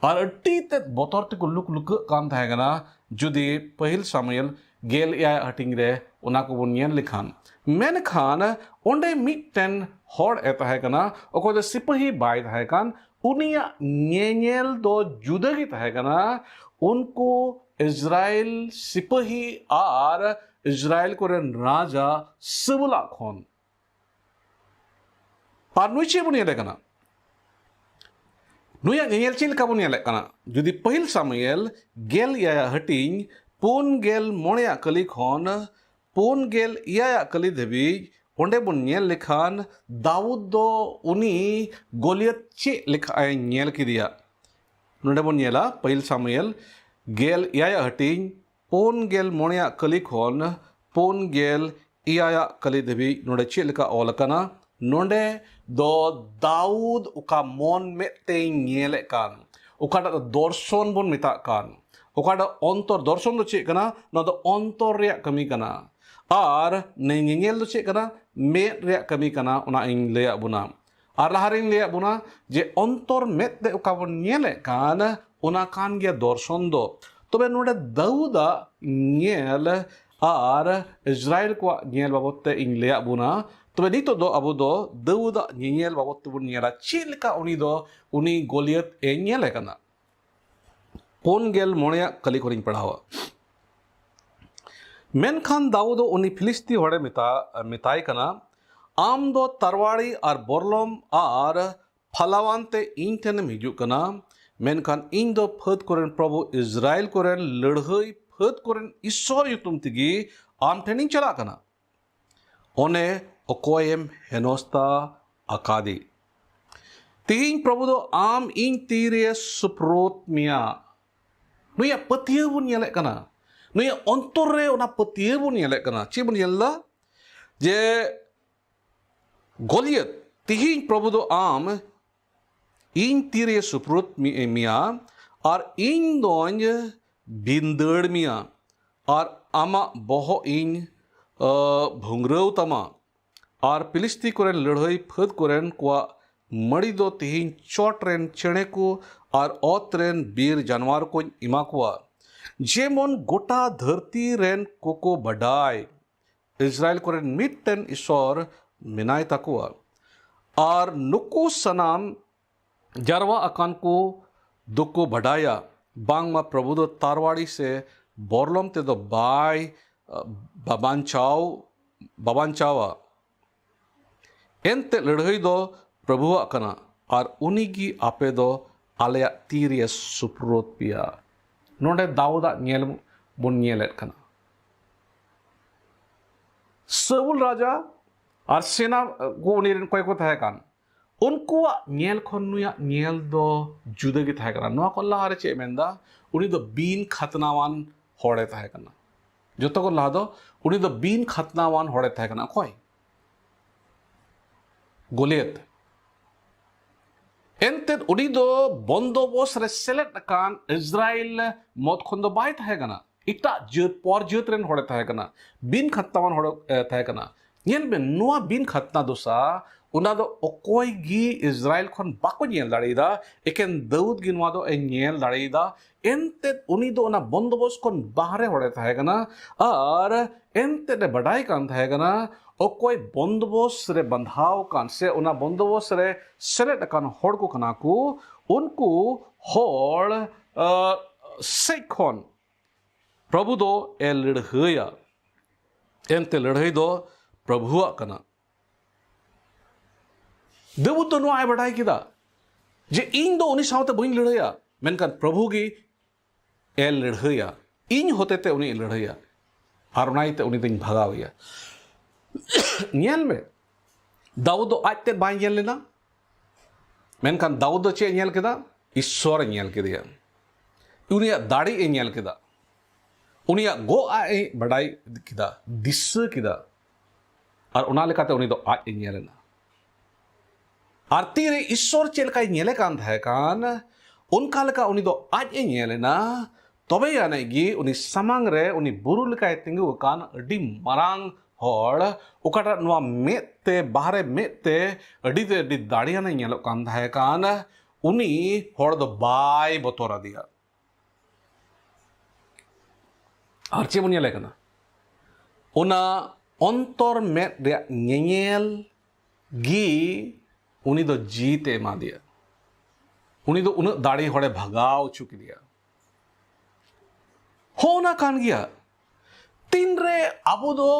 ᱟᱨ ᱟᱹᱰᱤ ᱛᱮᱫ ᱵᱚᱛᱚᱨ ᱛᱮᱠᱚ ᱞᱩᱠ ᱞᱩᱠᱟᱹᱜ ᱠᱟᱱ ᱛᱟᱦᱮᱸ ᱠᱟᱱᱟ᱾ ᱡᱩᱫᱤ ᱯᱟᱹᱦᱤᱞ ᱥᱟᱢᱩᱭᱮᱞ ᱜᱮᱞ ᱮᱭᱟᱭ ᱦᱟᱹᱴᱤᱧ ᱨᱮ ᱚᱱᱟ ᱠᱚᱵᱚᱱ ᱧᱮᱞ ᱞᱮᱠᱷᱟᱱ, ᱢᱮᱱᱠᱷᱟᱱ ᱚᱸᱰᱮ ᱢᱤᱫᱴᱮᱱ ᱦᱚᱲ ᱮ ᱛᱟᱦᱮᱸ ᱠᱟᱱᱟ, ᱚᱠᱚᱭ ᱫᱚ ᱥᱤᱯᱟᱹᱦᱤ ᱵᱟᱭ ᱛᱟᱦᱮᱸ ᱠᱟᱱ, ᱩᱱᱤᱭᱟᱜ ᱧᱮᱧᱮᱞ ᱫᱚ ᱡᱩᱫᱟᱹ ᱜᱮ ᱛᱟᱦᱮᱸ ᱠᱟᱱᱟ᱾ ᱩᱱᱠᱩ ᱤᱥᱨᱟᱭᱮᱞ ᱥᱤᱯᱟᱹᱦᱤ ᱟᱨ ᱤᱥᱨᱟᱭᱮᱞ ᱠᱚᱨᱮᱱ ᱨᱟᱡᱟ ᱥᱟᱹᱣᱩᱞᱟᱜ ᱠᱷᱚᱱ᱾ ᱟᱨ ᱱᱩᱭ ᱪᱮᱫ ᱵᱚᱱ ᱧᱮᱞᱮ ᱠᱟᱱᱟ? ᱱᱩᱭᱟᱜ ᱧᱮᱧᱮᱞ ᱪᱮᱫ ᱞᱮᱠᱟ ᱵᱚᱱ ᱧᱮᱞᱮᱫ ᱠᱟᱱᱟ? ᱡᱩᱫᱤ ᱯᱟᱹᱦᱤᱞ ᱥᱟᱢᱩᱭᱮᱞ ᱜᱮᱞ ᱮᱭᱟᱭᱟᱜ ᱦᱟᱹᱴᱤᱧ ᱯᱩᱱ ᱜᱮᱞ ᱢᱚᱬᱮᱭᱟᱜ ᱠᱟᱹᱞᱤ ᱠᱷᱚᱱ ᱯᱩᱱ ᱜᱮᱞ ᱮᱭᱟᱭᱟᱜ ᱠᱟᱹᱞᱤ ᱫᱷᱟᱹᱵᱤᱡ, ᱚᱸᱰᱮ ᱵᱚᱱ ᱧᱮᱞ ᱞᱮᱠᱷᱟᱱ, ᱫᱟᱣᱩᱫ ᱫᱚ ᱩᱱᱤ ᱜᱚᱞᱤᱭᱟᱛ ᱪᱮᱫ ᱞᱮᱠᱟᱭ ᱧᱮᱞ ᱠᱮᱫᱮᱭᱟ? ᱱᱚᱰᱮ ᱵᱚᱱ ᱧᱮᱞᱟ ᱯᱟᱹᱦᱤᱞ ᱥᱟᱢᱩᱭᱮᱞ ᱜᱮᱞ ᱮᱭᱟᱭᱟᱜ ᱦᱟᱹᱴᱤᱧ ᱯᱩᱱ ᱜᱮᱞ ᱢᱚᱬᱮᱭᱟᱜ ᱠᱟᱹᱞᱤ ᱠᱷᱚᱱ ᱯᱩᱱ ᱜᱮᱞ ᱮᱭᱟᱭᱟᱜ ᱠᱟᱹᱞᱤ ᱫᱷᱟᱹᱵᱤᱡ ᱱᱚᱰᱮ ᱪᱮᱫ ᱞᱮᱠᱟ ᱚᱞ ᱟᱠᱟᱱᱟ? ᱱᱚᱰᱮ ᱫᱚ ᱫᱟᱣᱩᱫ ᱚᱠᱟ ᱢᱚᱱ ᱢᱮᱫ ᱛᱮᱭ ᱧᱮᱞᱮᱫ ᱠᱟᱱ, ᱚᱠᱟᱴᱟᱜ ᱫᱚ ᱫᱚᱨᱥᱚᱱ ᱵᱚᱱ ᱢᱮᱛᱟᱜ ᱠᱟᱱ, ᱚᱠᱟᱴᱟᱜ ᱚᱱᱛᱚᱨ, ᱫᱚᱨᱥᱚᱱ ᱫᱚ ᱪᱮᱫ ᱠᱟᱱᱟ? ᱱᱚᱣᱟ ᱫᱚ ᱚᱱᱛᱚᱨ ᱨᱮᱭᱟᱜ ᱠᱟᱹᱢᱤ ᱠᱟᱱᱟ᱾ ᱟᱨ ᱱᱮ-, ᱧᱮᱧᱮᱞ ᱫᱚ ᱪᱮᱫ ᱠᱟᱱᱟ? ᱢᱮᱫ ᱨᱮᱭᱟᱜ ᱠᱟᱹᱢᱤ ᱠᱟᱱᱟ, ᱚᱱᱟ ᱤᱧ ᱞᱟᱹᱭᱟᱫ ᱵᱚᱱᱟ᱾ ᱟᱨ ᱞᱟᱦᱟ ᱨᱤᱧ ᱞᱟᱹᱭᱟᱫ ᱵᱚᱱᱟ ᱡᱮ ᱚᱱᱛᱚᱨ ᱢᱮᱫ ᱛᱮ ᱚᱠᱟ ᱵᱚᱱ ᱧᱮᱞᱮᱫ ᱠᱟᱱ, ᱚᱱᱟ ᱠᱟᱱ ᱜᱮᱭᱟ ᱫᱚᱨᱥᱚᱱ ᱫᱚ᱾ ᱛᱚᱵᱮ ᱱᱚᱰᱮ ᱫᱟᱣᱩᱫᱟᱜ ᱧᱮᱞ ᱟᱨ ᱤᱥᱨᱟᱭᱮᱞ ᱠᱚᱣᱟᱜ ᱧᱮᱞ ᱵᱟᱵᱚᱫ ᱛᱮ ᱤᱧ ᱞᱟᱹᱭᱟᱫ ᱵᱚᱱᱟ᱾ ᱛᱚᱵᱮ ᱱᱤᱛᱚᱜ ᱫᱚ ᱟᱵᱚ ᱫᱚ ᱫᱟᱣᱩᱫᱟᱜ ᱧᱮᱧᱮᱞ ᱵᱟᱵᱚᱫ ᱛᱮᱵᱚᱱ ᱧᱮᱞᱟ, ᱪᱮᱫ ᱞᱮᱠᱟ ᱩᱱᱤ ᱫᱚ ᱩᱱᱤ ᱜᱚᱞᱤᱭᱟᱛ ᱮ ᱧᱮᱞᱮ ᱠᱟᱱᱟ᱾ ᱯᱩᱱ ᱜᱮᱞ ᱢᱚᱬᱮᱭᱟᱜ ᱠᱟᱹᱞᱤ ᱠᱷᱚᱱᱤᱧ ᱯᱟᱲᱦᱟᱣᱟ᱾ ᱢᱮᱱᱠᱷᱟᱱ ᱫᱟᱣᱩᱫ ᱫᱚ ᱩᱱᱤ ᱯᱷᱤᱞᱤᱥᱛᱤ ᱦᱚᱲᱮ ᱢᱮᱛᱟ ᱢᱮᱛᱟᱭ ᱠᱟᱱᱟ, "ᱟᱢ ᱫᱚ ᱛᱟᱨᱣᱟᱲᱤ ᱟᱨ ᱵᱚᱨᱞᱚᱢ ᱟᱨ ᱯᱷᱟᱞᱟᱣᱟᱱ ᱛᱮ ᱤᱧ ᱴᱷᱮᱱᱮᱢ ᱦᱤᱡᱩᱜ ᱠᱟᱱᱟ, ᱢᱮᱱᱠᱷᱟᱱ ᱤᱧ ᱫᱚ ᱯᱷᱟᱹᱫ ᱠᱚᱨᱮᱱ ᱯᱨᱚᱵᱷᱩ, ᱤᱥᱨᱟᱭᱮᱞ ᱠᱚᱨᱮᱱ ᱞᱟᱹᱲᱦᱟᱹᱭ ᱯᱷᱟᱹᱫ ᱠᱚᱨᱮᱱ ᱤᱥᱥᱚᱨ ᱧᱩᱛᱩᱢ ᱛᱮᱜᱮ ᱟᱢ ᱴᱷᱮᱱᱤᱧ ᱪᱟᱞᱟᱜ ᱠᱟᱱᱟ᱾ ᱚᱱᱮ ᱚᱠᱚᱭᱮᱢ ᱦᱮᱱᱚᱥᱛᱟ ᱟᱠᱟᱫᱮ? ᱛᱮᱦᱮᱧ ᱯᱨᱚᱵᱷᱩ ᱫᱚ ᱟᱢ ᱤᱧ ᱛᱤᱨᱮ ᱥᱩᱯᱨᱩᱫ ᱢᱮᱭᱟ᱾" ᱱᱩᱭᱟᱜ ᱯᱟᱹᱛᱭᱟᱹᱣ ᱵᱚᱱ ᱧᱮᱞᱮᱫ ᱠᱟᱱᱟ, ᱱᱩᱭᱟᱜ ᱚᱱᱛᱚᱨ ᱨᱮ ᱚᱱᱟ ᱯᱟᱹᱛᱭᱟᱹᱣ ᱵᱚᱱ ᱧᱮᱞᱮᱫ ᱠᱟᱱᱟ᱾ ᱪᱮᱫ ᱵᱚᱱ ᱧᱮᱞ ᱮᱫᱟ? ᱡᱮ ᱜᱚᱞᱤᱭᱟᱛ, ᱛᱤᱦᱤᱧ ᱯᱨᱚᱵᱷᱩ ᱫᱚ ᱟᱢ ᱤᱧ ᱛᱤᱨᱮ ᱥᱩᱯᱨᱩᱫ ᱢᱮ-, ᱢᱮᱭᱟ, ᱟᱨ ᱤᱧ ᱫᱚᱧ ᱵᱷᱤᱸᱫᱟᱹᱲ ᱢᱮᱭᱟ, ᱟᱨ ᱟᱢᱟᱜ ᱵᱚᱦᱚᱜ ᱤᱧ, ᱟᱹ, ᱵᱷᱩᱝᱨᱟᱹᱣ ᱛᱟᱢᱟ᱾ ᱟᱨ ᱯᱷᱤᱞᱤᱥᱛᱤ ᱠᱚᱨᱮᱱ ᱞᱟᱹᱲᱦᱟᱹᱭ ᱯᱷᱟᱹᱫ ᱠᱚᱨᱮᱱ ᱠᱚᱣᱟᱜ ᱢᱟᱹᱲᱤ ᱫᱚ ᱛᱤᱦᱤᱧ ᱪᱚᱴ ᱨᱮᱱ ᱪᱮᱬᱮ ᱠᱚ ᱟᱨ ᱚᱛ ᱨᱮᱱ ᱵᱤᱨ ᱡᱟᱱᱣᱟᱨ ᱠᱚᱧ ᱮᱢᱟ ᱠᱚᱣᱟ, ᱡᱮᱢᱚᱱ ᱜᱚᱴᱟ ᱫᱷᱟᱹᱨᱛᱤ ᱨᱮᱱ ᱠᱚᱠᱚ ᱵᱟᱰᱟᱭ ᱤᱥᱨᱟᱭᱮᱞ ᱠᱚᱨᱮᱱ ᱢᱤᱫᱴᱮᱱ ᱤᱥᱚᱨ ᱢᱮᱱᱟᱭ ᱛᱟᱠᱚᱣᱟ᱾ ᱟᱨ ᱱᱩᱠᱩ ᱥᱟᱱᱟᱢ ᱡᱟᱨᱣᱟ ᱟᱠᱟᱱ ᱠᱚ ᱫᱚᱠᱚ ᱵᱟᱰᱟᱭᱟ ᱵᱟᱝᱢᱟ ᱯᱨᱚᱵᱷᱩ ᱫᱚ ᱛᱟᱨᱣᱟᱲᱤ ᱥᱮ ᱵᱚᱨᱞᱚᱢ ᱛᱮᱫᱚ ᱵᱟᱭ, ᱟ, ᱵᱟᱵᱟᱧᱪᱟᱣ, ᱵᱟᱵᱟᱧᱪᱟᱣᱟ᱾ ᱮᱱᱛᱮ ᱞᱟᱹᱲᱦᱟᱹᱭ ᱫᱚ ᱯᱨᱚᱵᱷᱩᱣᱟᱜ ᱠᱟᱱᱟ, ᱟᱨ ᱩᱱᱤ ᱜᱮ ᱟᱯᱮ ᱫᱚ ᱟᱞᱮᱭᱟᱜ ᱛᱤ ᱨᱮ ᱥᱩᱯᱨᱩᱫ ᱯᱮᱭᱟ᱾ ᱱᱚᱰᱮ ᱫᱟᱣᱩᱫᱟᱜ ᱧᱮᱞ ᱵᱚᱱ ᱧᱮᱞᱮᱫ ᱠᱟᱱᱟ᱾ ᱥᱟᱹᱣᱩᱞ ᱨᱟᱡᱟ ᱟᱨ ᱥᱮᱱᱟ ᱠᱚ ᱩᱱᱤ ᱨᱮᱱ ᱚᱠᱚᱭ ᱠᱚ ᱛᱟᱦᱮᱸ ᱠᱟᱱ, ᱩᱱᱠᱩᱣᱟᱜ ᱧᱮᱞ ᱠᱷᱚᱱ ᱱᱩᱭᱟᱜ ᱧᱮᱞ ᱫᱚ ᱡᱩᱫᱟᱹ ᱜᱮ ᱛᱟᱦᱮᱸ ᱠᱟᱱᱟ᱾ ᱱᱚᱣᱟ ᱠᱷᱚᱱ ᱞᱟᱦᱟᱨᱮ ᱪᱮᱫ ᱮ ᱢᱮᱱᱫᱟ? ᱩᱱᱤ ᱫᱚ ᱵᱤᱱ ᱠᱷᱟᱛᱱᱟᱣᱟᱱ ᱦᱚᱲᱮ ᱛᱟᱦᱮᱸ ᱠᱟᱱᱟ᱾ ᱡᱚᱛᱚ ᱠᱷᱚᱱ ᱞᱟᱦᱟ ᱫᱚ ᱩᱱᱤ ᱫᱚ ᱵᱤᱱ ᱠᱷᱟᱛᱱᱟᱣᱟᱱ ᱦᱚᱲᱮ ᱛᱟᱦᱮᱸ ᱠᱟᱱᱟ᱾ ᱚᱠᱚᱭ? ᱜᱚᱞᱤᱭᱟᱛ᱾ ᱮᱱᱛᱮᱫ ᱩᱱᱤ ᱫᱚ ᱵᱚᱱᱫᱚᱵᱚᱥ ᱨᱮ ᱥᱮᱞᱮᱫ ᱟᱠᱟᱱ ᱤᱥᱨᱟᱭᱮᱞ ᱢᱚᱛ ᱠᱷᱚᱱ ᱫᱚ ᱵᱟᱭ ᱛᱟᱦᱮᱸ ᱠᱟᱱᱟ, ᱮᱴᱟᱜ ᱡᱟᱹᱛ, ᱯᱚᱨ ᱡᱟᱹᱛ ᱨᱮᱱ ᱦᱚᱲᱮ ᱛᱟᱦᱮᱸ ᱠᱟᱱᱟ, ᱵᱤᱱ ᱠᱷᱟᱛᱱᱟᱣᱟᱱ ᱦᱚᱲᱮ, ᱮ, ᱛᱟᱦᱮᱸ ᱠᱟᱱᱟ᱾ ᱧᱮᱞ ᱵᱮᱱ, ᱱᱚᱣᱟ ᱵᱤᱱ ᱠᱷᱟᱛᱱᱟ ᱫᱚᱥᱟ ᱚᱱᱟ ᱫᱚ ᱚᱠᱚᱭ ᱜᱮ ᱤᱥᱨᱟᱭᱮᱞ ᱠᱷᱚᱱ ᱵᱟᱠᱚ ᱧᱮᱞ ᱫᱟᱲᱮᱭᱟᱫᱟ᱾ ᱮᱠᱮᱱ ᱫᱟᱹᱣᱩᱫ ᱜᱮ ᱱᱚᱣᱟ ᱫᱚ ᱮ ᱧᱮᱞ ᱫᱟᱲᱮᱭᱟᱫᱟ᱾ ᱮᱱᱛᱮᱫ ᱩᱱᱤ ᱫᱚ ᱚᱱᱟ ᱵᱚᱱᱫᱚᱵᱚᱥ ᱠᱷᱚᱱ ᱵᱟᱦᱨᱮ ᱦᱚᱲᱮ ᱛᱟᱦᱮᱸ ᱠᱟᱱᱟ᱾ ᱟᱨ ᱮᱱᱛᱮᱫ ᱮ ᱵᱟᱰᱟᱭ ᱠᱟᱱ ᱛᱟᱦᱮᱸ ᱠᱟᱱᱟ ᱚᱠᱚᱭ ᱵᱚᱱᱫᱚᱵᱚᱥ ᱨᱮ ᱵᱟᱸᱫᱷᱟᱣ ᱟᱠᱟᱱ ᱥᱮ ᱚᱱᱟ ᱵᱚᱱᱫᱚᱵᱚᱥ ᱨᱮ ᱥᱮᱞᱮᱫ ᱟᱠᱟᱱ ᱦᱚᱲ ᱠᱚ ᱠᱟᱱᱟ ᱠᱚ, ᱩᱱᱠᱩ ᱦᱚᱲ ᱥᱮᱫ ᱠᱷᱚᱱ ᱯᱨᱚᱵᱷᱩ ᱫᱚ ᱮ ᱞᱟᱹᱲᱦᱟᱹᱭᱟ᱾ ᱮᱱᱛᱮ ᱞᱟᱹᱲᱦᱟᱹᱭ ᱫᱚ ᱯᱨᱚᱵᱷᱩᱣᱟᱜ ᱠᱟᱱᱟ᱾ ᱫᱟᱹᱣᱩᱫ ᱫᱚ ᱱᱚᱣᱟ ᱮ ᱵᱟᱰᱟᱭ ᱠᱮᱫᱟ ᱡᱮ ᱤᱧ ᱫᱚ ᱩᱱᱤ ᱥᱟᱶᱛᱮ ᱵᱟᱹᱧ ᱞᱟᱹᱲᱦᱟᱹᱭᱟ, ᱢᱮᱱᱠᱷᱟᱱ ᱯᱨᱚᱵᱷᱩ ᱜᱮ ᱮ ᱞᱟᱹᱲᱦᱟᱹᱭᱟ, ᱤᱧ ᱦᱚᱛᱮᱛᱮ ᱩᱱᱤ ᱞᱟᱹᱲᱦᱟᱹᱭᱟ᱾ ᱟᱨ ᱚᱱᱟ ᱤᱭᱟᱹᱛᱮ ᱩᱱᱤ ᱫᱚᱧ ᱵᱷᱟᱜᱟᱣ ᱮᱭᱟ᱾ ᱧᱮᱞ ᱢᱮ, ᱫᱟᱣᱩᱫ ᱫᱚ ᱟᱡ ᱛᱮᱫ ᱵᱟᱭ ᱧᱮᱞ ᱞᱮᱱᱟ, ᱢᱮᱱᱠᱷᱟᱱ ᱫᱟᱣᱩᱫ ᱫᱚ ᱪᱮᱫ ᱮ ᱧᱮᱞ ᱠᱮᱫᱟ? ᱤᱥᱥᱚᱨ ᱮ ᱧᱮᱞ ᱠᱮᱫᱮᱭᱟ᱾ ᱩᱱᱤᱭᱟᱜ ᱫᱟᱲᱮ ᱮ ᱧᱮᱞ ᱠᱮᱫᱟ, ᱩᱱᱤᱭᱟᱜ ᱜᱚᱜ ᱟᱜ ᱮ ᱵᱟᱰᱟᱭ ᱠᱮᱫᱟ, ᱫᱤᱥᱟᱹ ᱠᱮᱫᱟ᱾ ᱟᱨ ᱚᱱᱟ ᱞᱮᱠᱟᱛᱮ ᱩᱱᱤ ᱫᱚ ᱟᱡ ᱮ ᱧᱮᱞ ᱮᱱᱟ᱾ ᱟᱨ ᱛᱤᱨᱮ ᱤᱥᱥᱚᱨ ᱪᱮᱫ ᱞᱮᱠᱟᱭ ᱧᱮᱞᱮ ᱠᱟᱱ ᱛᱟᱦᱮᱸ ᱠᱟᱱ, ᱚᱱᱠᱟ ᱞᱮᱠᱟ ᱩᱱᱤ ᱫᱚ ᱟᱡ ᱮ ᱧᱮᱞ ᱮᱱᱟ᱾ ᱛᱚᱵᱮ ᱟᱹᱱᱤᱡ ᱜᱮ ᱩᱱᱤ ᱥᱟᱢᱟᱝ ᱨᱮ ᱩᱱᱤ ᱵᱩᱨᱩ ᱞᱮᱠᱟᱭ ᱛᱤᱸᱜᱩ ᱟᱠᱟᱱ ᱟᱹᱰᱤ ᱢᱟᱨᱟᱝ ᱦᱚᱲ, ᱚᱠᱟᱴᱟᱜ ᱱᱚᱣᱟ ᱢᱮᱫ ᱛᱮ, ᱵᱟᱦᱨᱮ ᱢᱮᱫ ᱛᱮ ᱟᱹᱰᱤ ᱛᱮ ᱟᱹᱰᱤ ᱫᱟᱲᱮᱭᱟᱱᱮ ᱧᱮᱞᱚᱜ ᱠᱟᱱ ᱛᱟᱦᱮᱸ ᱠᱟᱱ, ᱩᱱᱤ ᱦᱚᱲ ᱫᱚ ᱵᱟᱭ ᱵᱚᱛᱚᱨ ᱟᱫᱮᱭᱟ᱾ ᱟᱨ ᱪᱮᱫ ᱵᱚᱱ ᱧᱮᱞᱮ ᱠᱟᱱᱟ? ᱚᱱᱟ ᱚᱱᱛᱚᱨ ᱢᱮᱫ ᱨᱮᱭᱟᱜ ᱧᱮᱧᱮᱞ ᱜᱮ ᱩᱱᱤ ᱫᱚ ᱡᱤᱛ ᱮ ᱮᱢᱟ ᱫᱮᱭᱟ᱾ ᱩᱱᱤ ᱫᱚ ᱩᱱᱟᱹᱜ ᱫᱟᱲᱮ ᱦᱚᱲᱮ ᱵᱷᱟᱜᱟᱣ ᱦᱚᱪᱚ ᱠᱮᱫᱮᱭᱟ᱾ ᱦᱚᱸ, ᱚᱱᱟ ᱠᱟᱱ ᱜᱮᱭᱟ᱾ ᱛᱤᱱᱨᱮ ᱟᱵᱚ ᱫᱚ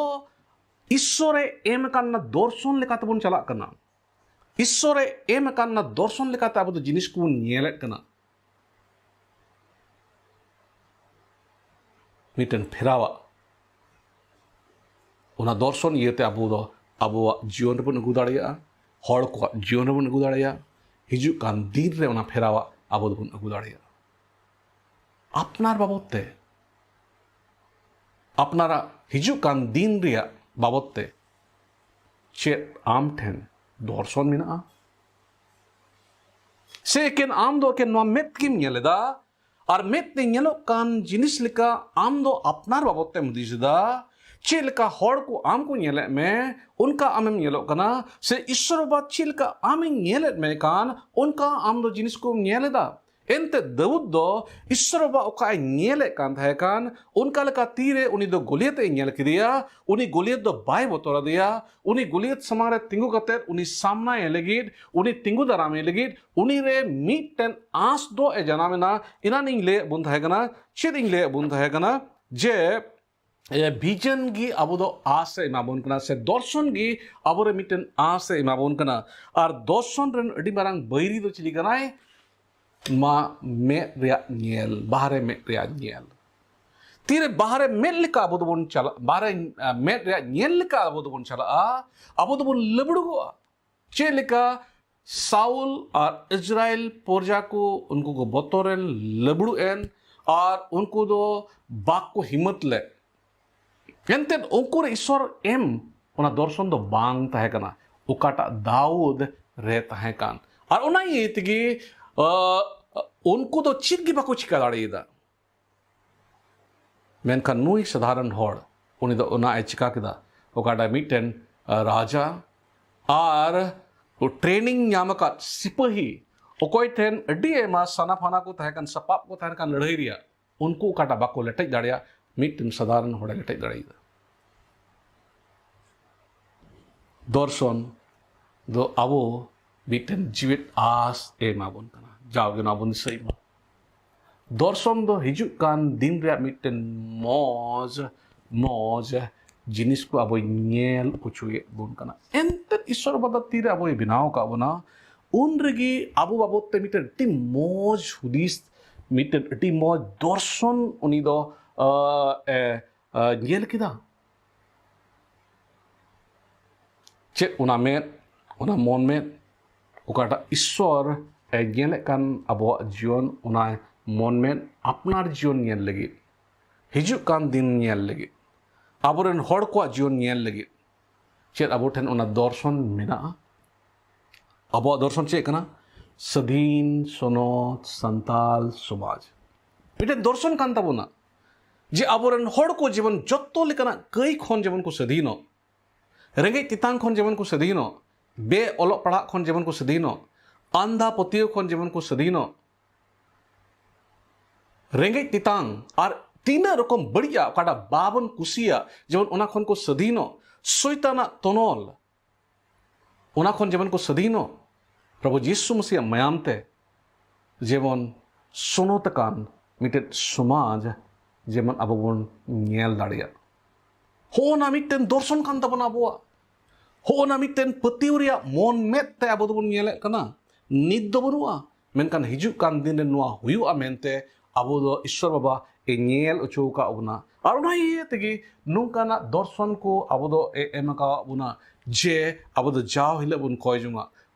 ᱤᱥᱥᱚᱨᱮ ᱮᱢ ᱟᱠᱟᱱ ᱚᱱᱟ ᱫᱚᱨᱥᱚᱱ ᱞᱮᱠᱟᱛᱮᱵᱚᱱ ᱪᱟᱞᱟᱜ ᱠᱟᱱᱟ, ᱤᱥᱥᱚᱨᱮ ᱮᱢ ᱟᱠᱟᱱ ᱚᱱᱟ ᱫᱚᱨᱥᱚᱱ ᱞᱮᱠᱟᱛᱮ ᱟᱵᱚ ᱫᱚ ᱡᱤᱱᱤᱥ ᱠᱚᱵᱚᱱ ᱧᱮᱞᱮᱫ ᱠᱟᱱᱟ, ᱢᱤᱫᱴᱮᱱ ᱯᱷᱮᱨᱟᱣᱟᱜ, ᱚᱱᱟ ᱫᱚᱨᱥᱚᱱ ᱤᱭᱟᱹᱛᱮ ᱟᱵᱚ ᱫᱚ ᱟᱵᱚᱣᱟᱜ ᱡᱤᱭᱚᱱ ᱨᱮᱵᱚᱱ ᱟᱹᱜᱩ ᱫᱟᱲᱮᱭᱟᱜᱼᱟ, ᱦᱚᱲ ᱠᱚᱣᱟᱜ ᱡᱤᱭᱚᱱ ᱨᱮᱵᱚᱱ ᱟᱹᱜᱩ ᱫᱟᱲᱮᱭᱟᱜᱼᱟ᱾ ᱦᱤᱡᱩᱜ ᱠᱟᱱ ᱫᱤᱱ ᱨᱮ ᱚᱱᱟ ᱯᱷᱮᱨᱟᱣᱟᱜ ᱟᱵᱚ ᱫᱚᱵᱚᱱ ᱟᱹᱜᱩ ᱫᱟᱲᱮᱭᱟᱜᱼᱟ᱾ ᱟᱯᱱᱟᱨ ᱵᱟᱵᱚᱫ ᱛᱮ, ᱟᱯᱱᱟᱨᱟᱜ ᱦᱤᱡᱩᱜ ᱠᱟᱱ ᱫᱤᱱ ᱨᱮᱭᱟᱜ ᱵᱟᱵᱚᱫ ᱛᱮ ᱪᱮᱫ ᱟᱢ ᱴᱷᱮᱱ ᱫᱚᱨᱥᱚᱱ ᱢᱮᱱᱟᱜᱼᱟ? ᱥᱮ ᱮᱠᱮᱱ ᱟᱢ ᱫᱚ ᱮᱠᱮᱱ ᱱᱚᱣᱟ ᱢᱮᱫ ᱛᱮᱜᱮᱢ ᱧᱮᱞ ᱮᱫᱟ, ᱟᱨ ᱢᱮᱫ ᱛᱮ ᱧᱮᱞᱚᱜ ᱠᱟᱱ ᱡᱤᱱᱤᱥ ᱞᱮᱠᱟ ᱟᱢ ᱫᱚ ᱟᱯᱱᱟᱨ ᱵᱟᱵᱚᱫ ᱛᱮᱢ ᱦᱩᱫᱤᱥ ᱮᱫᱟ? ᱪᱮᱫ ᱞᱮᱠᱟ ᱦᱚᱲ ᱠᱚ ᱟᱢ ᱠᱚ ᱧᱮᱞᱮᱫ ᱢᱮ, ᱚᱱᱠᱟ ᱟᱢᱮᱢ ᱧᱮᱞᱚᱜ ᱠᱟᱱᱟ, ᱥᱮ ᱤᱥᱥᱚᱨ ᱵᱟᱵᱟ ᱪᱮᱫ ᱞᱮᱠᱟ ᱟᱢᱮ ᱧᱮᱞᱮᱫ ᱢᱮ ᱠᱟᱱ, ᱚᱱᱠᱟ ᱟᱢ ᱫᱚ ᱡᱤᱱᱤᱥ ᱠᱚᱢ ᱧᱮᱞ ᱮᱫᱟ? ᱮᱱᱛᱮ ᱫᱟᱣᱩᱫ ᱫᱚ ᱤᱥᱥᱚᱨ ᱵᱟᱵᱟ ᱚᱠᱟᱭ ᱧᱮᱞᱮᱫ ᱠᱟᱱ ᱛᱟᱦᱮᱸ ᱠᱟᱱ, ᱚᱱᱠᱟ ᱞᱮᱠᱟ ᱛᱤᱨᱮ ᱩᱱᱤ ᱫᱚ ᱜᱚᱞᱤᱭᱟᱛ ᱮ ᱧᱮᱞ ᱠᱮᱫᱮᱭᱟ᱾ ᱩᱱᱤ ᱜᱚᱞᱤᱭᱟᱛ ᱫᱚ ᱵᱟᱭ ᱵᱚᱛᱚᱨ ᱟᱫᱮᱭᱟ᱾ ᱩᱱᱤ ᱜᱚᱞᱤᱭᱟᱛ ᱥᱟᱢᱟᱝ ᱨᱮ ᱛᱤᱸᱜᱩ ᱠᱟᱛᱮ ᱩᱱᱤ ᱥᱟᱢᱱᱟᱭᱮ ᱞᱟᱹᱜᱤᱫ, ᱩᱱᱤ ᱛᱤᱸᱜᱩ ᱫᱟᱨᱟᱢᱮ ᱞᱟᱹᱜᱤᱫ, ᱩᱱᱤ ᱨᱮ ᱢᱤᱫᱴᱮᱱ ᱟᱸᱥ ᱫᱚ ᱮ ᱡᱟᱱᱟᱢ ᱮᱱᱟ᱾ ᱮᱱᱟᱱ ᱤᱧ ᱞᱟᱹᱭᱮᱫ ᱵᱚᱱ ᱛᱟᱦᱮᱸ ᱠᱟᱱᱟ, ᱪᱮᱫ ᱤᱧ ᱞᱟᱹᱭᱮᱫ ᱵᱚᱱ ᱛᱟᱦᱮᱸ ᱠᱟᱱᱟ, ᱡᱮ ᱮ, ᱵᱷᱤᱡᱚᱱ ᱜᱮ ᱟᱵᱚ ᱫᱚ ᱟᱸᱥ ᱮ ᱮᱢᱟ ᱵᱚᱱ ᱠᱟᱱᱟ, ᱥᱮ ᱫᱚᱨᱥᱚᱱ ᱜᱮ ᱟᱵᱚᱨᱮ ᱢᱤᱫᱴᱮᱱ ᱟᱸᱥ ᱮ ᱮᱢᱟ ᱵᱚᱱ ᱠᱟᱱᱟ᱾ ᱟᱨ ᱫᱚᱨᱥᱚᱱ ᱨᱮᱱ ᱟᱹᱰᱤ ᱢᱟᱨᱟᱝ ᱵᱟᱹᱭᱨᱤ ᱫᱚ ᱪᱤᱞᱤ ᱠᱟᱱᱟᱭ? ᱢᱟ, ᱢᱮᱫ ᱨᱮᱭᱟᱜ ᱧᱮᱞ, ᱵᱟᱦᱨᱮ ᱢᱮᱫ ᱨᱮᱭᱟᱜ ᱧᱮᱞ᱾ ᱛᱤᱨᱮ ᱵᱟᱦᱨᱮ ᱢᱮᱫ ᱞᱮᱠᱟ ᱟᱵᱚ ᱫᱚᱵᱚᱱ ᱪᱟᱞᱟᱜ, ᱵᱟᱦᱨᱮ, ᱟ, ᱢᱮᱫ ᱨᱮᱭᱟᱜ ᱧᱮᱞ ᱞᱮᱠᱟ ᱟᱵᱚ ᱫᱚᱵᱚᱱ ᱪᱟᱞᱟᱜᱼᱟ, ᱟᱵᱚ ᱫᱚᱵᱚᱱ ᱞᱟᱹᱵᱲᱩᱜᱚᱜᱼᱟ᱾ ᱪᱮᱫ ᱞᱮᱠᱟ ᱥᱟᱩᱞ ᱟᱨ ᱤᱥᱨᱟᱭᱮᱞ ᱯᱨᱚᱡᱟ ᱠᱚ, ᱩᱱᱠᱩ ᱠᱚ ᱵᱚᱛᱚᱨ ᱮᱱ, ᱞᱟᱹᱵᱲᱩ ᱮᱱ, ᱟᱨ ᱩᱱᱠᱩ ᱫᱚ ᱵᱟᱠᱚ ᱦᱤᱢᱢᱚᱛ ᱞᱮᱫ᱾ ᱮᱱᱛᱮᱫ ᱩᱱᱠᱩ ᱨᱮ ᱤᱥᱚᱨ ᱮᱢ, ᱚᱱᱟ ᱫᱚᱨᱥᱚᱱ ᱫᱚ ᱵᱟᱝ ᱛᱟᱦᱮᱸ ᱠᱟᱱᱟ, ᱚᱠᱟᱴᱟᱜ ᱫᱟᱣᱩᱫ ᱨᱮ ᱛᱟᱦᱮᱸ ᱠᱟᱱ᱾ ᱟᱨ ᱚᱱᱟ ᱤᱭᱟᱹ ᱛᱮᱜᱮ, ᱟ, ᱩᱱᱠᱩ ᱫᱚ ᱪᱮᱫ ᱜᱮ ᱵᱟᱠᱚ ᱪᱤᱠᱟ ᱫᱟᱲᱮᱭᱟᱫᱟ᱾ ᱢᱮᱱᱠᱷᱟᱱ ᱱᱩᱭ ᱥᱟᱫᱷᱟᱨᱚᱱ ᱦᱚᱲ, ᱩᱱᱤ ᱫᱚ ᱚᱱᱟ ᱮ ᱪᱤᱠᱟ ᱠᱮᱫᱟ᱾ ᱚᱠᱟᱴᱟᱜ ᱢᱤᱫᱴᱮᱱ, ᱟ, ᱨᱟᱡᱟ ᱟᱨ ᱴᱨᱮᱱᱤᱝ ᱧᱟᱢ ᱟᱠᱟᱫ ᱥᱤᱯᱟᱹᱦᱤ, ᱚᱠᱚᱭ ᱴᱷᱮᱱ ᱟᱹᱰᱤ ᱟᱭᱢᱟ ᱥᱟᱱᱟ ᱯᱷᱟᱱᱟ ᱠᱚ ᱛᱟᱦᱮᱸ ᱠᱟᱱ, ᱥᱟᱯᱟᱵ ᱠᱚ ᱛᱟᱦᱮᱸ ᱠᱟᱱ ᱞᱟᱹᱲᱦᱟᱹᱭ ᱨᱮᱭᱟᱜ, ᱩᱱᱠᱩ ᱚᱠᱟᱴᱟᱜ ᱵᱟᱠᱚ ᱞᱮᱴᱮᱡ ᱫᱟᱲᱮᱭᱟᱜ, ᱢᱤᱫᱴᱮᱱ ᱥᱟᱫᱷᱟᱨᱚᱱ ᱦᱚᱲᱮ ᱞᱮᱴᱮᱡ ᱫᱟᱲᱮᱭᱟᱫᱟ᱾ ᱫᱚᱨᱥᱚᱱ ᱫᱚ ᱟᱵᱚ ᱢᱤᱫᱴᱮᱱ ᱡᱤᱣᱮᱫ ᱟᱸᱥ ᱮ ᱮᱢᱟ ᱵᱚᱱ ᱠᱟᱱᱟ᱾ ᱡᱟᱣᱜᱮ ᱱᱚᱣᱟ ᱵᱚᱱ ᱫᱤᱥᱟᱹᱭ ᱢᱟ, ᱫᱚᱨᱥᱚᱱ ᱫᱚ ᱦᱤᱡᱩᱜ ᱠᱟᱱ ᱫᱤᱱ ᱨᱮᱭᱟᱜ ᱢᱤᱫᱴᱮᱱ ᱢᱚᱡᱽ, ᱢᱚᱡᱽ ᱡᱤᱱᱤᱥ ᱠᱚ ᱟᱵᱚᱭ ᱧᱮᱞ ᱦᱚᱪᱚᱭᱮᱫ ᱵᱚᱱ ᱠᱟᱱᱟ᱾ ᱮᱱᱛᱮᱫ ᱤᱥᱥᱚᱨ ᱵᱟᱵᱟ ᱛᱤᱨᱮ ᱟᱵᱚᱭ ᱵᱮᱱᱟᱣ ᱟᱠᱟᱫ ᱵᱚᱱᱟ, ᱩᱱ ᱨᱮᱜᱮ ᱟᱵᱚ ᱵᱟᱵᱚᱫ ᱛᱮ ᱢᱤᱫᱴᱮᱱ ᱟᱹᱰᱤ ᱢᱚᱡᱽ ᱦᱩᱫᱤᱥ, ᱢᱤᱫᱴᱮᱱ ᱟᱹᱰᱤ ᱢᱚᱡᱽ ᱫᱚᱨᱥᱚᱱ ᱩᱱᱤ ᱫᱚ, ᱟ, ᱮ, ᱟ, ᱧᱮᱞ ᱠᱮᱫᱟ᱾ ᱪᱮᱫ ᱚᱱᱟ ᱢᱮᱫ, ᱚᱱᱟ ᱢᱚᱱ ᱢᱮᱫ, ᱚᱠᱟᱴᱟᱜ ᱤᱥᱥᱚᱨ ᱮ ᱧᱮᱞᱮᱫ ᱠᱟᱱ ᱟᱵᱚᱣᱟᱜ ᱡᱤᱭᱚᱱ, ᱚᱱᱟ ᱢᱚᱱ ᱢᱮᱫ ᱟᱯᱱᱟᱨ ᱡᱤᱭᱚᱱ ᱧᱮᱞ ᱞᱟᱹᱜᱤᱫ, ᱦᱤᱡᱩᱜ ᱠᱟᱱ ᱫᱤᱱ ᱧᱮᱞ ᱞᱟᱹᱜᱤᱫ, ᱟᱵᱚᱨᱮᱱ ᱦᱚᱲ ᱠᱚᱣᱟᱜ ᱡᱤᱭᱚᱱ ᱧᱮᱞ ᱞᱟᱹᱜᱤᱫ, ᱪᱮᱫ ᱟᱵᱚ ᱴᱷᱮᱱ ᱚᱱᱟ ᱫᱚᱨᱥᱚᱱ ᱢᱮᱱᱟᱜᱼᱟ? ᱟᱵᱚᱣᱟᱜ ᱫᱚᱨᱥᱚᱱ ᱪᱮᱫ ᱠᱟᱱᱟ? ᱥᱟᱹᱫᱷᱤᱱ ᱥᱚᱱᱚᱛ ᱥᱟᱱᱛᱟᱞ ᱥᱚᱢᱟᱡᱽ ᱢᱤᱫᱴᱮᱱ ᱫᱚᱨᱥᱚᱱ ᱠᱟᱱ ᱛᱟᱵᱚᱱᱟ᱾ ᱡᱮ ᱟᱵᱚᱨᱮᱱ ᱦᱚᱲ ᱠᱚ ᱡᱮᱢᱚᱱ ᱡᱚᱛᱚ ᱞᱮᱠᱟᱱᱟᱜ ᱠᱟᱹᱭ ᱠᱷᱚᱱ ᱡᱮᱢᱚᱱ ᱠᱚ ᱥᱟᱹᱫᱷᱤᱱᱚᱜ, ᱨᱮᱸᱜᱮᱡ ᱛᱮᱛᱟᱝ ᱠᱷᱚᱱ ᱡᱮᱢᱚᱱ ᱠᱚ ᱥᱟᱹᱫᱷᱤᱱᱚᱜ, ᱵᱮ ᱚᱞᱚᱜ ᱯᱟᱲᱦᱟᱜ ᱠᱷᱚᱱ ᱡᱮᱢᱚᱱ ᱠᱚ ᱥᱟᱹᱫᱷᱤᱱᱚᱜ, ᱟᱱᱫᱷᱟ ᱯᱟᱹᱛᱭᱟᱹᱣ ᱠᱷᱚᱱ ᱡᱮᱢᱚᱱ ᱠᱚ ᱥᱟᱹᱫᱷᱤᱱᱚᱜ, ᱨᱮᱸᱜᱮᱡ ᱛᱮᱛᱟᱝ ᱟᱨ ᱛᱤᱱᱟᱹᱜ ᱨᱚᱠᱚᱢ ᱵᱟᱹᱲᱤᱡᱟᱜ ᱚᱠᱟᱴᱟᱜ ᱵᱟᱵᱚᱱ ᱠᱩᱥᱤᱭᱟᱜ ᱡᱮᱢᱚᱱ ᱚᱱᱟ ᱠᱷᱚᱱ ᱠᱚ ᱥᱟᱹᱫᱷᱤᱱᱚᱜ, ᱥᱚᱭᱛᱟᱱᱟᱜ ᱛᱚᱱᱚᱞ ᱚᱱᱟ ᱠᱷᱚᱱ ᱡᱮᱢᱚᱱ ᱠᱚ ᱥᱟᱹᱫᱷᱤᱱᱚᱜ, ᱯᱨᱚᱵᱷᱩ ᱡᱤᱥᱩ ᱢᱟᱥᱤᱭᱟᱜ ᱢᱟᱭᱟᱢ ᱛᱮ ᱡᱮᱢᱚᱱ ᱥᱚᱱᱚᱛ ᱟᱠᱟᱱ ᱢᱤᱫᱴᱮᱱ ᱥᱚᱢᱟᱡᱽ ᱡᱮᱢᱚᱱ ᱟᱵᱚ ᱵᱚᱱ ᱧᱮᱞ ᱫᱟᱲᱮᱭᱟᱜ᱾ ᱦᱚᱸᱜᱼᱚ ᱱᱟ ᱢᱤᱫᱴᱮᱱ ᱫᱚᱨᱥᱚᱱ ᱠᱟᱱ ᱛᱟᱵᱚᱱᱟ ᱟᱵᱚᱣᱟᱜ᱾ ᱦᱚᱸᱜᱼᱚ ᱱᱟ ᱢᱤᱫᱴᱮᱱ ᱯᱟᱹᱛᱭᱟᱹᱣ ᱨᱮᱭᱟᱜ ᱢᱚᱱ ᱢᱮᱫ ᱛᱮ ᱟᱵᱚ ᱫᱚᱵᱚᱱ ᱧᱮᱞᱮᱫ ᱠᱟᱱᱟ᱾ ᱱᱤᱛ ᱫᱚ ᱵᱟᱹᱱᱩᱜᱼᱟ, ᱢᱮᱱᱠᱷᱟᱱ ᱦᱤᱡᱩᱜ ᱠᱟᱱ ᱫᱤᱱ ᱨᱮ ᱱᱚᱣᱟ ᱦᱩᱭᱩᱜᱼᱟ ᱢᱮᱱᱛᱮ ᱟᱵᱚ ᱫᱚ ᱤᱥᱥᱚᱨ ᱵᱟᱵᱟ ᱮ ᱧᱮᱞ ᱦᱚᱪᱚ ᱟᱠᱟᱫ ᱵᱚᱱᱟ᱾ ᱟᱨ ᱚᱱᱟ ᱤᱭᱟᱹ ᱛᱮᱜᱮ ᱱᱚᱝᱠᱟᱱᱟᱜ ᱫᱚᱨᱥᱚᱱ ᱠᱚ ᱟᱵᱚ ᱫᱚ ᱮ ᱮᱢ ᱟᱠᱟᱫ ᱵᱚᱱᱟ, ᱡᱮ ᱟᱵᱚ ᱫᱚ ᱡᱟᱣ ᱦᱤᱞᱳᱜ ᱵᱚᱱ ᱠᱚᱭ ᱡᱚᱝᱟ,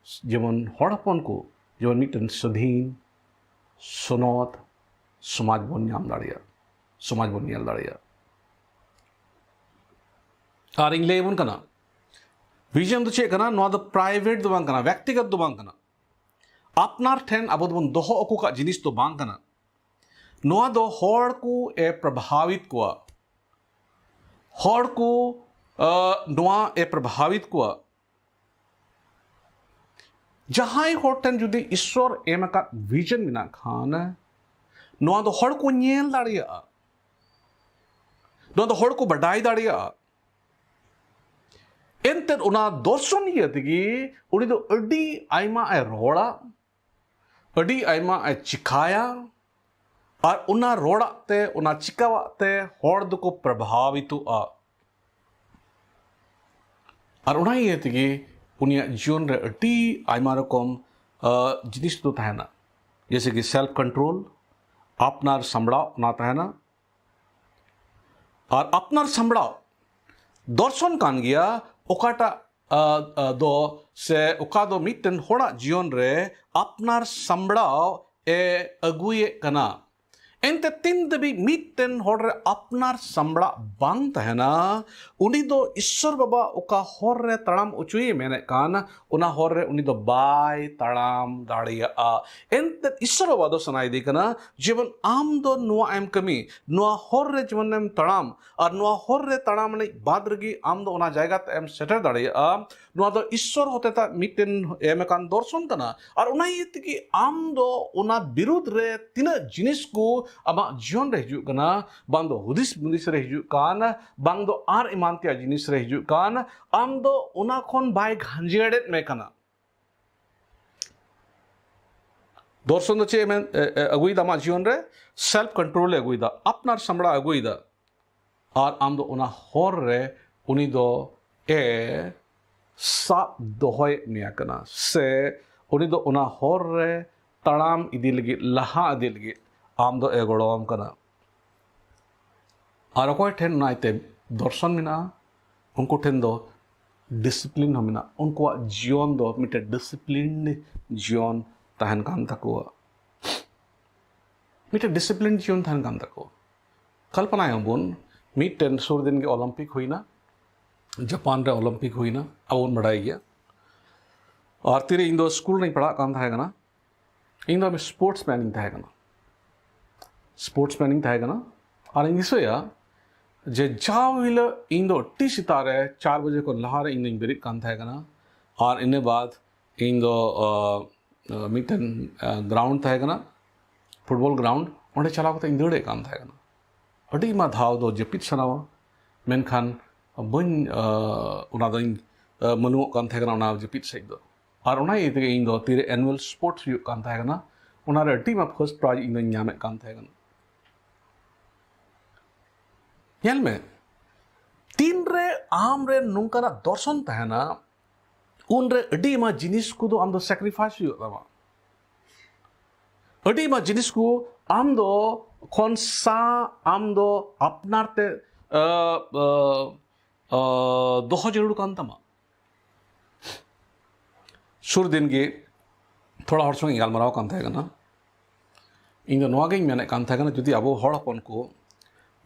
ᱡᱮᱢᱚᱱ ᱦᱚᱲ ᱦᱚᱯᱚᱱ ᱠᱚ ᱡᱮᱢᱚᱱ ᱢᱤᱫᱴᱮᱱ ᱥᱟᱹᱫᱷᱤᱱ ᱥᱚᱱᱚᱛ ᱥᱚᱢᱟᱡᱽ ᱵᱚᱱ ᱧᱟᱢ ᱫᱟᱲᱮᱭᱟᱜ, ᱥᱚᱢᱟᱡᱽ ᱵᱚᱱ ᱧᱮᱞ ᱫᱟᱲᱮᱭᱟᱜ᱾ ᱟᱨ ᱤᱧ ᱞᱟᱹᱭ ᱟᱵᱚᱱ ᱠᱟᱱᱟ, ᱵᱷᱤᱡᱚᱱ ᱫᱚ ᱪᱮᱫ ᱠᱟᱱᱟ? ᱱᱚᱣᱟ ᱫᱚ ᱯᱨᱟᱭᱵᱷᱮᱴ ᱫᱚ ᱵᱟᱝ ᱠᱟᱱᱟ, ᱵᱮᱠᱛᱤᱜᱚᱛ ᱫᱚ ᱵᱟᱝ ᱠᱟᱱᱟ᱾ ᱟᱯᱱᱟᱨ ᱴᱷᱮᱱ ᱟᱵᱚ ᱫᱚᱵᱚᱱ ᱫᱚᱦᱚ ᱟᱹᱜᱩ ᱠᱟᱜ ᱡᱤᱱᱤᱥ ᱫᱚ ᱵᱟᱝ ᱠᱟᱱᱟ᱾ ᱱᱚᱣᱟ ᱫᱚ ᱦᱚᱲ ᱠᱚ ᱮ ᱯᱨᱚᱵᱷᱟᱣᱤᱛ ᱠᱚᱣᱟ, ᱦᱚᱲ ᱠᱚ ᱟ, ᱱᱚᱣᱟ ᱮ ᱯᱨᱚᱵᱷᱟᱣᱤᱛ ᱠᱚᱣᱟ᱾ ᱡᱟᱦᱟᱸᱭ ᱦᱚᱲ ᱴᱷᱮᱱ ᱡᱩᱫᱤ ᱤᱥᱥᱚᱨ ᱮᱢ ᱟᱠᱟᱫ ᱵᱷᱤᱡᱚᱱ ᱢᱮᱱᱟᱜ ᱠᱷᱟᱱ, ᱱᱚᱣᱟ ᱫᱚ ᱦᱚᱲ ᱠᱚ ᱧᱮᱞ ᱫᱟᱲᱮᱭᱟᱜᱼᱟ, ᱱᱚᱣᱟ ᱫᱚ ᱦᱚᱲ ᱠᱚ ᱵᱟᱰᱟᱭ ᱫᱟᱲᱮᱭᱟᱜᱼᱟ᱾ ᱮᱱᱛᱮᱫ ᱚᱱᱟ ᱫᱚᱨᱥᱚᱱ ᱤᱭᱟᱹ ᱛᱮᱜᱮ ᱩᱱᱤ ᱫᱚ ᱟᱹᱰᱤ ᱟᱭᱢᱟ ᱮ ᱨᱚᱲᱟ, ᱟᱹᱰᱤ ᱟᱭᱢᱟ ᱮ ᱪᱤᱠᱟᱭᱟ, ᱟᱨ ᱚᱱᱟ ᱨᱚᱲᱟᱜ ᱛᱮ, ᱚᱱᱟ ᱪᱤᱠᱟᱣᱟᱜ ᱛᱮ ᱦᱚᱲ ᱫᱚᱠᱚ ᱯᱨᱚᱵᱷᱟᱵᱤᱛᱚᱜᱼᱟ᱾ ᱟᱨ ᱚᱱᱟ ᱤᱭᱟᱹ ᱛᱮᱜᱮ ᱩᱱᱤᱭᱟᱜ ᱡᱤᱭᱚᱱ ᱨᱮ ᱟᱹᱰᱤ ᱟᱭᱢᱟ ᱨᱚᱠᱚᱢ ᱟ, ᱡᱤᱱᱤᱥ ᱫᱚ ᱛᱟᱦᱮᱱᱟ, ᱡᱮᱭᱥᱮ ᱠᱤ ᱥᱮᱞᱯ ᱠᱚᱱᱴᱨᱳᱞ, ᱟᱯᱱᱟᱨ ᱥᱟᱢᱵᱲᱟᱣ, ᱚᱱᱟ ᱛᱟᱦᱮᱱᱟ᱾ ᱟᱨ ᱟᱯᱱᱟᱨ ᱥᱟᱢᱵᱲᱟᱣ ᱫᱚᱨᱥᱚᱱ ᱠᱟᱱ ᱜᱮᱭᱟ ᱚᱠᱟᱴᱟᱜ ᱟ, ᱟ, ᱫᱚ ᱥᱮ ᱚᱠᱟ ᱫᱚ ᱢᱤᱫᱴᱮᱱ ᱦᱚᱲᱟᱜ ᱡᱤᱭᱚᱱ ᱨᱮ ᱟᱯᱱᱟᱨ ᱥᱟᱢᱵᱲᱟᱣ ᱮ ᱟᱹᱜᱩᱭᱮᱫ ᱠᱟᱱᱟ᱾ ᱮᱱᱛᱮ ᱛᱤᱱ ᱫᱷᱟᱹᱵᱤᱡ ᱢᱤᱫᱴᱮᱱ ᱦᱚᱲ ᱨᱮ ᱟᱯᱱᱟᱨ ᱥᱟᱢᱵᱲᱟᱜ ᱵᱟᱝ ᱛᱟᱦᱮᱱᱟ, ᱩᱱᱤ ᱫᱚ ᱤᱥᱥᱚᱨ ᱵᱟᱵᱟ ᱚᱠᱟ ᱦᱚᱨ ᱨᱮ ᱛᱟᱲᱟᱢ ᱚᱪᱚᱭᱮ ᱢᱮᱱᱮᱫ ᱠᱟᱱ, ᱚᱱᱟ ᱦᱚᱨ ᱨᱮ ᱩᱱᱤ ᱫᱚ ᱵᱟᱭ ᱛᱟᱲᱟᱢ ᱫᱟᱲᱮᱭᱟᱜᱼᱟ᱾ ᱮᱱᱛᱮ ᱤᱥᱥᱚᱨ ᱵᱟᱵᱟ ᱫᱚ ᱥᱟᱱᱟᱭᱮᱫᱮ ᱠᱟᱱᱟ, ᱡᱮᱢᱚᱱ ᱟᱢ ᱫᱚ ᱱᱚᱣᱟ ᱮᱢ ᱠᱟᱹᱢᱤ, ᱱᱚᱣᱟ ᱦᱚᱨ ᱨᱮ ᱡᱮᱢᱚᱱᱮᱢ ᱛᱟᱲᱟᱢ, ᱟᱨ ᱱᱚᱣᱟ ᱦᱚᱨ ᱨᱮ ᱛᱟᱲᱟᱢ ᱟᱹᱱᱤᱡ ᱵᱟᱫ ᱨᱮᱜᱮ ᱟᱢ ᱫᱚ ᱚᱱᱟ ᱡᱟᱭᱜᱟ ᱛᱮ ᱮᱢ ᱥᱮᱴᱮᱨ ᱫᱟᱲᱮᱭᱟᱜᱼᱟ᱾ ᱱᱚᱣᱟ ᱫᱚ ᱤᱥᱥᱚᱨ ᱦᱚᱛᱮᱛᱮ ᱢᱤᱫᱴᱮᱱ ᱮᱢ ᱟᱠᱟᱱ ᱫᱚᱨᱥᱚᱱ ᱠᱟᱱᱟ᱾ ᱟᱨ ᱚᱱᱟ ᱤᱭᱟᱹ ᱛᱮᱜᱮ ᱟᱢ ᱫᱚ ᱚᱱᱟ ᱵᱤᱨᱩᱫᱽ ᱨᱮ ᱛᱤᱱᱟᱹᱜ ᱡᱤᱱᱤᱥ ᱠᱚ ᱟᱢᱟᱜ ᱡᱤᱭᱚᱱ ᱨᱮ ᱦᱤᱡᱩᱜ ᱠᱟᱱᱟ, ᱵᱟᱝ ᱫᱚ ᱦᱩᱫᱤᱥ ᱢᱩᱫᱤᱥ ᱨᱮ ᱦᱤᱡᱩᱜ ᱠᱟᱱ, ᱵᱟᱝ ᱫᱚ ᱟᱨ ᱮᱢᱟᱱ ᱛᱮᱭᱟᱜ ᱡᱤᱱᱤᱥ ᱨᱮ ᱦᱤᱡᱩᱜ ᱠᱟᱱ, ᱟᱢ ᱫᱚ ᱚᱱᱟ ᱠᱷᱚᱱ ᱵᱟᱭ ᱜᱷᱟᱸᱡᱮᱲᱮᱫ ᱢᱮ ᱠᱟᱱᱟ᱾ ᱫᱚᱨᱥᱚᱱ ᱫᱚ ᱪᱮᱫ ᱮ ᱢᱮᱱ, ᱮ, ᱮ, ᱟᱹᱜᱩᱭᱮᱫᱟ ᱟᱢᱟᱜ ᱡᱤᱭᱚᱱ ᱨᱮ? ᱥᱮᱞᱯ ᱠᱚᱱᱴᱨᱳᱞ ᱮ ᱟᱹᱜᱩᱭᱮᱫᱟ, ᱟᱯᱱᱟᱨ ᱥᱟᱢᱵᱲᱟᱣ ᱟᱹᱜᱩᱭᱮᱫᱟ᱾ ᱟᱨ ᱟᱢ ᱫᱚ ᱚᱱᱟ ᱦᱚᱨ ᱨᱮ ᱩᱱᱤ ᱫᱚ ᱮ ᱥᱟᱵ ᱫᱚᱦᱚᱭᱮᱫ ᱢᱮᱭᱟ ᱠᱟᱱᱟ, ᱥᱮ ᱩᱱᱤ ᱫᱚ ᱚᱱᱟ ᱦᱚᱨ ᱨᱮ ᱛᱟᱲᱟᱢ ᱤᱫᱤ ᱞᱟᱹᱜᱤᱫ, ᱞᱟᱦᱟ ᱤᱫᱤ ᱞᱟᱹᱜᱤᱫ ᱟᱢ ᱫᱚ ᱮ ᱜᱚᱲᱚᱣᱟᱢ ᱠᱟᱱᱟ᱾ ᱟᱨ ᱚᱠᱚᱭ ᱴᱷᱮᱱ ᱱᱟᱭᱛᱮ ᱫᱚᱨᱥᱚᱱ ᱢᱮᱱᱟᱜᱼᱟ, ᱩᱱᱠᱩ ᱴᱷᱮᱱ ᱫᱚ ᱰᱤᱥᱤᱯᱞᱤᱱ ᱦᱚᱸ ᱢᱮᱱᱟᱜᱼᱟ᱾ ᱩᱱᱠᱩᱣᱟᱜ ᱡᱤᱭᱚᱱ ᱫᱚ ᱢᱤᱫᱴᱮᱱ ᱰᱤᱥᱤᱯᱞᱤᱱᱰ ᱡᱤᱭᱚᱱ ᱛᱟᱦᱮᱱ ᱠᱟᱱ ᱛᱟᱠᱚᱣᱟ᱾ ᱢᱤᱫᱴᱮᱱ ᱰᱤᱥᱤᱯᱞᱤᱱ ᱡᱤᱭᱚᱱ ᱛᱟᱦᱮᱱ ᱠᱟᱱ ᱛᱟᱠᱚᱣᱟ᱾ ᱠᱚᱞᱯᱚᱱᱟᱭᱟᱵᱚᱱ, ᱢᱤᱫᱴᱮᱱ ᱥᱩᱨ ᱫᱤᱱ ᱜᱮ ᱚᱞᱤᱢᱯᱤᱠ ᱦᱩᱭᱱᱟ, ᱡᱟᱯᱟᱱ ᱨᱮ ᱚᱞᱤᱢᱯᱤᱠ ᱦᱩᱭᱱᱟ, ᱟᱵᱚ ᱵᱚᱱ ᱵᱟᱰᱟᱭ ᱜᱮᱭᱟ᱾ ᱟᱨ ᱛᱤᱨᱮ ᱤᱧ ᱫᱚ ᱥᱠᱩᱞ ᱨᱤᱧ ᱯᱟᱲᱦᱟᱜ ᱠᱟᱱ ᱛᱟᱦᱮᱸ ᱠᱟᱱᱟ, ᱤᱧ ᱫᱚ ᱢᱤᱫ ᱥᱯᱳᱨᱴᱥ ᱢᱮᱱ ᱤᱧ ᱛᱟᱦᱮᱸ ᱠᱟᱱᱟ᱾ ᱥᱯᱳᱨᱴᱥ ᱢᱮᱱ ᱤᱧ ᱛᱟᱦᱮᱸ ᱠᱟᱱᱟ᱾ ᱟᱨ ᱤᱧ ᱫᱤᱥᱟᱹᱭᱟ ᱡᱮ ᱡᱟᱣ ᱦᱤᱞᱳᱜ ᱤᱧ ᱫᱚ ᱟᱹᱰᱤ ᱥᱮᱛᱟᱜ ᱨᱮ ᱪᱟᱨ ᱵᱟᱡᱮ ᱠᱷᱚᱱ ᱞᱟᱦᱟ ᱨᱮ ᱤᱧ ᱫᱚᱧ ᱵᱮᱨᱮᱫ ᱠᱟᱱ ᱛᱟᱦᱮᱸ ᱠᱟᱱᱟ᱾ ᱟᱨ ᱤᱱᱟᱹ ᱵᱟᱫ ᱤᱧ ᱫᱚ, ᱟᱸ, ᱟᱸ, ᱢᱤᱫᱴᱮᱱ, ᱟᱸ, ᱜᱨᱟᱣᱩᱱᱰ ᱛᱟᱦᱮᱸ ᱠᱟᱱᱟ, ᱯᱷᱩᱴᱵᱚᱞ ᱜᱨᱟᱣᱩᱱᱰ, ᱚᱸᱰᱮ ᱪᱟᱞᱟᱣ ᱠᱟᱛᱮ ᱤᱧ ᱫᱟᱹᱲᱮᱫ ᱠᱟᱱ ᱛᱟᱦᱮᱸ ᱠᱟᱱᱟ᱾ ᱟᱹᱰᱤ ᱟᱭᱢᱟ ᱫᱷᱟᱣ ᱫᱚ ᱡᱟᱹᱯᱤᱫ ᱥᱟᱱᱟᱣᱟ, ᱢᱮᱱᱠᱷᱟᱱ ᱵᱟᱹᱧ, ᱟᱸ, ᱚᱱᱟ ᱫᱚᱧ, ᱟᱸ, ᱢᱟᱹᱱᱩᱣᱟᱜ ᱠᱟᱱ ᱛᱟᱦᱮᱸ ᱠᱟᱱᱟ ᱚᱱᱟ ᱡᱟᱹᱯᱤᱫ ᱥᱮᱫ ᱫᱚ᱾ ᱟᱨ ᱚᱱᱟ ᱤᱭᱟᱹ ᱛᱮᱜᱮ ᱤᱧ ᱫᱚ ᱛᱤᱨᱮ ᱮᱱᱩᱣᱟᱞ ᱥᱯᱳᱨᱴᱥ ᱦᱩᱭᱩᱜ ᱠᱟᱱ ᱛᱟᱦᱮᱸ ᱠᱟᱱᱟ, ᱚᱱᱟᱨᱮ ᱟᱹᱰᱤ ᱟᱭᱢᱟ ᱯᱷᱟᱨᱥᱴ ᱯᱨᱟᱭᱤᱡᱽ ᱤᱧ ᱫᱚᱧ ᱧᱟᱢᱮᱫ ᱠᱟᱱ ᱛᱟᱦᱮᱸ ᱠᱟᱱᱟ᱾ ᱧᱮᱞ ᱢᱮ, ᱛᱤᱱᱨᱮ ᱟᱢ ᱨᱮ ᱱᱚᱝᱠᱟᱱᱟᱜ ᱫᱚᱨᱥᱚᱱ ᱛᱟᱦᱮᱱᱟ, ᱩᱱᱨᱮ ᱟᱹᱰᱤ ᱟᱭᱢᱟ ᱡᱤᱱᱤᱥ ᱠᱚᱫᱚ ᱟᱢ ᱫᱚ ᱥᱮᱠᱨᱤᱯᱷᱟᱭᱤᱥ ᱦᱩᱭᱩᱜ ᱛᱟᱢᱟ᱾ ᱟᱹᱰᱤ ᱟᱭᱢᱟ ᱡᱤᱱᱤᱥ ᱠᱚ ᱟᱢ ᱫᱚ ᱠᱷᱚᱱ ᱥᱟ ᱟᱢ ᱫᱚ ᱟᱯᱱᱟᱨ ᱛᱮ, ᱟᱹ, ᱟᱹ, ᱟᱹ, ᱫᱚᱦᱚ ᱡᱟᱹᱨᱩᱲ ᱠᱟᱱ ᱛᱟᱢᱟ᱾ ᱥᱩᱨ ᱫᱤᱱ ᱜᱮ ᱛᱷᱚᱲᱟ ᱦᱚᱲ ᱥᱚᱸᱜᱮ ᱜᱟᱞᱢᱟᱨᱟᱣ ᱠᱟᱱ ᱛᱟᱦᱮᱸ ᱠᱟᱱᱟ᱾ ᱤᱧ ᱫᱚ ᱱᱚᱣᱟ ᱜᱤᱧ ᱢᱮᱱᱮᱫ ᱠᱟᱱ ᱛᱟᱦᱮᱸ ᱠᱟᱱᱟ, ᱡᱩᱫᱤ ᱟᱵᱚ ᱦᱚᱲ ᱦᱚᱯᱚᱱ ᱠᱚ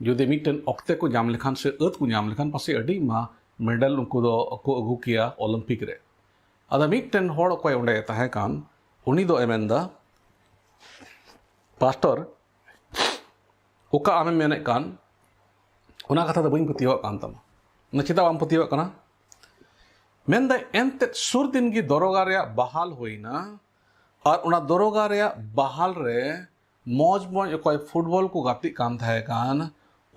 ᱡᱩᱫᱤ ᱢᱤᱫᱴᱮᱱ ᱚᱠᱛᱮ ᱠᱚ ᱧᱟᱢ ᱞᱮᱠᱷᱟᱱ ᱥᱮ ᱟᱹᱛ ᱠᱚ ᱧᱟᱢ ᱞᱮᱠᱷᱟᱱ, ᱯᱟᱥᱮᱡ ᱟᱹᱰᱤ ᱢᱟ ᱢᱮᱰᱟᱞ ᱩᱱᱠᱩ ᱫᱚ ᱠᱚ ᱟᱹᱜᱩ ᱠᱮᱭᱟ ᱚᱞᱤᱢᱯᱤᱠ ᱨᱮ᱾ ᱟᱫᱚ ᱢᱤᱫᱴᱮᱱ ᱦᱚᱲ ᱚᱠᱚᱭ ᱚᱸᱰᱮ ᱛᱟᱦᱮᱸ ᱠᱟᱱ, ᱩᱱᱤ ᱫᱚ ᱮ ᱢᱮᱱᱫᱟ, "ᱯᱟᱥᱴᱚᱨ, ᱚᱠᱟ ᱟᱢᱮᱢ ᱢᱮᱱᱮᱫ ᱠᱟᱱ, ᱚᱱᱟ ᱠᱟᱛᱷᱟ ᱫᱚ ᱵᱟᱹᱧ ᱯᱟᱹᱛᱭᱟᱹᱣᱟᱜ ᱠᱟᱱ ᱛᱟᱢᱟ᱾" ᱚᱱᱟ ᱪᱮᱫᱟᱜ ᱵᱟᱢ ᱯᱟᱹᱛᱭᱟᱹᱣᱟᱜ ᱠᱟᱱᱟ? ᱢᱮᱱᱫᱟᱭ, ᱮᱱᱛᱮᱫ ᱥᱩᱨ ᱫᱤᱱ ᱜᱮ ᱫᱚᱨᱚᱜᱟ ᱨᱮᱭᱟᱜ ᱵᱟᱦᱟᱞ ᱦᱩᱭᱱᱟ, ᱟᱨ ᱚᱱᱟ ᱫᱚᱨᱚᱜᱟ ᱨᱮᱭᱟᱜ ᱵᱟᱦᱟᱞ ᱨᱮ ᱢᱚᱡᱽ ᱢᱚᱡᱽ ᱚᱠᱚᱭ ᱯᱷᱩᱴᱵᱚᱞ ᱠᱚ ᱜᱟᱛᱮᱜ ᱠᱟᱱ ᱛᱟᱦᱮᱸ ᱠᱟᱱ,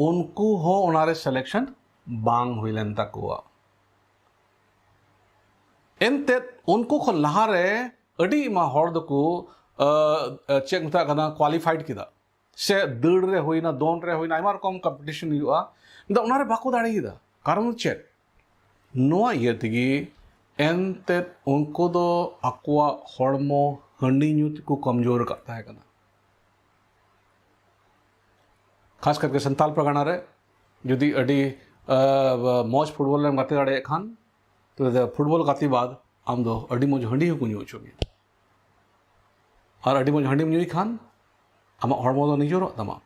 ᱩᱱᱠᱩ ᱦᱚᱸ ᱚᱱᱟᱨᱮ ᱥᱤᱞᱮᱠᱥᱚᱱ ᱵᱟᱝ ᱦᱩᱭ ᱞᱮᱱ ᱛᱟᱠᱚᱣᱟ᱾ ᱮᱱᱛᱮᱫ ᱩᱱᱠᱩ ᱠᱷᱚᱱ ᱞᱟᱦᱟᱨᱮ ᱟᱹᱰᱤ ᱟᱭᱢᱟ ᱦᱚᱲ ᱫᱚᱠᱚ, ᱟ, ᱟ, ᱪᱮᱫ ᱢᱮᱛᱟᱜ ᱠᱟᱱᱟ, ᱠᱳᱣᱟᱞᱤᱯᱷᱟᱭᱤᱰ ᱠᱮᱫᱟ, ᱥᱮ ᱫᱟᱹᱲ ᱨᱮ ᱦᱩᱭᱱᱟ, ᱫᱚᱱ ᱨᱮ ᱦᱩᱭᱱᱟ, ᱟᱭᱢᱟ ᱨᱚᱠᱚᱢ ᱠᱚᱢᱯᱤᱴᱤᱥᱚᱱ ᱦᱩᱭᱩᱜᱼᱟ᱾ ᱟᱫᱚ ᱚᱱᱟᱨᱮ ᱵᱟᱠᱚ ᱫᱟᱲᱮᱭᱟᱫᱟ᱾ ᱠᱟᱨᱚᱱ ᱫᱚ ᱪᱮᱫ? ᱱᱚᱣᱟ ᱤᱭᱟᱹ ᱛᱮᱜᱮ ᱮᱱᱛᱮᱫ ᱩᱱᱠᱩ ᱫᱚ ᱟᱠᱚᱣᱟᱜ ᱦᱚᱲᱢᱚ ᱦᱟᱺᱰᱤ ᱧᱩ ᱛᱮᱠᱚ ᱠᱚᱢᱡᱳᱨ ᱟᱠᱟᱫ ᱛᱟᱦᱮᱸ ᱠᱟᱱᱟ᱾ ᱠᱷᱟᱥ ᱠᱟᱨᱛᱮ ᱥᱟᱱᱛᱟᱞ ᱯᱟᱨᱜᱟᱱᱟ ᱨᱮ ᱡᱩᱫᱤ ᱟᱹᱰᱤ, ᱟ, ᱢᱚᱡᱽ ᱯᱷᱩᱴᱵᱚᱞ ᱨᱮᱢ ᱜᱟᱛᱮ ᱫᱟᱲᱮᱭᱟᱜ ᱠᱷᱟᱱ, ᱛᱚᱵᱮ ᱫᱚ ᱯᱷᱩᱴᱵᱚᱞ ᱜᱟᱛᱮ ᱵᱟᱫ ᱟᱢ ᱫᱚ ᱟᱹᱰᱤ ᱢᱚᱡᱽ ᱦᱟᱺᱰᱤ ᱦᱚᱸᱠᱚ ᱧᱩ ᱦᱚᱪᱚ ᱢᱮᱭᱟ᱾ ᱟᱨ ᱟᱹᱰᱤ ᱢᱚᱡᱽ ᱦᱟᱺᱰᱤᱢ ᱧᱩᱭ ᱠᱷᱟᱱ ᱟᱢᱟᱜ ᱦᱚᱲᱢᱚ ᱫᱚ ᱱᱤᱡᱚᱨᱚᱜ ᱛᱟᱢᱟ᱾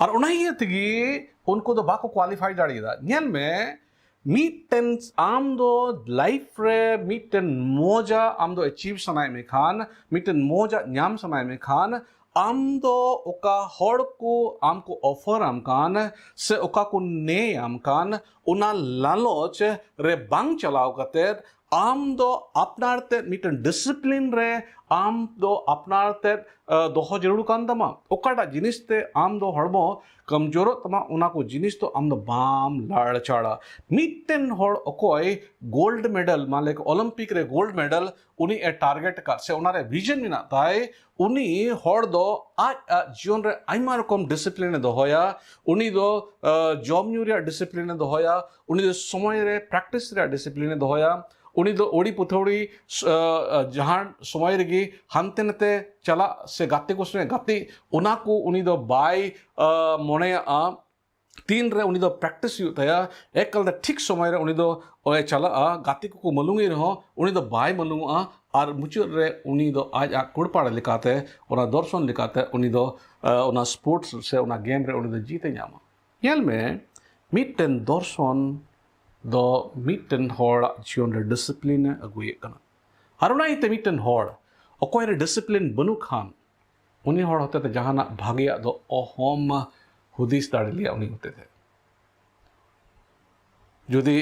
ᱟᱨ ᱚᱱᱟ ᱤᱭᱟᱹ ᱛᱮᱜᱮ ᱩᱱᱠᱩ ᱫᱚ ᱵᱟᱠᱚ ᱠᱳᱣᱟᱞᱤᱯᱷᱟᱭ ᱫᱟᱲᱮᱭᱟᱫᱟ᱾ ᱧᱮᱞ ᱢᱮ, ᱢᱤᱫᱴᱮᱱ ᱟᱢ ᱫᱚ ᱞᱟᱭᱤᱯᱷ ᱨᱮ ᱢᱤᱫᱴᱮᱱ ᱢᱚᱡᱟ ᱟᱢ ᱫᱚ ᱮᱪᱤᱵᱷ ᱥᱟᱱᱟᱭᱮᱫ ᱢᱮ ᱠᱷᱟᱱ, ᱢᱤᱫᱴᱮᱱ ᱢᱚᱡᱟ ᱧᱟᱢ ᱥᱟᱱᱟᱭᱮᱫ ᱢᱮ ᱠᱷᱟᱱ, ᱟᱢ ᱫᱚ ᱚᱠᱟ ᱦᱚᱲ ᱠᱚ ᱟᱢ ᱠᱚ ᱚᱯᱷᱟᱨ ᱟᱢ ᱠᱟᱱ ᱥᱮ ᱚᱠᱟ ᱠᱚ ᱱᱮᱭ ᱟᱢ ᱠᱟᱱ, ᱚᱱᱟ ᱞᱟᱞᱚᱪ ᱨᱮ ᱵᱟᱝ ᱪᱟᱞᱟᱣ ᱠᱟᱛᱮᱫ, ᱟᱢ ᱫᱚ ᱟᱯᱱᱟᱨ ᱛᱮ ᱢᱤᱫᱴᱮᱱ ᱰᱤᱥᱤᱯᱞᱤᱱ ᱨᱮ ᱟᱢ ᱫᱚ ᱟᱯᱱᱟᱨ ᱛᱮ, ᱟ, ᱫᱚᱦᱚ ᱡᱟᱹᱨᱩᱲ ᱠᱟᱱ ᱛᱟᱢᱟ᱾ ᱚᱠᱟᱴᱟᱜ ᱡᱤᱱᱤᱥ ᱛᱮ ᱟᱢ ᱫᱚ ᱦᱚᱲᱢᱚ ᱠᱚᱢᱡᱳᱨᱚᱜ ᱛᱟᱢᱟ, ᱚᱱᱟ ᱠᱚ ᱡᱤᱱᱤᱥ ᱫᱚ ᱟᱢ ᱫᱚ ᱵᱟᱢ ᱞᱟᱲᱪᱟᱲᱟ᱾ ᱢᱤᱫᱴᱮᱱ ᱦᱚᱲ ᱚᱠᱚᱭ ᱜᱳᱞᱰ ᱢᱮᱰᱟᱞ, ᱢᱟᱱ ᱞᱮ ᱚᱞᱤᱢᱯᱤᱠ ᱨᱮ ᱜᱳᱞᱰ ᱢᱮᱰᱟᱞ ᱩᱱᱤ ᱮ ᱴᱟᱨᱜᱮᱴ ᱟᱠᱟᱫ ᱥᱮ ᱚᱱᱟᱨᱮ ᱵᱷᱤᱡᱚᱱ ᱢᱮᱱᱟᱜ ᱛᱟᱭ, ᱩᱱᱤ ᱦᱚᱲ ᱫᱚ ᱟᱡ ᱟᱡ ᱡᱤᱭᱚᱱ ᱨᱮ ᱟᱭᱢᱟ ᱨᱚᱠᱚᱢ ᱰᱤᱥᱤᱯᱞᱤᱱ ᱮ ᱫᱚᱦᱚᱭᱟ᱾ ᱩᱱᱤ ᱫᱚ, ᱟ, ᱡᱚᱢ ᱧᱩ ᱨᱮᱭᱟᱜ ᱰᱤᱥᱤᱯᱞᱤᱱ ᱮ ᱫᱚᱦᱚᱭᱟ, ᱩᱱᱤ ᱫᱚ ᱥᱚᱢᱚᱭ ᱨᱮ ᱯᱨᱮᱠᱴᱤᱥ ᱨᱮᱭᱟᱜ ᱰᱤᱥᱤᱯᱞᱤᱱ ᱮ ᱫᱚᱦᱚᱭᱟ, ᱩᱱᱤ ᱫᱚ ᱟᱹᱣᱲᱤ ᱯᱩᱛᱷᱟᱹᱣᱲᱤ, ᱟ, ᱟ, ᱡᱟᱦᱟᱸ ᱥᱚᱢᱚᱭ ᱨᱮᱜᱮ ᱦᱟᱱᱛᱮ ᱱᱟᱛᱮ ᱪᱟᱞᱟᱜ ᱥᱮ ᱜᱟᱛᱮ ᱠᱚ ᱥᱚᱸᱜᱮ ᱜᱟᱛᱮᱜ, ᱚᱱᱟ ᱠᱚ ᱩᱱᱤ ᱫᱚ ᱵᱟᱭ, ᱟ, ᱢᱚᱱᱮᱭᱟᱜᱼᱟ᱾ ᱛᱤᱱ ᱨᱮ ᱩᱱᱤ ᱫᱚ practice ᱦᱩᱭᱩᱜ ᱛᱟᱭᱟ, ᱮᱠᱟᱞ ᱛᱮ ᱴᱷᱤᱠ ᱥᱚᱢᱚᱭ ᱨᱮ ᱩᱱᱤ ᱫᱚ ᱚᱭ ᱪᱟᱞᱟᱜᱼᱟ, ᱜᱟᱛᱮ ᱠᱚᱠᱚ ᱢᱟᱹᱞᱩᱝ ᱮ ᱨᱮᱦᱚᱸ ᱩᱱᱤ ᱫᱚ ᱵᱟᱭ ᱢᱟᱹᱞᱩᱝᱚᱜᱼᱟ᱾ ᱟᱨ ᱢᱩᱪᱟᱹᱫ ᱨᱮ ᱩᱱᱤ ᱫᱚ ᱟᱡ ᱟᱜ ᱠᱩᱲᱯᱟᱲ ᱞᱮᱠᱟᱛᱮ, ᱚᱱᱟ ᱫᱚᱨᱥᱚᱱ ᱞᱮᱠᱟᱛᱮ ᱩᱱᱤ ᱫᱚ ᱚᱱᱟ sports ᱥᱮ ᱚᱱᱟ game ᱨᱮ ᱩᱱᱤ ᱫᱚ ᱡᱤᱛ ᱮ ᱧᱟᱢᱟ᱾ ᱧᱮᱞ ᱢᱮ, ᱢᱤᱫᱴᱮᱱ ᱫᱚᱨᱥᱚᱱ ᱫᱚ ᱢᱤᱫᱴᱮᱱ ᱦᱚᱲᱟᱜ ᱡᱤᱭᱚᱱ ᱨᱮ discipline ᱮ ᱟᱹᱜᱩᱭᱮᱫ ᱠᱟᱱᱟ᱾ ᱟᱨ ᱚᱱᱟ ᱤᱭᱟᱹᱛᱮ ᱢᱤᱫᱴᱮᱱ ᱦᱚᱲ ᱚᱠᱚᱭ ᱨᱮ discipline ᱵᱟᱹᱱᱩᱜ ᱠᱷᱟᱱ, ᱩᱱᱤ ᱦᱚᱲ ᱦᱚᱛᱮᱛᱮ ᱡᱟᱦᱟᱱᱟᱜ ᱵᱷᱟᱜᱮᱭᱟᱜ ᱫᱚ ᱚᱦᱚᱢ ᱦᱩᱫᱤᱥ ᱫᱟᱲᱮ ᱞᱮᱭᱟ ᱩᱱᱤ ᱦᱚᱛᱮᱛᱮ᱾ ᱡᱩᱫᱤ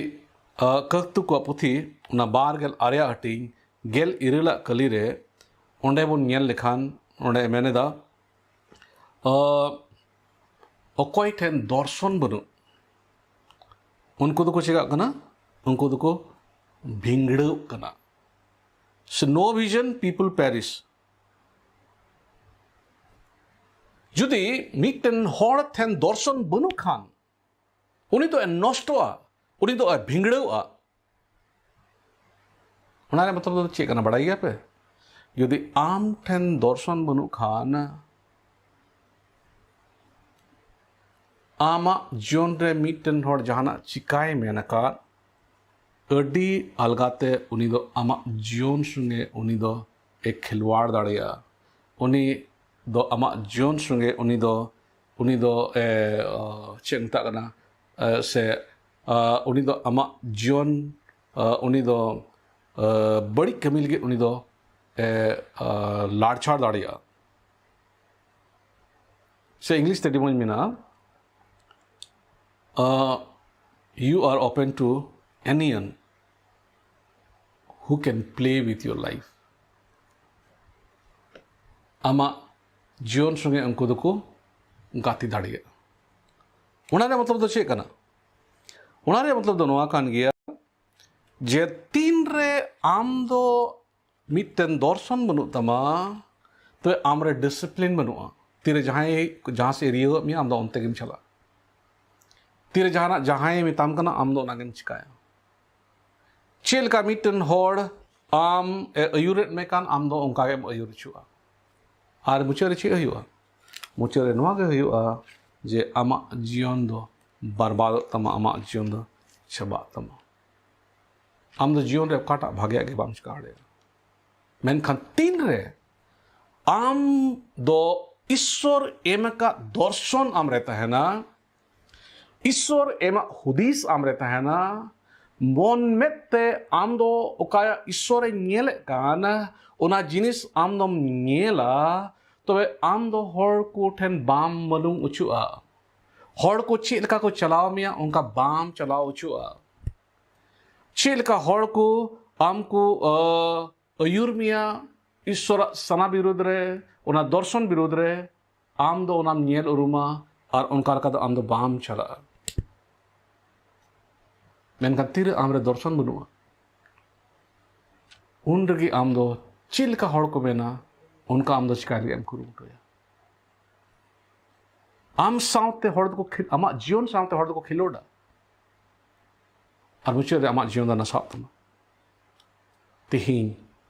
ᱠᱟᱹᱠᱛᱩ ᱠᱚᱣᱟᱜ ᱯᱩᱛᱷᱤ, ᱚᱱᱟ ᱵᱟᱨ ᱜᱮᱞ ᱟᱨᱮᱭᱟᱜ ᱦᱟᱹᱴᱤᱧ ᱜᱮᱞ ᱤᱨᱟᱹᱞᱟᱜ ᱠᱟᱹᱞᱤ ᱨᱮ, ᱚᱸᱰᱮ ᱵᱚᱱ ᱧᱮᱞ ᱞᱮᱠᱷᱟᱱ, ᱚᱸᱰᱮ ᱢᱮᱱ ᱮᱫᱟ, ᱚᱠᱚᱭ ᱴᱷᱮᱱ ᱫᱚᱨᱥᱚᱱ ᱵᱟᱹᱱᱩᱜ, ᱩᱱᱠᱩ ᱫᱚᱠᱚ ᱪᱮᱠᱟᱜ ᱠᱟᱱᱟ? ᱩᱱᱠᱩ ᱫᱚᱠᱚ ᱵᱷᱤᱸᱜᱲᱟᱹᱜ ᱠᱟᱱᱟ᱾ So no vision, people perish. ᱡᱩᱫᱤ ᱢᱤᱫᱴᱮᱱ ᱦᱚᱲ ᱴᱷᱮᱱ ᱫᱚᱨᱥᱚᱱ ᱵᱟᱹᱱᱩᱜ ᱠᱷᱟᱱ, ᱩᱱᱤ ᱫᱚ ᱮ ᱱᱚᱥᱴᱚᱜᱼᱟ, ᱩᱱᱤ ᱫᱚ ᱮ ᱵᱷᱤᱸᱜᱲᱟᱹᱣᱜᱼᱟ᱾ ᱚᱱᱟ ᱨᱮᱭᱟᱜ ᱢᱚᱛᱞᱚᱵ ᱫᱚ ᱪᱮᱫ ᱠᱟᱱᱟ, ᱵᱟᱲᱟᱭ ᱜᱮᱭᱟ ᱯᱮ? ᱡᱩᱫᱤ ᱟᱢ ᱴᱷᱮᱱ ᱫᱚᱨᱥᱚᱱ ᱵᱟᱹᱱᱩᱜ ᱠᱷᱟᱱ, ᱟᱢᱟᱜ ᱡᱤᱭᱚᱱ ᱨᱮ ᱢᱤᱫᱴᱮᱱ ᱦᱚᱲ ᱡᱟᱦᱟᱱᱟᱜ ᱪᱤᱠᱟᱭ ᱢᱮᱱ ᱟᱠᱟᱫ, ᱟᱹᱰᱤ ᱟᱞᱜᱟᱛᱮ ᱩᱱᱤ ᱫᱚ ᱟᱢᱟᱜ ᱡᱤᱭᱚᱱ ᱥᱚᱸᱜᱮ ᱩᱱᱤ ᱫᱚ ᱮ ᱠᱷᱮᱞᱣᱟᱲ ᱫᱟᱲᱮᱭᱟᱜᱼᱟ᱾ ᱩᱱᱤ ᱫᱚ ᱟᱢᱟᱜ ᱡᱤᱭᱚᱱ ᱥᱚᱸᱜᱮ ᱩᱱᱤ ᱫᱚ, ᱩᱱᱤ ᱫᱚ ᱮ, ᱪᱮᱫ ᱢᱮᱛᱟᱜ ᱠᱟᱱᱟ, ᱮ, ᱥᱮ ᱮ, ᱩᱱᱤ ᱫᱚ ᱟᱢᱟᱜ ᱡᱤᱭᱚᱱ, ᱮ, ᱩᱱᱤ ᱫᱚ ᱮ, ᱵᱟᱹᱲᱤᱡ ᱠᱟᱹᱢᱤ ᱞᱟᱹᱜᱤᱫ ᱩᱱᱤ ᱫᱚ ᱮ, ᱮ, ᱞᱟᱲᱪᱷᱟᱲ ᱫᱟᱲᱮᱭᱟᱜᱼᱟ᱾ ᱥᱮ ᱤᱝᱞᱤᱥ ᱛᱮ ᱟᱹᱰᱤ ᱢᱚᱡᱽ ᱢᱮᱱᱟᱜᱼᱟ, ᱮ, you are open to anyone who can play with your life. ᱟᱢᱟᱜ ᱡᱤᱭᱚᱱ ᱥᱚᱸᱜᱮ ᱩᱱᱠᱩ ᱫᱚᱠᱚ ᱜᱟᱛᱮ ᱫᱟᱲᱮᱭᱟᱜᱼᱟ᱾ ᱚᱱᱟ ᱨᱮᱭᱟᱜ ᱢᱚᱛᱞᱚᱵ ᱫᱚ ᱪᱮᱫ ᱠᱟᱱᱟ? ᱚᱱᱟ ᱨᱮᱭᱟᱜ ᱢᱚᱛᱞᱚᱵ ᱫᱚ ᱱᱚᱣᱟ ᱠᱟᱱ ᱜᱮᱭᱟ ᱡᱮ ᱛᱤᱱ ᱨᱮ ᱟᱢ ᱫᱚ ᱢᱤᱫᱴᱮᱱ ᱫᱚᱨᱥᱚᱱ ᱵᱟᱹᱱᱩᱜ ᱛᱟᱢᱟ, ᱛᱚᱵᱮ ᱟᱢ ᱨᱮ discipline ᱵᱟᱹᱱᱩᱜᱼᱟ᱾ ᱛᱤᱨᱮ ᱡᱟᱦᱟᱸᱭ ᱡᱟᱦᱟᱸ ᱥᱮᱫ ᱮ ᱨᱤᱭᱟᱹᱣ ᱢᱮᱭᱟ, ᱟᱢ ᱫᱚ ᱚᱱᱛᱮ ᱜᱮᱢ ᱪᱟᱞᱟᱜᱼᱟ᱾ ᱛᱤᱨᱮ ᱡᱟᱦᱟᱱᱟᱜ ᱡᱟᱦᱟᱸᱭᱮ ᱢᱮᱛᱟᱢ ᱠᱟᱱᱟ, ᱟᱢ ᱫᱚ ᱚᱱᱟ ᱜᱮᱢ ᱪᱤᱠᱟᱹᱭᱟ᱾ ᱪᱮᱫ ᱞᱮᱠᱟ ᱢᱤᱫᱴᱮᱱ ᱦᱚᱲ ᱟᱢ ᱮ ᱟᱹᱭᱩᱨᱮᱫ ᱢᱮ ᱠᱟᱱ, ᱟᱢ ᱫᱚ ᱚᱱᱠᱟ ᱜᱮᱢ ᱟᱹᱭᱩᱨ ᱦᱚᱪᱚᱜᱼᱟ᱾ ᱟᱨ ᱢᱩᱪᱟᱹᱫ ᱨᱮ ᱪᱮᱫ ᱦᱩᱭᱩᱜᱼᱟ? ᱢᱩᱪᱟᱹᱫ ᱨᱮ ᱱᱚᱣᱟ ᱜᱮ ᱦᱩᱭᱩᱜᱼᱟ ᱡᱮ ᱟᱢᱟᱜ ᱡᱤᱭᱚᱱ ᱫᱚ ᱵᱟᱨᱵᱟᱫᱚᱜ ᱛᱟᱢᱟ, ᱟᱢᱟᱜ ᱡᱤᱭᱚᱱ ᱫᱚ ᱪᱟᱵᱟᱜ ᱛᱟᱢᱟ᱾ ᱟᱢ ᱫᱚ ᱡᱤᱭᱚᱱ ᱨᱮ ᱚᱠᱟᱴᱟᱜ ᱵᱷᱟᱜᱮᱭᱟᱜ ᱜᱮ ᱵᱟᱢ ᱪᱤᱠᱟ ᱫᱟᱲᱮᱭᱟᱜᱼᱟ᱾ ᱢᱮᱱᱠᱷᱟᱱ ᱛᱤᱱᱨᱮ ᱟᱢ ᱫᱚ ᱤᱥᱥᱚᱨ ᱮᱢ ᱟᱠᱟᱫ ᱫᱚᱨᱥᱚᱱ ᱟᱢ ᱨᱮ ᱛᱟᱦᱮᱱᱟ, ᱤᱥᱥᱚᱨ ᱮᱢᱟᱜ ᱦᱩᱫᱤᱥ ᱟᱢ ᱨᱮ ᱛᱟᱦᱮᱱᱟ, ᱢᱚᱱ ᱢᱮᱫ ᱛᱮ ᱟᱢ ᱫᱚ ᱚᱠᱟᱭᱟᱜ ᱤᱥᱥᱚᱨᱮ ᱧᱮᱞᱮᱫ ᱠᱟᱱ, ᱚᱱᱟ ᱡᱤᱱᱤᱥ ᱟᱢ ᱫᱚᱢ ᱧᱮᱞᱟ, ᱛᱚᱵᱮ ᱟᱢ ᱫᱚ ᱦᱚᱲ ᱠᱚ ᱴᱷᱮᱱ ᱵᱟᱢ ᱢᱟᱹᱞᱩᱢ ᱚᱪᱚᱜᱼᱟ᱾ ᱦᱚᱲ ᱠᱚ ᱪᱮᱫ ᱞᱮᱠᱟ ᱠᱚ ᱪᱟᱞᱟᱣ ᱢᱮᱭᱟ, ᱚᱱᱠᱟ ᱵᱟᱢ ᱪᱟᱞᱟᱣ ᱚᱪᱚᱜᱼᱟ᱾ ᱪᱮᱫ ᱞᱮᱠᱟ ᱦᱚᱲ ᱠᱚ ᱟᱢ ᱠᱚ, ᱟᱹ, ᱟᱹᱭᱩᱨ ᱢᱮᱭᱟ ᱤᱥᱥᱚᱨᱟᱜ ᱥᱟᱱᱟ ᱵᱤᱨᱩᱫᱽ ᱨᱮ, ᱚᱱᱟ ᱫᱚᱨᱥᱚᱱ ᱵᱤᱨᱩᱫᱽ ᱨᱮ, ᱟᱢ ᱫᱚ ᱚᱱᱟᱢ ᱧᱮᱞ ᱩᱨᱩᱢᱟ ᱟᱨ ᱚᱱᱠᱟ ᱞᱮᱠᱟ ᱫᱚ ᱟᱢ ᱫᱚ ᱵᱟᱢ ᱪᱟᱞᱟᱜᱼᱟ᱾ ᱢᱮᱱᱠᱷᱟᱱ ᱛᱤᱨᱮ ᱟᱢ ᱨᱮ ᱫᱚᱨᱥᱚᱱ ᱵᱟᱹᱱᱩᱜᱼᱟ, ᱩᱱ ᱨᱮᱜᱮ ᱟᱢ ᱫᱚ ᱪᱮᱫ ᱞᱮᱠᱟ ᱦᱚᱲ ᱠᱚ ᱢᱮᱱᱟ, ᱚᱱᱠᱟ ᱟᱢ ᱫᱚ ᱪᱤᱠᱟᱹᱭ ᱞᱟᱹᱜᱤᱫ ᱮᱢ ᱠᱩᱨᱩᱢᱩᱴᱩᱭᱟ? ᱟᱢ ᱥᱟᱶᱛᱮ ᱦᱚᱲ ᱫᱚᱠᱚ ᱠᱷᱮᱞ-, ᱟᱢᱟᱜ ᱡᱤᱭᱚᱱ ᱥᱟᱶᱛᱮ ᱦᱚᱲ ᱫᱚᱠᱚ ᱠᱷᱮᱞᱳᱰᱟ ᱟᱨ ᱢᱩᱪᱟᱹᱫ ᱨᱮ ᱟᱢᱟᱜ ᱡᱤᱭᱚᱱ ᱫᱚ ᱱᱟᱥᱟᱜ ᱛᱟᱢᱟ᱾ ᱛᱮᱦᱮᱧ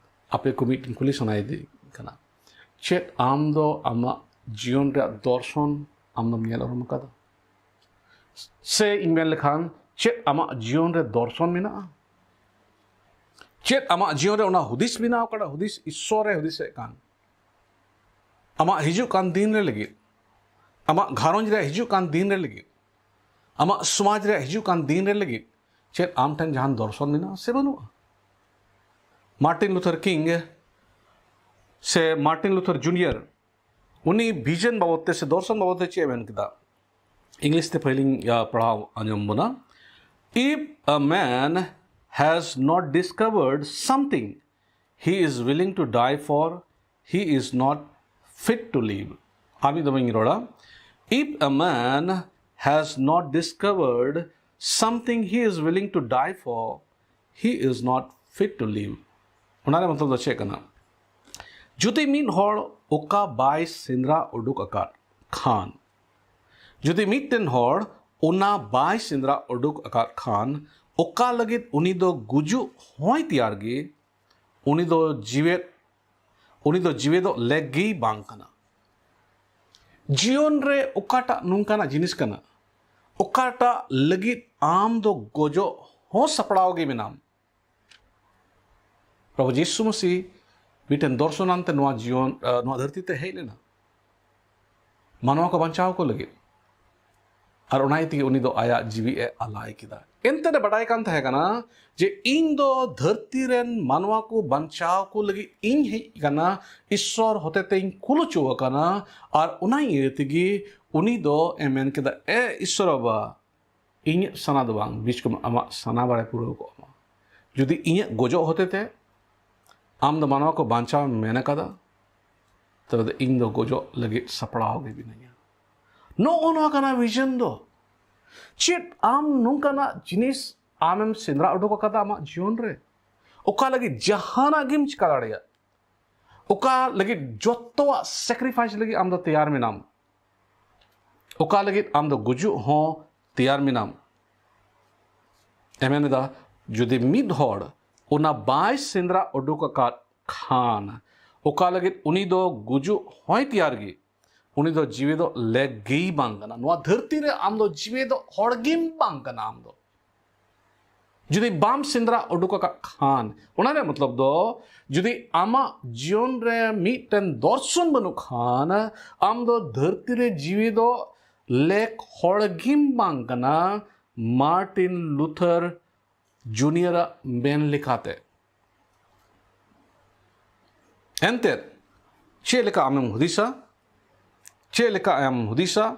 ᱟᱯᱮ ᱠᱚ ᱢᱤᱫᱴᱮᱱ ᱠᱩᱞᱤ ᱥᱟᱱᱟᱭᱮᱫᱤᱧ ᱠᱟᱱᱟ, ᱪᱮᱫ ᱟᱢ ᱫᱚ ᱟᱢᱟᱜ ᱡᱤᱭᱚᱱ ᱨᱮᱭᱟᱜ ᱫᱚᱨᱥᱚᱱ ᱟᱢ ᱫᱚᱢ ᱧᱮᱞ ᱩᱨᱩᱢ ᱟᱠᱟᱫᱟ? ᱥᱮ ᱤᱧ ᱢᱮᱱ ᱞᱮᱠᱷᱟᱱ, ᱪᱮᱫ ᱟᱢᱟᱜ ᱡᱤᱭᱚᱱ ᱨᱮ ᱫᱚᱨᱥᱚᱱ ᱢᱮᱱᱟᱜᱼᱟ? ᱪᱮᱫ ᱟᱢᱟᱜ ᱡᱤᱭᱚᱱ ᱨᱮ ᱚᱱᱟ ᱦᱩᱫᱤᱥ ᱢᱮᱱᱟᱜᱼᱟ, ᱚᱠᱟᱴᱟᱜ ᱦᱩᱫᱤᱥ ᱤᱥᱥᱚᱨ ᱮ ᱦᱩᱫᱤᱥᱮᱫ ᱠᱟᱱ? ᱟᱢᱟᱜ ᱦᱤᱡᱩᱜ ᱠᱟᱱ ᱫᱤᱱ ᱨᱮ ᱞᱟᱹᱜᱤᱫ, ᱟᱢᱟᱜ ᱜᱷᱟᱨᱚᱸᱡᱽ ᱨᱮ ᱦᱤᱡᱩᱜ ᱠᱟᱱ ᱫᱤᱱ ᱨᱮ ᱞᱟᱹᱜᱤᱫ, ᱟᱢᱟᱜ ᱥᱚᱢᱟᱡᱽ ᱨᱮ ᱦᱤᱡᱩᱜ ᱠᱟᱱ ᱫᱤᱱ ᱨᱮ ᱞᱟᱹᱜᱤᱫ ᱪᱮᱫ ᱟᱢ ᱴᱷᱮᱱ ᱡᱟᱦᱟᱱ ᱫᱚᱨᱥᱚᱱ ᱢᱮᱱᱟᱜᱼᱟ ᱥᱮ ᱵᱟᱹᱱᱩᱜᱼᱟ? ᱢᱟᱨᱴᱤᱱ ᱞᱩᱛᱷᱟᱨ ᱠᱤᱝ ᱥᱮ ᱢᱟᱨᱴᱤᱱ ᱞᱩᱛᱷᱟᱨ ᱡᱩᱱᱤᱭᱟᱨ, ᱩᱱᱤ ᱵᱷᱤᱡᱚᱱ ᱵᱟᱵᱚᱫ ᱛᱮ ᱥᱮ ᱫᱚᱨᱥᱚᱱ ᱵᱟᱵᱚᱫ ᱛᱮ ᱪᱮᱫ ᱮ ᱢᱮᱱ ᱠᱮᱫᱟ? ᱤᱝᱞᱤᱥ ᱛᱮ ᱯᱟᱹᱦᱤᱞᱤᱧ, ᱟ, ᱯᱟᱲᱦᱟᱣ ᱟᱸᱡᱚᱢ ᱵᱚᱱᱟ᱾ If a man has not discovered something he is willing to die for, he is not fit to live. ᱟᱨ ᱢᱤᱫ ᱫᱚᱢ ᱤᱧ ᱨᱚᱲᱟ, if a man has not discovered something he is willing to die for, he is not fit to live. ᱚᱱᱟ ᱨᱮᱭᱟᱜ ᱢᱚᱛᱞᱚᱵ ᱫᱚ ᱪᱮᱫ ᱠᱟᱱᱟ? ᱡᱩᱫᱤ ᱢᱤᱫ ᱦᱚᱲ ᱚᱠᱟ ᱵᱟᱭ ᱥᱮᱸᱫᱽᱨᱟ ᱩᱰᱩᱠ ᱟᱠᱟᱫ ᱠᱷᱟᱱ, ᱡᱩᱫᱤ ᱢᱤᱫᱴᱮᱱ ᱦᱚᱲ ᱚᱱᱟ ᱵᱟᱭ ᱥᱮᱸᱫᱽᱨᱟ ᱩᱰᱩᱠ ᱟᱠᱟᱫ ᱠᱷᱟᱱ, ᱚᱠᱟ ᱞᱟᱹᱜᱤᱫ ᱩᱱᱤ ᱫᱚ ᱜᱩᱡᱩᱜ ᱦᱚᱸᱭ ᱛᱮᱭᱟᱨ ᱜᱮ, ᱩᱱᱤ ᱫᱚ ᱡᱤᱣᱮᱫ, ᱩᱱᱤ ᱫᱚ ᱡᱤᱣᱮᱫᱚᱜ ᱞᱮᱠ ᱜᱮᱭ ᱵᱟᱝ ᱠᱟᱱᱟ᱾ ᱡᱤᱭᱚᱱ ᱨᱮ ᱚᱠᱟᱴᱟᱜ ᱱᱚᱝᱠᱟᱱᱟᱜ ᱡᱤᱱᱤᱥ ᱠᱟᱱᱟ, ᱚᱠᱟᱴᱟᱜ ᱞᱟᱹᱜᱤᱫ ᱟᱢ ᱫᱚ ᱜᱚᱡᱚᱜ ᱦᱚᱸ ᱥᱟᱯᱲᱟᱣ ᱜᱮ ᱢᱮᱱᱟᱢ? ᱯᱨᱚᱵᱷᱩ ᱡᱤᱥᱩ ᱢᱟᱹᱥᱤ ᱢᱤᱫᱴᱮᱱ ᱫᱚᱨᱥᱚᱱᱟᱱ ᱛᱮ ᱱᱚᱣᱟ ᱡᱤᱭᱚᱱ, ᱟᱸ, ᱱᱚᱣᱟ ᱫᱷᱟᱹᱨᱛᱤ ᱛᱮ ᱦᱮᱡ ᱞᱮᱱᱟ ᱢᱟᱱᱣᱟ ᱠᱚ ᱵᱟᱧᱪᱟᱣ ᱠᱚ ᱞᱟᱹᱜᱤᱫ᱾ ᱟᱨ ᱚᱱᱟ ᱤᱭᱟᱹ ᱛᱮᱜᱮ ᱩᱱᱤ ᱫᱚ ᱟᱭᱟᱜ ᱡᱤᱣᱤ ᱮ ᱟᱞᱟᱭ ᱠᱮᱫᱟ᱾ ᱮᱱᱛᱮ ᱮ ᱵᱟᱰᱟᱭ ᱠᱟᱱ ᱛᱟᱦᱮᱸ ᱠᱟᱱᱟ ᱡᱮ ᱤᱧ ᱫᱚ ᱫᱷᱟᱹᱨᱛᱤ ᱨᱮᱱ ᱢᱟᱱᱣᱟ ᱠᱚ ᱵᱟᱧᱪᱟᱣ ᱠᱚ ᱞᱟᱹᱜᱤᱫ ᱤᱧ ᱦᱮᱡ ᱟᱠᱟᱱᱟ, ᱤᱥᱥᱚᱨ ᱦᱚᱛᱮ ᱛᱮᱧ ᱠᱩᱞ ᱦᱚᱪᱚ ᱟᱠᱟᱱᱟ᱾ ᱟᱨ ᱚᱱᱟ ᱤᱭᱟᱹ ᱛᱮᱜᱮ ᱩᱱᱤ ᱫᱚ ᱮ ᱢᱮᱱ ᱠᱮᱫᱟ, "ᱮ ᱤᱥᱥᱚᱨ ᱵᱟᱵᱟ, ᱤᱧᱟᱹᱜ ᱥᱟᱱᱟ ᱫᱚ ᱵᱟᱝ, ᱵᱤᱥᱠᱚᱢ ᱟᱢᱟᱜ ᱥᱟᱱᱟ ᱵᱟᱲᱮ ᱯᱩᱨᱟᱹᱣ ᱠᱚᱜ ᱢᱟ᱾ ᱡᱩᱫᱤ ᱤᱧᱟᱹᱜ ᱜᱚᱡᱚᱜ ᱦᱚᱛᱮ ᱛᱮ ᱟᱢ ᱫᱚ ᱢᱟᱱᱣᱟ ᱠᱚ ᱵᱟᱧᱪᱟᱣ ᱮᱢ ᱢᱮᱱ ᱟᱠᱟᱫᱟ, ᱛᱚᱵᱮ ᱫᱚ ᱤᱧ ᱫᱚ ᱜᱚᱡᱚᱜ ᱞᱟᱹᱜᱤᱫ ᱥᱟᱯᱲᱟᱣ ᱜᱮ ᱢᱤᱱᱟᱹᱧᱟ᱾" ᱱᱚᱜᱼᱚ ᱱᱚᱣᱟ ᱠᱟᱱᱟ ᱵᱷᱤᱡᱚᱱ ᱫᱚ᱾ ᱪᱮᱫ ᱟᱢ ᱱᱚᱝᱠᱟᱱᱟᱜ ᱡᱤᱱᱤᱥ ᱟᱢᱮᱢ ᱥᱮᱸᱫᱽᱨᱟ ᱩᱰᱩᱠ ᱟᱠᱟᱫᱟ ᱟᱢᱟᱜ ᱡᱤᱭᱚᱱ ᱨᱮ? ᱚᱠᱟ ᱞᱟᱹᱜᱤᱫ ᱡᱟᱦᱟᱱᱟᱜ ᱜᱮᱢ ᱪᱤᱠᱟ ᱫᱟᱲᱮᱭᱟᱜ, ᱚᱠᱟ ᱞᱟᱹᱜᱤᱫ ᱡᱚᱛᱚᱣᱟᱜ ᱥᱮᱠᱨᱤᱯᱷᱟᱭᱤᱥ ᱞᱟᱹᱜᱤᱫ ᱟᱢ ᱫᱚ ᱛᱮᱭᱟᱨ ᱢᱮᱱᱟᱢ, ᱚᱠᱟ ᱞᱟᱹᱜᱤᱫ ᱟᱢ ᱫᱚ ᱜᱩᱡᱩᱜ ᱦᱚᱸ ᱛᱮᱭᱟᱨ ᱢᱮᱱᱟᱢ᱾ ᱮ ᱢᱮᱱ ᱮᱫᱟ, ᱡᱩᱫᱤ ᱢᱤᱫ ᱦᱚᱲ ᱚᱱᱟ ᱵᱟᱭ ᱥᱮᱸᱫᱽᱨᱟ ᱩᱰᱩᱠ ᱟᱠᱟᱫ ᱠᱷᱟᱱ, ᱚᱠᱟ ᱞᱟᱹᱜᱤᱫ ᱩᱱᱤ ᱫᱚ ᱜᱩᱡᱩᱜ ᱦᱚᱸᱭ ᱛᱮᱭᱟᱨ ᱜᱮ, ᱩᱱᱤ ᱫᱚ ᱡᱤᱣᱤ ᱫᱚ ᱞᱮᱠ ᱜᱮᱭ ᱵᱟᱝ ᱠᱟᱱᱟ᱾ ᱱᱚᱣᱟ ᱫᱷᱟᱹᱨᱛᱤ ᱨᱮ ᱟᱢ ᱫᱚ ᱡᱤᱣᱤ ᱫᱚ ᱦᱚᱲ ᱜᱮᱢ ᱵᱟᱝ ᱠᱟᱱᱟ᱾ ᱟᱢ ᱫᱚ ᱡᱩᱫᱤ ᱵᱟᱢ ᱥᱮᱸᱫᱽᱨᱟ ᱩᱰᱩᱠ ᱟᱠᱟᱫ ᱠᱷᱟᱱ, ᱚᱱᱟ ᱨᱮᱭᱟᱜ ᱢᱚᱛᱞᱚᱵ ᱫᱚ, ᱡᱩᱫᱤ ᱟᱢᱟᱜ ᱡᱤᱭᱚᱱ ᱨᱮ ᱢᱤᱫᱴᱮᱱ ᱫᱚᱨᱥᱚᱱ ᱵᱟᱹᱱᱩᱜ ᱠᱷᱟᱱ, ᱟᱢ ᱫᱚ ᱫᱷᱟᱹᱨᱛᱤ ᱨᱮ ᱡᱤᱣᱤ ᱫᱚ ᱞᱮᱠ ᱦᱚᱲ ᱜᱮᱢ ᱵᱟᱝ ᱠᱟᱱᱟ, ᱢᱟᱨᱴᱤᱱ ᱞᱩᱛᱷᱟᱨ ᱡᱩᱱᱤᱭᱟᱨᱟᱜ ᱢᱮᱱ ᱞᱮᱠᱟᱛᱮ᱾ ᱮᱱᱛᱮᱫ, ᱪᱮᱫ ᱞᱮᱠᱟ ᱟᱢᱮᱢ ᱦᱩᱫᱤᱥᱟ, ᱪᱮᱫ ᱞᱮᱠᱟ ᱟᱢᱮᱢ ᱦᱩᱫᱤᱥᱟ,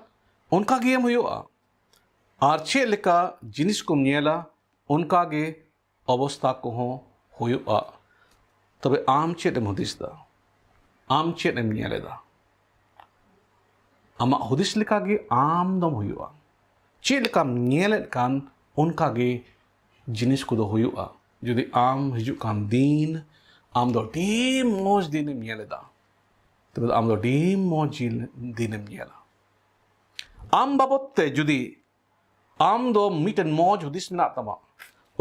ᱚᱱᱠᱟ ᱜᱮᱢ ᱦᱩᱭᱩᱜᱼᱟ᱾ ᱟᱨ ᱪᱮᱫ ᱞᱮᱠᱟ ᱡᱤᱱᱤᱥ ᱠᱚᱢ ᱧᱮᱞᱟ, ᱚᱱᱠᱟ ᱜᱮ ᱚᱵᱚᱥᱛᱟ ᱠᱚᱦᱚᱸ ᱦᱩᱭᱩᱜᱼᱟ᱾ ᱛᱚᱵᱮ ᱟᱢ ᱪᱮᱫ ᱮᱢ ᱦᱩᱫᱤᱥ ᱮᱫᱟ? ᱟᱢ ᱪᱮᱫ ᱮᱢ ᱧᱮᱞ ᱮᱫᱟ? ᱟᱢᱟᱜ ᱦᱩᱫᱤᱥ ᱞᱮᱠᱟ ᱜᱮ ᱟᱢ ᱫᱚᱢ ᱦᱩᱭᱩᱜᱼᱟ᱾ ᱪᱮᱫ ᱞᱮᱠᱟᱢ ᱧᱮᱞᱮᱫ ᱠᱟᱱ, ᱚᱱᱠᱟ ᱜᱮ ᱡᱤᱱᱤᱥ ᱠᱚᱫᱚ ᱦᱩᱭᱩᱜᱼᱟ᱾ ᱡᱩᱫᱤ ᱟᱢ ᱦᱤᱡᱩᱜ ᱠᱟᱱ ᱫᱤᱱ ᱟᱢ ᱫᱚ ᱟᱹᱰᱤ ᱢᱚᱡᱽ ᱫᱤᱱᱮᱢ ᱧᱮᱞ ᱮᱫᱟ, ᱛᱚᱵᱮ ᱫᱚ ᱟᱢ ᱫᱚ ᱟᱹᱰᱤ ᱢᱚᱡᱽ ᱡᱤᱱ-, ᱫᱤᱱᱮᱢ ᱧᱮᱞᱟ᱾ ᱟᱢ ᱵᱟᱵᱚᱫ ᱛᱮ ᱡᱩᱫᱤ ᱟᱢ ᱫᱚ ᱢᱤᱫᱴᱮᱱ ᱢᱚᱡᱽ ᱦᱩᱫᱤᱥ ᱢᱮᱱᱟᱜ ᱛᱟᱢᱟ,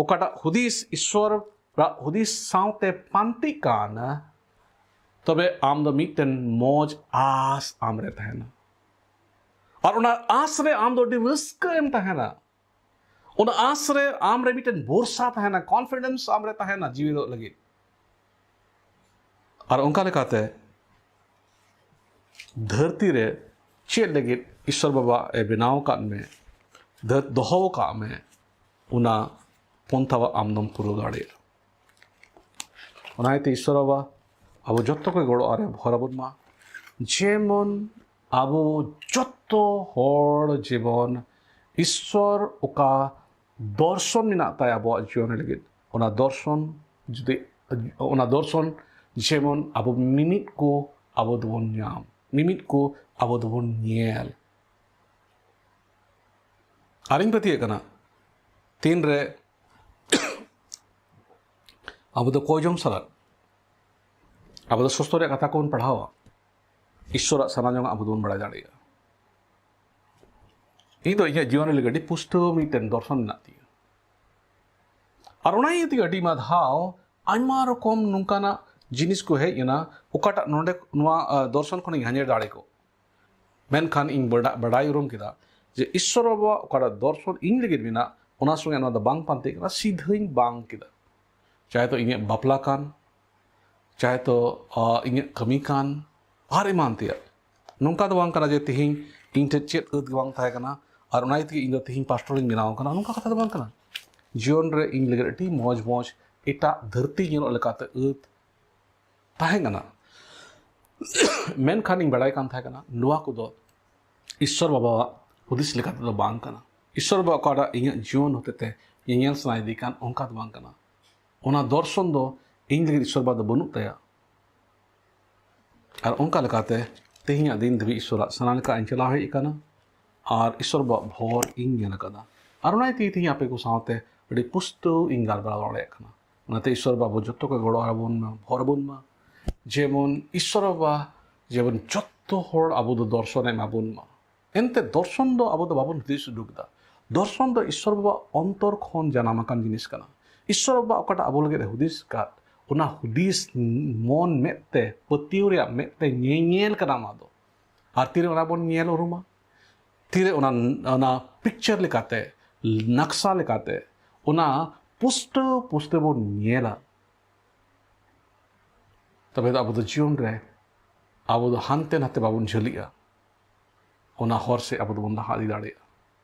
ᱚᱠᱟᱴᱟᱜ ᱦᱩᱫᱤᱥ ᱤᱥᱥᱚᱨᱟᱜ ᱦᱩᱫᱤᱥ ᱥᱟᱶᱛᱮ ᱯᱟᱱᱛᱤᱜ ᱠᱟᱱ, ᱛᱚᱵᱮ ᱟᱢ ᱫᱚ ᱢᱤᱫᱴᱮᱱ ᱢᱚᱡᱽ ᱟᱥ ᱟᱢ ᱨᱮ ᱛᱟᱦᱮᱱᱟ᱾ ᱟᱨ ᱚᱱᱟ ᱟᱸᱥ ᱨᱮ ᱟᱢ ᱫᱚ ᱟᱹᱰᱤ ᱨᱟᱹᱥᱠᱟᱹ ᱮᱢ ᱛᱟᱦᱮᱱᱟ᱾ ᱚᱱᱟ ᱟᱸᱥ ᱨᱮ ᱟᱢ ᱨᱮ ᱢᱤᱫᱴᱮᱱ ᱵᱷᱚᱨᱥᱟ ᱛᱟᱦᱮᱱᱟ, ᱠᱚᱱᱯᱷᱤᱰᱮᱱᱥ ᱟᱢ ᱨᱮ ᱛᱟᱦᱮᱱᱟ ᱡᱤᱣᱤᱫᱚᱜ ᱞᱟᱹᱜᱤᱫ᱾ ᱟᱨ ᱚᱱᱠᱟ ᱞᱮᱠᱟᱛᱮ ᱫᱷᱟᱹᱨᱛᱤ ᱨᱮ ᱪᱮᱫ ᱞᱟᱹᱜᱤᱫ ᱤᱥᱥᱚᱨ ᱵᱟᱵᱟ ᱮ ᱵᱮᱱᱟᱣ ᱟᱠᱟᱫ ᱢᱮ, ᱫᱷᱟᱹᱨ- ᱫᱚᱦᱚ ᱟᱠᱟᱫ ᱢᱮ, ᱚᱱᱟ ᱯᱚᱱᱛᱷᱟ ᱟᱢ ᱫᱚᱢ ᱯᱩᱨᱟᱹᱣ ᱫᱟᱲᱮᱭᱟᱜᱼᱟ᱾ ᱚᱱᱟ ᱤᱭᱟᱹᱛᱮ ᱤᱥᱥᱚᱨ ᱵᱟᱵᱟ ᱟᱵᱚ ᱡᱚᱛᱚ ᱠᱚ ᱜᱚᱲᱚ ᱟᱨᱮ ᱵᱷᱚᱨ ᱟᱵᱚᱱ ᱢᱟ, ᱡᱮᱢᱚᱱ ᱟᱵᱚ ᱡᱚᱛᱚ ᱦᱚᱲ ᱡᱮᱢᱚᱱ ᱤᱥᱥᱚᱨ ᱚᱠᱟ ᱫᱚᱨᱥᱚᱱ ᱢᱮᱱᱟᱜ ᱛᱟᱭ ᱟᱵᱚᱣᱟᱜ ᱡᱤᱭᱚᱱ ᱞᱟᱹᱜᱤᱫ, ᱚᱱᱟ ᱫᱚᱨᱥᱚᱱ ᱡᱩᱫᱤ, ᱚᱱᱟ ᱫᱚᱨᱥᱚᱱ ᱡᱮᱢᱚᱱ ᱟᱵᱚ ᱢᱤᱢᱤᱫ ᱠᱚ ᱟᱵᱚ ᱫᱚᱵᱚᱱ ᱧᱟᱢ, ᱢᱤᱢᱤᱫ ᱠᱚ ᱟᱵᱚ ᱫᱚᱵᱚᱱ ᱧᱮᱞ᱾ ᱟᱨᱤᱧ ᱯᱟᱹᱛᱭᱟᱹᱜ ᱠᱟᱱᱟ, ᱛᱤᱱᱨᱮ ᱟᱵᱚ ᱫᱚ ᱠᱚᱭᱡᱚᱢ ᱥᱟᱞᱟᱜ ᱟᱵᱚ ᱫᱚ ᱥᱚᱥᱛᱚ ᱨᱮᱭᱟᱜ ᱠᱟᱛᱷᱟ ᱠᱚᱵᱚᱱ ᱯᱟᱲᱦᱟᱣᱟ, ᱤᱥᱥᱚᱨᱟᱜ ᱥᱟᱱᱟ ᱡᱚᱝ ᱟᱵᱚ ᱫᱚᱵᱚᱱ ᱵᱟᱲᱟᱭ ᱫᱟᱲᱮᱭᱟᱜᱼᱟ᱾ ᱤᱧ ᱫᱚ ᱤᱧᱟᱹᱜ ᱡᱤᱭᱚᱱ ᱨᱮ ᱞᱟᱹᱜᱤᱫ ᱟᱹᱰᱤ ᱯᱩᱥᱴᱟᱹᱣ ᱢᱤᱫᱴᱮᱱ ᱫᱚᱨᱥᱚᱱ ᱢᱮᱱᱟᱜ ᱛᱤᱧᱟᱹ᱾ ᱟᱨ ᱚᱱᱟ ᱤᱭᱟᱹ ᱛᱮᱜᱮ ᱟᱹᱰᱤ ᱟᱭᱢᱟ ᱫᱷᱟᱣ ᱟᱭᱢᱟ ᱨᱚᱠᱚᱢ ᱱᱚᱝᱠᱟᱱᱟᱜ ᱡᱤᱱᱤᱥ ᱠᱚ ᱦᱮᱡ ᱮᱱᱟ, ᱚᱠᱟᱴᱟᱜ ᱱᱚᱰᱮ ᱱᱚᱣᱟ, ᱟ, ᱫᱚᱨᱥᱚᱱ ᱠᱷᱚᱱᱤᱧ ᱦᱟᱹᱧᱮᱨ ᱫᱟᱲᱮ ᱠᱚ᱾ ᱢᱮᱱᱠᱷᱟᱱ ᱤᱧ ᱵᱟᱰᱟ-, ᱵᱟᱰᱟᱭ ᱩᱨᱩᱢ ᱠᱮᱫᱟ ᱡᱮ ᱤᱥᱥᱚᱨ ᱵᱟᱵᱟᱣᱟᱜ ᱚᱠᱟᱴᱟᱜ ᱫᱚᱨᱥᱚᱱ ᱤᱧ ᱞᱟᱹᱜᱤᱫ ᱢᱮᱱᱟᱜ, ᱚᱱᱟ ᱥᱚᱸᱜᱮ ᱱᱚᱣᱟ ᱫᱚ ᱵᱟᱝ ᱯᱟᱱᱛᱮᱜ ᱠᱟᱱᱟ, ᱥᱤᱫᱷᱟᱹᱧ ᱵᱟᱝ ᱠᱮᱫᱟ᱾ ᱪᱟᱦᱮ ᱛᱚ ᱤᱧᱟᱹᱜ ᱵᱟᱯᱞᱟ ᱠᱟᱱ, ᱪᱟᱦᱮ ᱛᱚ, ᱟ, ᱤᱧᱟᱹᱜ ᱠᱟᱹᱢᱤ ᱠᱟᱱ, ᱟᱨ ᱮᱢᱟᱱ ᱛᱮᱭᱟᱜ᱾ ᱱᱚᱝᱠᱟ ᱫᱚ ᱵᱟᱝ ᱠᱟᱱᱟ ᱡᱮ ᱛᱮᱦᱮᱧ ᱤᱧ ᱴᱷᱮᱱ ᱪᱮᱫ ᱟᱹᱫ ᱜᱮ ᱵᱟᱝ ᱛᱟᱦᱮᱸ ᱠᱟᱱᱟ ᱟᱨ ᱚᱱᱟ ᱤᱭᱟᱹ ᱛᱮᱜᱮ ᱤᱧ ᱫᱚ ᱛᱮᱦᱮᱧ ᱯᱟᱥᱴᱚᱨᱤᱧ ᱵᱮᱱᱟᱣ ᱟᱠᱟᱱᱟ, ᱱᱚᱝᱠᱟ ᱠᱟᱛᱷᱟ ᱫᱚ ᱵᱟᱝ ᱠᱟᱱᱟ᱾ ᱡᱤᱭᱚᱱ ᱨᱮ ᱤᱧ ᱞᱟᱹᱜᱤᱫ ᱟᱹᱰᱤ ᱢᱚᱡᱽ ᱢᱚᱡᱽ ᱮᱴᱟᱜ ᱫᱷᱟᱹᱨᱛᱤ ᱧᱮᱞᱚᱜ ᱞᱮᱠᱟᱛᱮ ᱟᱹᱫ ᱛᱟᱦᱮᱸ ᱠᱟᱱᱟ᱾ ᱢᱮᱱᱠᱷᱟᱱ ᱤᱧ ᱵᱟᱲᱟᱭ ᱠᱟᱱ ᱛᱟᱦᱮᱸ ᱠᱟᱱᱟ, ᱱᱚᱣᱟ ᱠᱚᱫᱚ ᱤᱥᱥᱚᱨ ᱵᱟᱵᱟᱣᱟᱜ ᱦᱩᱫᱤᱥ ᱞᱮᱠᱟ ᱛᱮᱫᱚ ᱵᱟᱝ ᱠᱟᱱᱟ᱾ ᱤᱥᱥᱚᱨ ᱵᱟᱵᱟ ᱚᱠᱟᱴᱟᱜ ᱤᱧᱟᱹᱜ ᱡᱤᱭᱚᱱ ᱦᱚᱛᱮᱛᱮ ᱧᱮᱧᱮᱞ ᱥᱟᱱᱟᱭᱮᱫᱮ ᱠᱟᱱ, ᱚᱱᱠᱟ ᱫᱚ ᱵᱟᱝ ᱠᱟᱱᱟ᱾ ᱚᱱᱟ ᱫᱚᱨᱥᱚᱱ ᱫᱚ ᱤᱧ ᱞᱟᱹᱜᱤᱫ ᱤᱥᱥᱚᱨ ᱵᱟᱵᱟ ᱫᱚ ᱵᱟᱹᱱᱩᱜ ᱛᱟᱭᱟ᱾ ᱟᱨ ᱚᱱᱠᱟ ᱞᱮᱠᱟᱛᱮ ᱛᱮᱦᱮᱧᱟᱜ ᱫᱤᱱ ᱫᱷᱟᱹᱵᱤᱡ ᱤᱥᱥᱚᱨᱟᱜ ᱥᱟᱱᱟ ᱞᱮᱠᱟ ᱤᱧ ᱪᱟᱞᱟᱣ ᱦᱮᱡ ᱟᱠᱟᱱᱟ᱾ ᱟᱨ ᱤᱥᱥᱚᱨ ᱵᱟᱵᱟᱣᱟᱜ ᱵᱷᱚᱨ ᱤᱧ ᱧᱮᱞ ᱟᱠᱟᱫᱟ᱾ ᱟᱨ ᱚᱱᱟ ᱤᱭᱟᱹᱛᱮ ᱛᱮᱦᱮᱧ ᱟᱯᱮ ᱠᱚ ᱥᱟᱶᱛᱮ ᱟᱹᱰᱤ ᱯᱩᱥᱴᱟᱹᱣ ᱤᱧ ᱜᱟᱞᱢᱟᱨᱟᱣ ᱫᱟᱲᱮᱭᱟᱜ ᱠᱟᱱᱟ᱾ ᱚᱱᱟᱛᱮ ᱤᱥᱥᱚᱨ ᱵᱟᱵᱟ ᱡᱚᱛᱚ ᱠᱚ ᱜᱚᱲᱚ ᱟᱵᱚᱱ ᱢᱟ, ᱵᱷᱚᱨ ᱟᱵᱚᱱ ᱢᱟ, ᱡᱮᱢᱚᱱ ᱤᱥᱥᱚᱨ ᱵᱟᱵᱟ ᱡᱮᱢᱚᱱ ᱡᱚᱛᱚ ᱦᱚᱲ ᱟᱵᱚ ᱫᱚ ᱫᱚᱨᱥᱚᱱ ᱮ ᱮᱢᱟ ᱵᱚᱱ ᱢᱟ᱾ ᱮᱱᱛᱮ ᱫᱚᱨᱥᱚᱱ ᱫᱚ ᱟᱵᱚ ᱫᱚ ᱵᱟᱵᱚᱱ ᱦᱩᱫᱤᱥ ᱩᱰᱩᱠ ᱮᱫᱟ᱾ ᱫᱚᱨᱥᱚᱱ ᱫᱚ ᱤᱥᱥᱚᱨ ᱵᱟᱵᱟ ᱚᱱᱛᱚᱨ ᱠᱷᱚᱱ ᱡᱟᱱᱟᱢ ᱟᱠᱟᱱ ᱡᱤᱱᱤᱥ ᱠᱟᱱᱟ᱾ ᱤᱥᱥᱚᱨ ᱵᱟᱵᱟ ᱚᱠᱟᱴᱟᱜ ᱟᱵᱚ ᱞᱟᱹᱜᱤᱫ ᱮ ᱦᱩᱫᱤᱥ ᱟᱠᱟᱫ, ᱚᱱᱟ ᱦᱩᱫᱤᱥ ᱢᱚᱱ ᱢᱮᱫ ᱛᱮ, ᱯᱟᱹᱛᱭᱟᱹᱣ ᱨᱮᱭᱟᱜ ᱢᱮᱫ ᱛᱮ ᱧᱮᱧᱮᱞ ᱠᱟᱱᱟ ᱚᱱᱟ ᱫᱚ᱾ ᱟᱨ ᱛᱤᱨᱮ ᱚᱱᱟ ᱵᱚᱱ ᱧᱮᱞ ᱩᱨᱩᱢᱟ? ᱛᱤᱨᱮ ᱚᱱᱟ, ᱚᱱᱟ ᱯᱤᱠᱪᱟᱨ ᱞᱮᱠᱟᱛᱮ, ᱱᱟᱠᱥᱟ ᱞᱮᱠᱟᱛᱮ ᱚᱱᱟ ᱯᱩᱥᱴᱟᱹᱣ ᱯᱩᱥᱴᱟᱹᱣ ᱵᱚᱱ ᱧᱮᱞᱟ, ᱛᱚᱵᱮ ᱫᱚ ᱟᱵᱚ ᱫᱚ ᱡᱤᱭᱚᱱ ᱨᱮ ᱟᱵᱚ ᱫᱚ ᱦᱟᱱᱛᱮ ᱱᱟᱛᱮ ᱵᱟᱵᱚᱱ ᱡᱷᱟᱹᱞᱤᱜᱼᱟ᱾ ᱚᱱᱟ ᱦᱚᱨ ᱥᱮᱫ ᱟᱵᱚ ᱫᱚᱵᱚᱱ ᱞᱟᱦᱟ ᱤᱫᱤ ᱫᱟᱲᱮᱭᱟᱜᱼᱟ᱾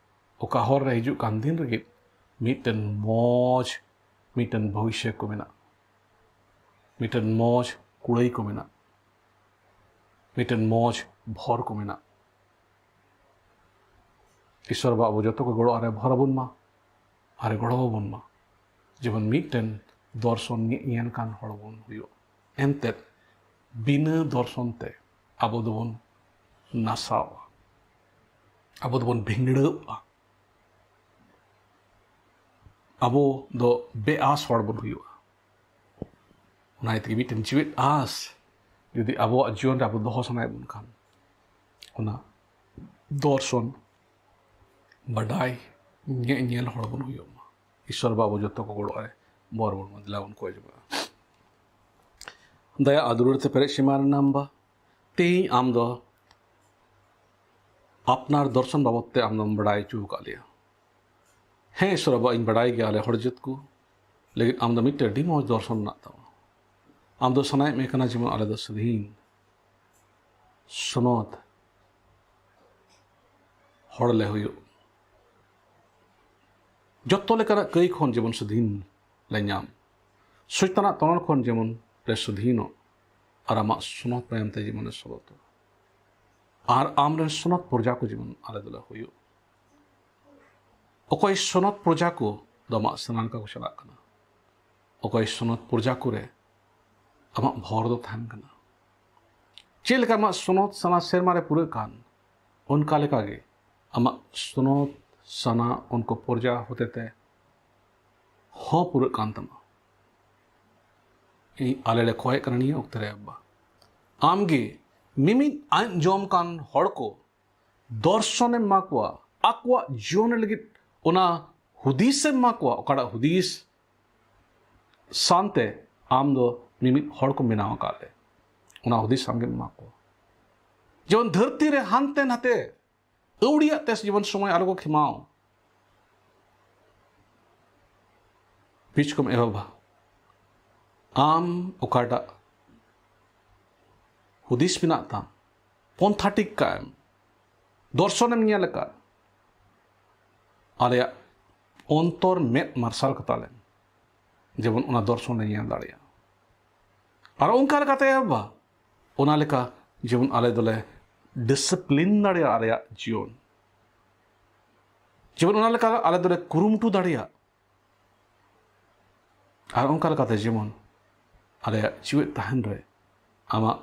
ᱚᱠᱟ ᱦᱚᱨ ᱨᱮ ᱦᱤᱡᱩᱜ ᱠᱟᱱ ᱫᱤᱱ ᱨᱮᱜᱮ ᱢᱤᱫᱴᱮᱱ ᱢᱚᱡᱽ, ᱢᱤᱫᱴᱮᱱ ᱵᱷᱚᱵᱤᱥᱥᱚ ᱠᱚ ᱢᱮᱱᱟᱜᱼᱟ, ᱢᱤᱫᱴᱮᱱ ᱢᱚᱡᱽ ᱠᱩᱲᱟᱹᱭ ᱠᱚ ᱢᱮᱱᱟᱜᱼᱟ, ᱢᱤᱫᱴᱮᱱ ᱢᱚᱡᱽ ᱵᱷᱚᱨ ᱠᱚ ᱢᱮᱱᱟᱜᱼᱟ᱾ ᱤᱥᱚᱨ ᱵᱟᱵᱟ ᱟᱵᱚ ᱡᱚᱛᱚ ᱠᱚ ᱜᱚᱲᱚ ᱟᱨᱮ ᱵᱷᱚᱨ ᱟᱵᱚᱱ ᱢᱟ, ᱟᱨᱮ ᱜᱚᱲᱚ ᱟᱵᱚᱱ ᱢᱟ, ᱡᱮᱢᱚᱱ ᱢᱤᱫᱴᱮᱱ ᱫᱚᱨᱥᱚᱱ ᱧᱮ-, ᱧᱮᱞ ᱠᱟᱱ ᱦᱚᱲ ᱵᱚᱱ ᱦᱩᱭᱩᱜ᱾ ᱮᱱᱛᱮᱫ ᱵᱤᱱᱟᱹ ᱫᱚᱨᱥᱚᱱ ᱛᱮ ᱟᱵᱚ ᱫᱚᱵᱚᱱ ᱱᱟᱥᱟᱣᱟ, ᱟᱵᱚ ᱫᱚᱵᱚᱱ ᱵᱷᱤᱸᱫᱲᱟᱹᱜᱼᱟ, ᱟᱵᱚ ᱫᱚ ᱵᱮᱼᱟᱥ ᱦᱚᱲ ᱵᱚᱱ ᱦᱩᱭᱩᱜᱼᱟ᱾ ᱚᱱᱟ ᱤᱭᱟᱹ ᱛᱮᱜᱮ ᱢᱤᱫᱴᱮᱱ ᱡᱤᱣᱮᱫ ᱟᱥ ᱡᱩᱫᱤ ᱟᱵᱚᱣᱟᱜ ᱡᱤᱭᱚᱱ ᱨᱮ ᱟᱵᱚ ᱫᱚᱦᱚ ᱥᱟᱱᱟᱭᱮᱫ ᱵᱚᱱ ᱠᱷᱟᱱ, ᱚᱱᱟ ᱫᱚᱨᱥᱚᱱ ᱵᱟᱰᱟᱭ ᱧᱮ-, ᱧᱮᱞ ᱦᱚᱲ ᱵᱚᱱ ᱦᱩᱭᱩᱜ ᱢᱟ᱾ ᱤᱥᱚᱨ ᱵᱟᱵᱟ ᱡᱚᱛᱚ ᱠᱚ ᱜᱚᱲᱚ ᱟᱭ, ᱵᱚᱨ ᱵᱚᱱ ᱢᱟ᱾ ᱫᱮᱞᱟ ᱵᱚᱱ ᱠᱚᱭ ᱡᱚᱝᱟ᱾ ᱫᱟᱭᱟ ᱟᱨ ᱫᱩᱞᱟᱹᱲ ᱛᱮ ᱯᱮᱨᱮᱡ ᱥᱤᱢᱟᱹ ᱨᱮᱱ ᱟᱢ ᱵᱟ, ᱛᱮᱦᱮᱧ ᱟᱢ ᱫᱚ ᱟᱯᱱᱟᱨ ᱫᱚᱨᱥᱚᱱ ᱵᱟᱵᱚᱫ ᱛᱮ ᱟᱢ ᱫᱚᱢ ᱵᱟᱰᱟᱭ ᱦᱚᱪᱚ ᱟᱠᱟᱫ ᱞᱮᱭᱟ᱾ ᱦᱮᱸ ᱤᱥᱚᱨ ᱵᱟᱵᱟ, ᱤᱧ ᱵᱟᱰᱟᱭ ᱜᱮᱭᱟ ᱟᱞᱮ ᱦᱚᱲ ᱡᱟᱹᱛ ᱠᱚ ᱞᱟᱹᱜᱤᱫ ᱟᱢ ᱫᱚ ᱢᱤᱫᱴᱮᱱ ᱟᱹᱰᱤ ᱢᱚᱡᱽ ᱫᱚᱨᱥᱚᱱ ᱢᱮᱱᱟᱜ ᱛᱟᱢᱟ᱾ ᱟᱢ ᱫᱚ ᱥᱟᱱᱟᱭᱮᱫ ᱢᱮ ᱠᱟᱱᱟ ᱡᱮᱢᱚᱱ ᱟᱞᱮ ᱫᱚ ᱥᱟᱹᱫᱷᱤᱱ ᱥᱚᱱᱚᱛ ᱦᱚᱲ ᱞᱮ ᱦᱩᱭᱩᱜ, ᱡᱚᱛᱚ ᱞᱮᱠᱟᱱᱟᱜ ᱠᱟᱹᱭ ᱠᱷᱚᱱ ᱡᱮᱢᱚᱱ ᱥᱟᱹᱫᱷᱤᱱ ᱞᱮ ᱧᱟᱢ, ᱥᱚᱭᱛᱟᱱᱟᱜ ᱛᱚᱱᱚᱞ ᱠᱷᱚᱱ ᱡᱮᱢᱚᱱ ᱞᱮ ᱥᱟᱹᱫᱷᱤᱱᱚᱜ, ᱟᱨ ᱟᱢᱟᱜ ᱥᱚᱱᱚᱛ ᱢᱟᱭᱟᱢ ᱛᱮ ᱡᱮᱢᱚᱱ ᱞᱮ ᱥᱚᱫᱚᱛᱚᱜ, ᱟᱨ ᱟᱢ ᱨᱮᱱ ᱥᱚᱱᱚᱛ ᱯᱨᱚᱡᱟ ᱠᱚ ᱡᱮᱢᱚᱱ ᱟᱞᱮ ᱫᱚᱞᱮ ᱦᱩᱭᱩᱜ᱾ ᱚᱠᱚᱭ ᱥᱚᱱᱚᱛ ᱯᱨᱚᱡᱟ ᱠᱚ ᱫᱚ ᱟᱢᱟᱜ ᱥᱟᱱᱟ ᱞᱮᱠᱟ ᱠᱚ ᱪᱟᱞᱟᱜ ᱠᱟᱱᱟ, ᱚᱠᱚᱭ ᱥᱚᱱᱚᱛ ᱯᱨᱚᱡᱟ ᱠᱚᱨᱮ ᱟᱢᱟᱜ ᱵᱷᱚᱨ ᱫᱚ ᱛᱟᱦᱮᱱ ᱠᱟᱱᱟ᱾ ᱪᱮᱫ ᱞᱮᱠᱟ ᱟᱢᱟᱜ ᱥᱚᱱᱚᱛ ᱥᱟᱱᱟ ᱥᱮᱨᱢᱟ ᱨᱮ ᱯᱩᱨᱟᱹᱜ ᱠᱟᱱ, ᱚᱱᱠᱟ ᱞᱮᱠᱟᱜᱮ ᱟᱢᱟᱜ ᱥᱚᱱᱚᱛ ᱥᱟᱱᱟ ᱩᱱᱠᱩ ᱯᱨᱚᱡᱟ ᱦᱚᱛᱮᱛᱮ ᱦᱚᱸ ᱯᱩᱨᱟᱹᱜ ᱠᱟᱱ ᱛᱟᱢᱟ᱾ ᱤᱧ, ᱟᱞᱮ ᱞᱮ ᱠᱷᱚᱭᱮᱫ ᱠᱟᱱᱟ ᱱᱤᱭᱟᱹ ᱚᱠᱛᱮ ᱨᱮ ᱵᱟᱵᱟ, ᱟᱢᱜᱮ ᱢᱤᱢᱤᱫ ᱟᱸᱡᱚᱢ ᱠᱟᱱ ᱦᱚᱲ ᱠᱚ ᱫᱚᱨᱥᱚᱱᱮᱢ ᱮᱢᱟ ᱠᱚᱣᱟ, ᱟᱠᱚᱣᱟᱜ ᱡᱤᱭᱚᱱ ᱞᱟᱹᱜᱤᱫ ᱚᱱᱟ ᱦᱩᱫᱤᱥᱮᱢ ᱮᱢᱟ ᱠᱚᱣᱟ, ᱚᱠᱟᱴᱟᱜ ᱦᱩᱫᱤᱥ ᱥᱟᱶᱛᱮ ᱟᱢ ᱫᱚ ᱢᱤᱢᱤᱫ ᱦᱚᱲ ᱠᱚ ᱵᱮᱱᱟᱣ ᱟᱠᱟᱫ ᱞᱮ, ᱚᱱᱟ ᱦᱩᱫᱤᱥ ᱟᱢᱜᱮᱢ ᱮᱢᱟ ᱠᱚᱣᱟ᱾ ᱡᱮᱢᱚᱱ ᱫᱷᱟᱹᱨᱛᱤ ᱨᱮ ᱦᱟᱱᱛᱮ ᱱᱟᱛᱮ ᱟᱹᱣᱲᱤᱭᱟᱜ ᱛᱮ ᱡᱮᱢᱚᱱ ᱥᱚᱢᱚᱭ ᱟᱞᱚ ᱠᱚ ᱠᱷᱮᱢᱟᱣ᱾ ᱵᱤᱪ ᱠᱚᱢ ᱮᱦᱚᱵᱟ, ᱟᱢ ᱚᱠᱟᱴᱟᱜ ᱦᱩᱫᱤᱥ ᱢᱮᱱᱟᱜ ᱛᱟᱢ, ᱯᱚᱱᱛᱷᱟ ᱴᱷᱤᱠ ᱠᱟᱜ ᱮᱢ, ᱫᱚᱨᱥᱚᱱᱮᱢ ᱧᱮᱞ ᱟᱠᱟᱫ, ᱟᱞᱮᱭᱟᱜ ᱚᱱᱛᱚᱨ ᱢᱮᱫ ᱢᱟᱨᱥᱟᱞ ᱠᱟᱛᱟᱞᱮᱢ, ᱡᱮᱢᱚᱱ ᱚᱱᱟ ᱫᱚᱨᱥᱚᱱ ᱞᱮ ᱧᱮᱞ ᱫᱟᱲᱮᱭᱟᱜ᱾ ᱟᱨ ᱚᱱᱠᱟ ᱞᱮᱠᱟᱛᱮ ᱵᱟ, ᱚᱱᱟ ᱞᱮᱠᱟ ᱡᱮᱢᱚᱱ ᱟᱞᱮ ᱫᱚᱞᱮ ᱰᱤᱥᱤᱯᱞᱤᱱ ᱫᱟᱲᱮᱭᱟᱜᱼᱟ ᱟᱞᱮᱭᱟᱜ ᱡᱤᱭᱚᱱ, ᱡᱮᱢᱚᱱ ᱚᱱᱟ ᱞᱮᱠᱟ ᱟᱞᱮ ᱫᱚᱞᱮ ᱠᱩᱨᱩᱢᱩᱴᱩ ᱫᱟᱲᱮᱭᱟᱜ᱾ ᱟᱨ ᱚᱱᱠᱟ ᱞᱮᱠᱟᱛᱮ ᱡᱮᱢᱚᱱ ᱟᱞᱮᱭᱟᱜ ᱡᱤᱣᱮᱫ ᱛᱟᱦᱮᱱ ᱨᱮ ᱟᱢᱟᱜ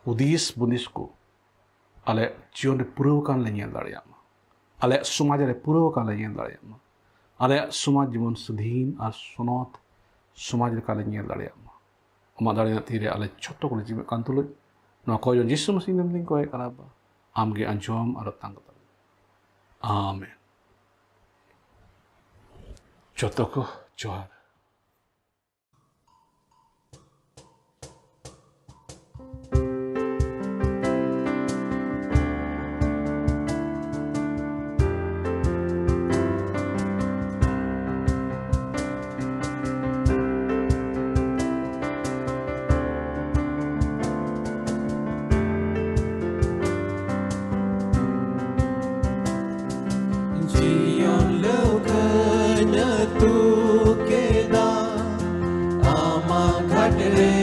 ᱦᱩᱫᱤᱥ ᱵᱩᱫᱤᱥ ᱠᱚ ᱟᱞᱮᱭᱟᱜ ᱡᱤᱭᱚᱱ ᱨᱮ ᱯᱩᱨᱟᱹᱣ ᱟᱠᱟᱱ ᱞᱮ ᱧᱮᱞ ᱫᱟᱲᱮᱭᱟᱜ ᱢᱟ, ᱟᱞᱮᱭᱟᱜ ᱥᱚᱢᱟᱡᱽ ᱨᱮ ᱯᱩᱨᱟᱹᱣ ᱟᱠᱟᱱ ᱞᱮ ᱧᱮᱞ ᱫᱟᱲᱮᱭᱟᱜ ᱢᱟ, ᱟᱞᱮᱭᱟᱜ ᱥᱚᱢᱟᱡᱽ ᱡᱮᱢᱚᱱ ᱥᱟᱹᱫᱷᱤᱱ ᱟᱨ ᱥᱚᱱᱚᱛ ᱥᱚᱢᱟᱡᱽ ᱞᱮᱠᱟ ᱞᱮ ᱧᱮᱞ ᱫᱟᱲᱮᱭᱟᱜ ᱢᱟ᱾ ᱟᱢᱟᱜ ᱫᱟᱲᱮ ᱨᱮᱱᱟᱜ ᱛᱤᱨᱮ ᱟᱞᱮ ᱡᱷᱚᱛᱚ ᱠᱚᱞᱮ ᱡᱤᱣᱮᱫ ᱠᱟᱱ ᱛᱩᱞᱩᱡ, ᱱᱚᱣᱟ ᱠᱚ ᱡᱚᱱ ᱡᱤᱥᱩ ᱢᱟᱹᱥᱤ ᱧᱩᱛᱩᱢ ᱛᱮᱧ ᱠᱚᱭᱮᱫ ᱠᱟᱱᱟ, ᱵᱟ, ᱟᱢᱜᱮ ᱟᱸᱡᱚᱢ ᱟᱨ ᱟᱛᱟᱝ ᱠᱟᱛᱟᱢ᱾ ᱟᱢᱮᱱ᱾ ᱡᱚᱛᱚ ᱠᱚ ᱡᱚᱦᱟᱨ᱾ ᱡᱤᱭᱚᱱ ᱞᱟᱹᱣᱠᱟᱹᱧ ᱟᱹᱛᱩ ᱠᱮᱫᱟ, ᱟᱢᱟᱜ ᱜᱷᱟᱴ ᱨᱮ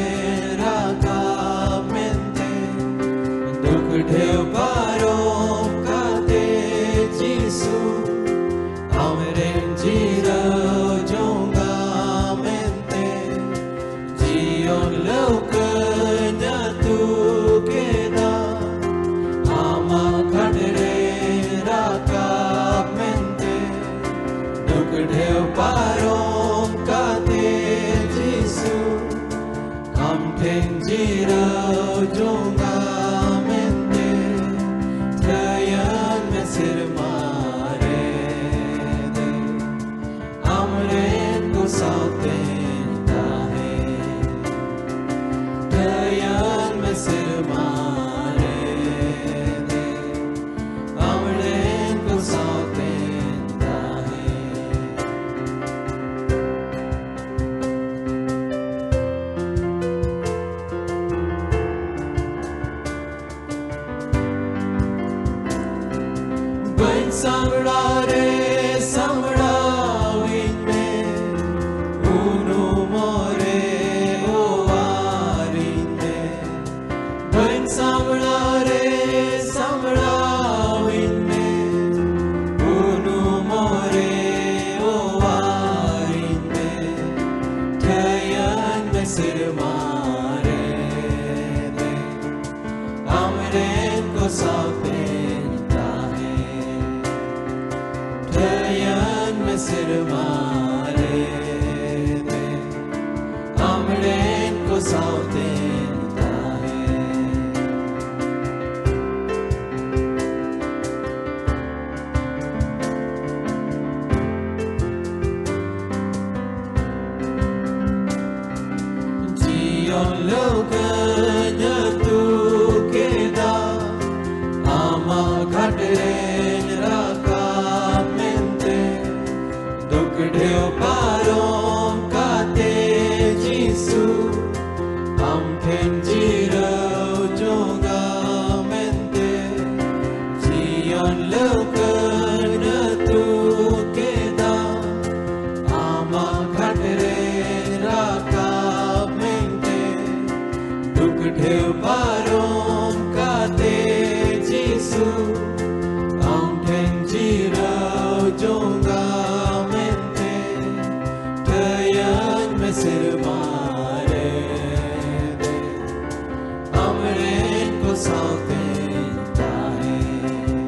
ᱨᱟᱠᱟᱵ ᱢᱮᱱᱛᱮ᱾ ᱫᱩᱠ ᱰᱷᱮᱣ ᱯᱟᱨᱚᱢ ᱠᱟᱛᱮ ᱡᱤᱥᱩ, ᱟᱢᱨᱮᱱ ᱡᱤᱨᱟᱹᱣ ᱡᱚᱝᱟ ᱢᱮᱱᱛᱮ᱾ ᱡᱤᱭᱚᱱ ᱞᱟᱹᱣᱠᱟᱹᱧ ᱟᱹᱛᱩ ᱠᱮᱫᱟ, ᱟᱢᱟᱜ ᱜᱷᱟᱴ ᱨᱮ ᱨᱟᱠᱟᱵ ᱢᱮᱱᱛᱮ᱾ ᱫᱩᱠ ᱰᱷᱮᱣ ᱯᱟᱨᱚᱢ ᱠᱟᱛᱮ ᱡᱤᱥᱩ, ᱟᱢ ᱴᱷᱮᱱ ᱡᱤᱨᱟᱹᱣ ᱡᱚᱝᱟ ᱢᱮᱱᱛᱮ᱾ ᱴᱷᱟᱹᱭᱟᱹᱱ ᱢᱮ ᱥᱮᱨᱢᱟ ᱨᱮ ᱫᱮᱡ, ᱟᱢᱨᱮᱱ ᱠᱚ ᱥᱟᱶᱛᱮᱧ ᱛᱟᱦᱮᱸ᱾ ᱴᱷᱟᱹᱭᱟᱹᱱ ᱢᱮ ᱥᱮᱨᱢᱟ ᱨᱮ ᱫᱮᱡ, ᱥᱮᱨᱢᱟ ᱨᱮ ᱟᱢᱨᱮᱱ ᱠᱚ ᱥᱟᱶᱛᱮᱧ ᱛᱟᱦᱮᱸ᱾ ᱴᱷᱟᱹᱭᱟᱹᱧ ᱢᱮ ᱥᱮᱨᱢᱟ ᱨᱮ ᱟᱢᱨᱮᱱ ᱠᱚ ᱥᱟᱶᱛᱮᱧ ᱛᱟᱦᱮᱸ᱾ ᱡᱤᱭᱚᱱ ᱞᱟᱹᱣᱠᱟᱹᱧ ᱟᱹᱛᱩ ᱠᱮᱫᱟ, ᱟᱢᱟᱜ ᱜᱷᱟᱴ ᱨᱮᱧ ᱨᱟᱠᱟᱵ ᱢᱮᱱᱛᱮ᱾ ᱫᱩᱠ ᱰᱷᱮᱣ ᱯᱟᱨᱚᱢ ᱠᱟᱛᱮ ᱡᱤᱥᱩ, ᱟᱢ ᱴᱷᱮᱱ ᱡᱤᱨᱟᱹᱣ ᱡᱚᱝᱟ ᱢᱮᱱᱛᱮ᱾ ᱡᱤᱭᱚᱱ ᱞᱟᱹᱣᱠᱟᱹᱧ ᱟᱹᱛᱩ ᱠᱮᱫᱟ, ᱟᱢᱟᱜ ᱜᱷᱟᱴ ᱨᱮᱧ ᱨᱟᱠᱟᱵ ᱢᱮᱱᱛᱮ᱾ ᱫᱩᱠ ᱰᱷᱮᱣ ᱯᱟᱨᱚᱢ ᱠᱟᱛᱮ ᱡᱤᱥᱩ, ᱟᱢ ᱴᱷᱮᱱ ᱡᱤᱨᱟᱹᱣ ᱡᱚᱝᱟ ᱢᱮᱱᱛᱮ᱾ ᱴᱷᱟᱹᱭᱟᱹᱧ ᱢᱮ ᱥᱮᱨᱢᱟ ᱨᱮ ᱟᱢᱨᱮᱱ ᱠᱚ ᱥᱟᱶᱛᱮᱧ ᱛᱟᱦᱮᱸ᱾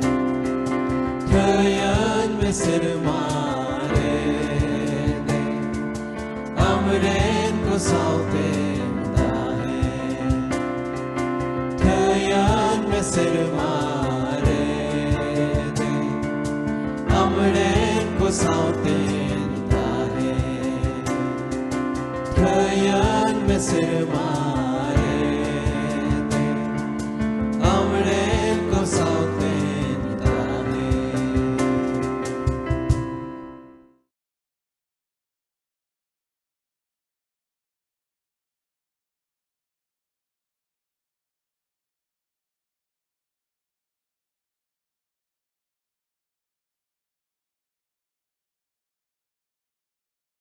ᱴᱷᱟᱹᱭᱟᱹᱧ ᱢᱮ ᱥᱮᱨᱢᱟ ᱨᱮ ᱟᱢᱨᱮᱱ ᱠᱚ ᱥᱟᱶᱛᱮᱧ ᱛᱟᱦᱮᱸ᱾ ᱴᱷᱟᱹᱭᱟᱹᱧ ᱢᱮ ᱥᱮᱨᱢᱟ ᱨᱮ ᱟᱢᱨᱮᱱ ᱠᱚ ᱥᱟᱶᱛᱮᱧ ᱛᱟᱦᱮᱸ᱾ ᱴᱷᱟᱹᱭᱟᱹᱧ ᱢᱮ ᱥᱮᱨᱢᱟ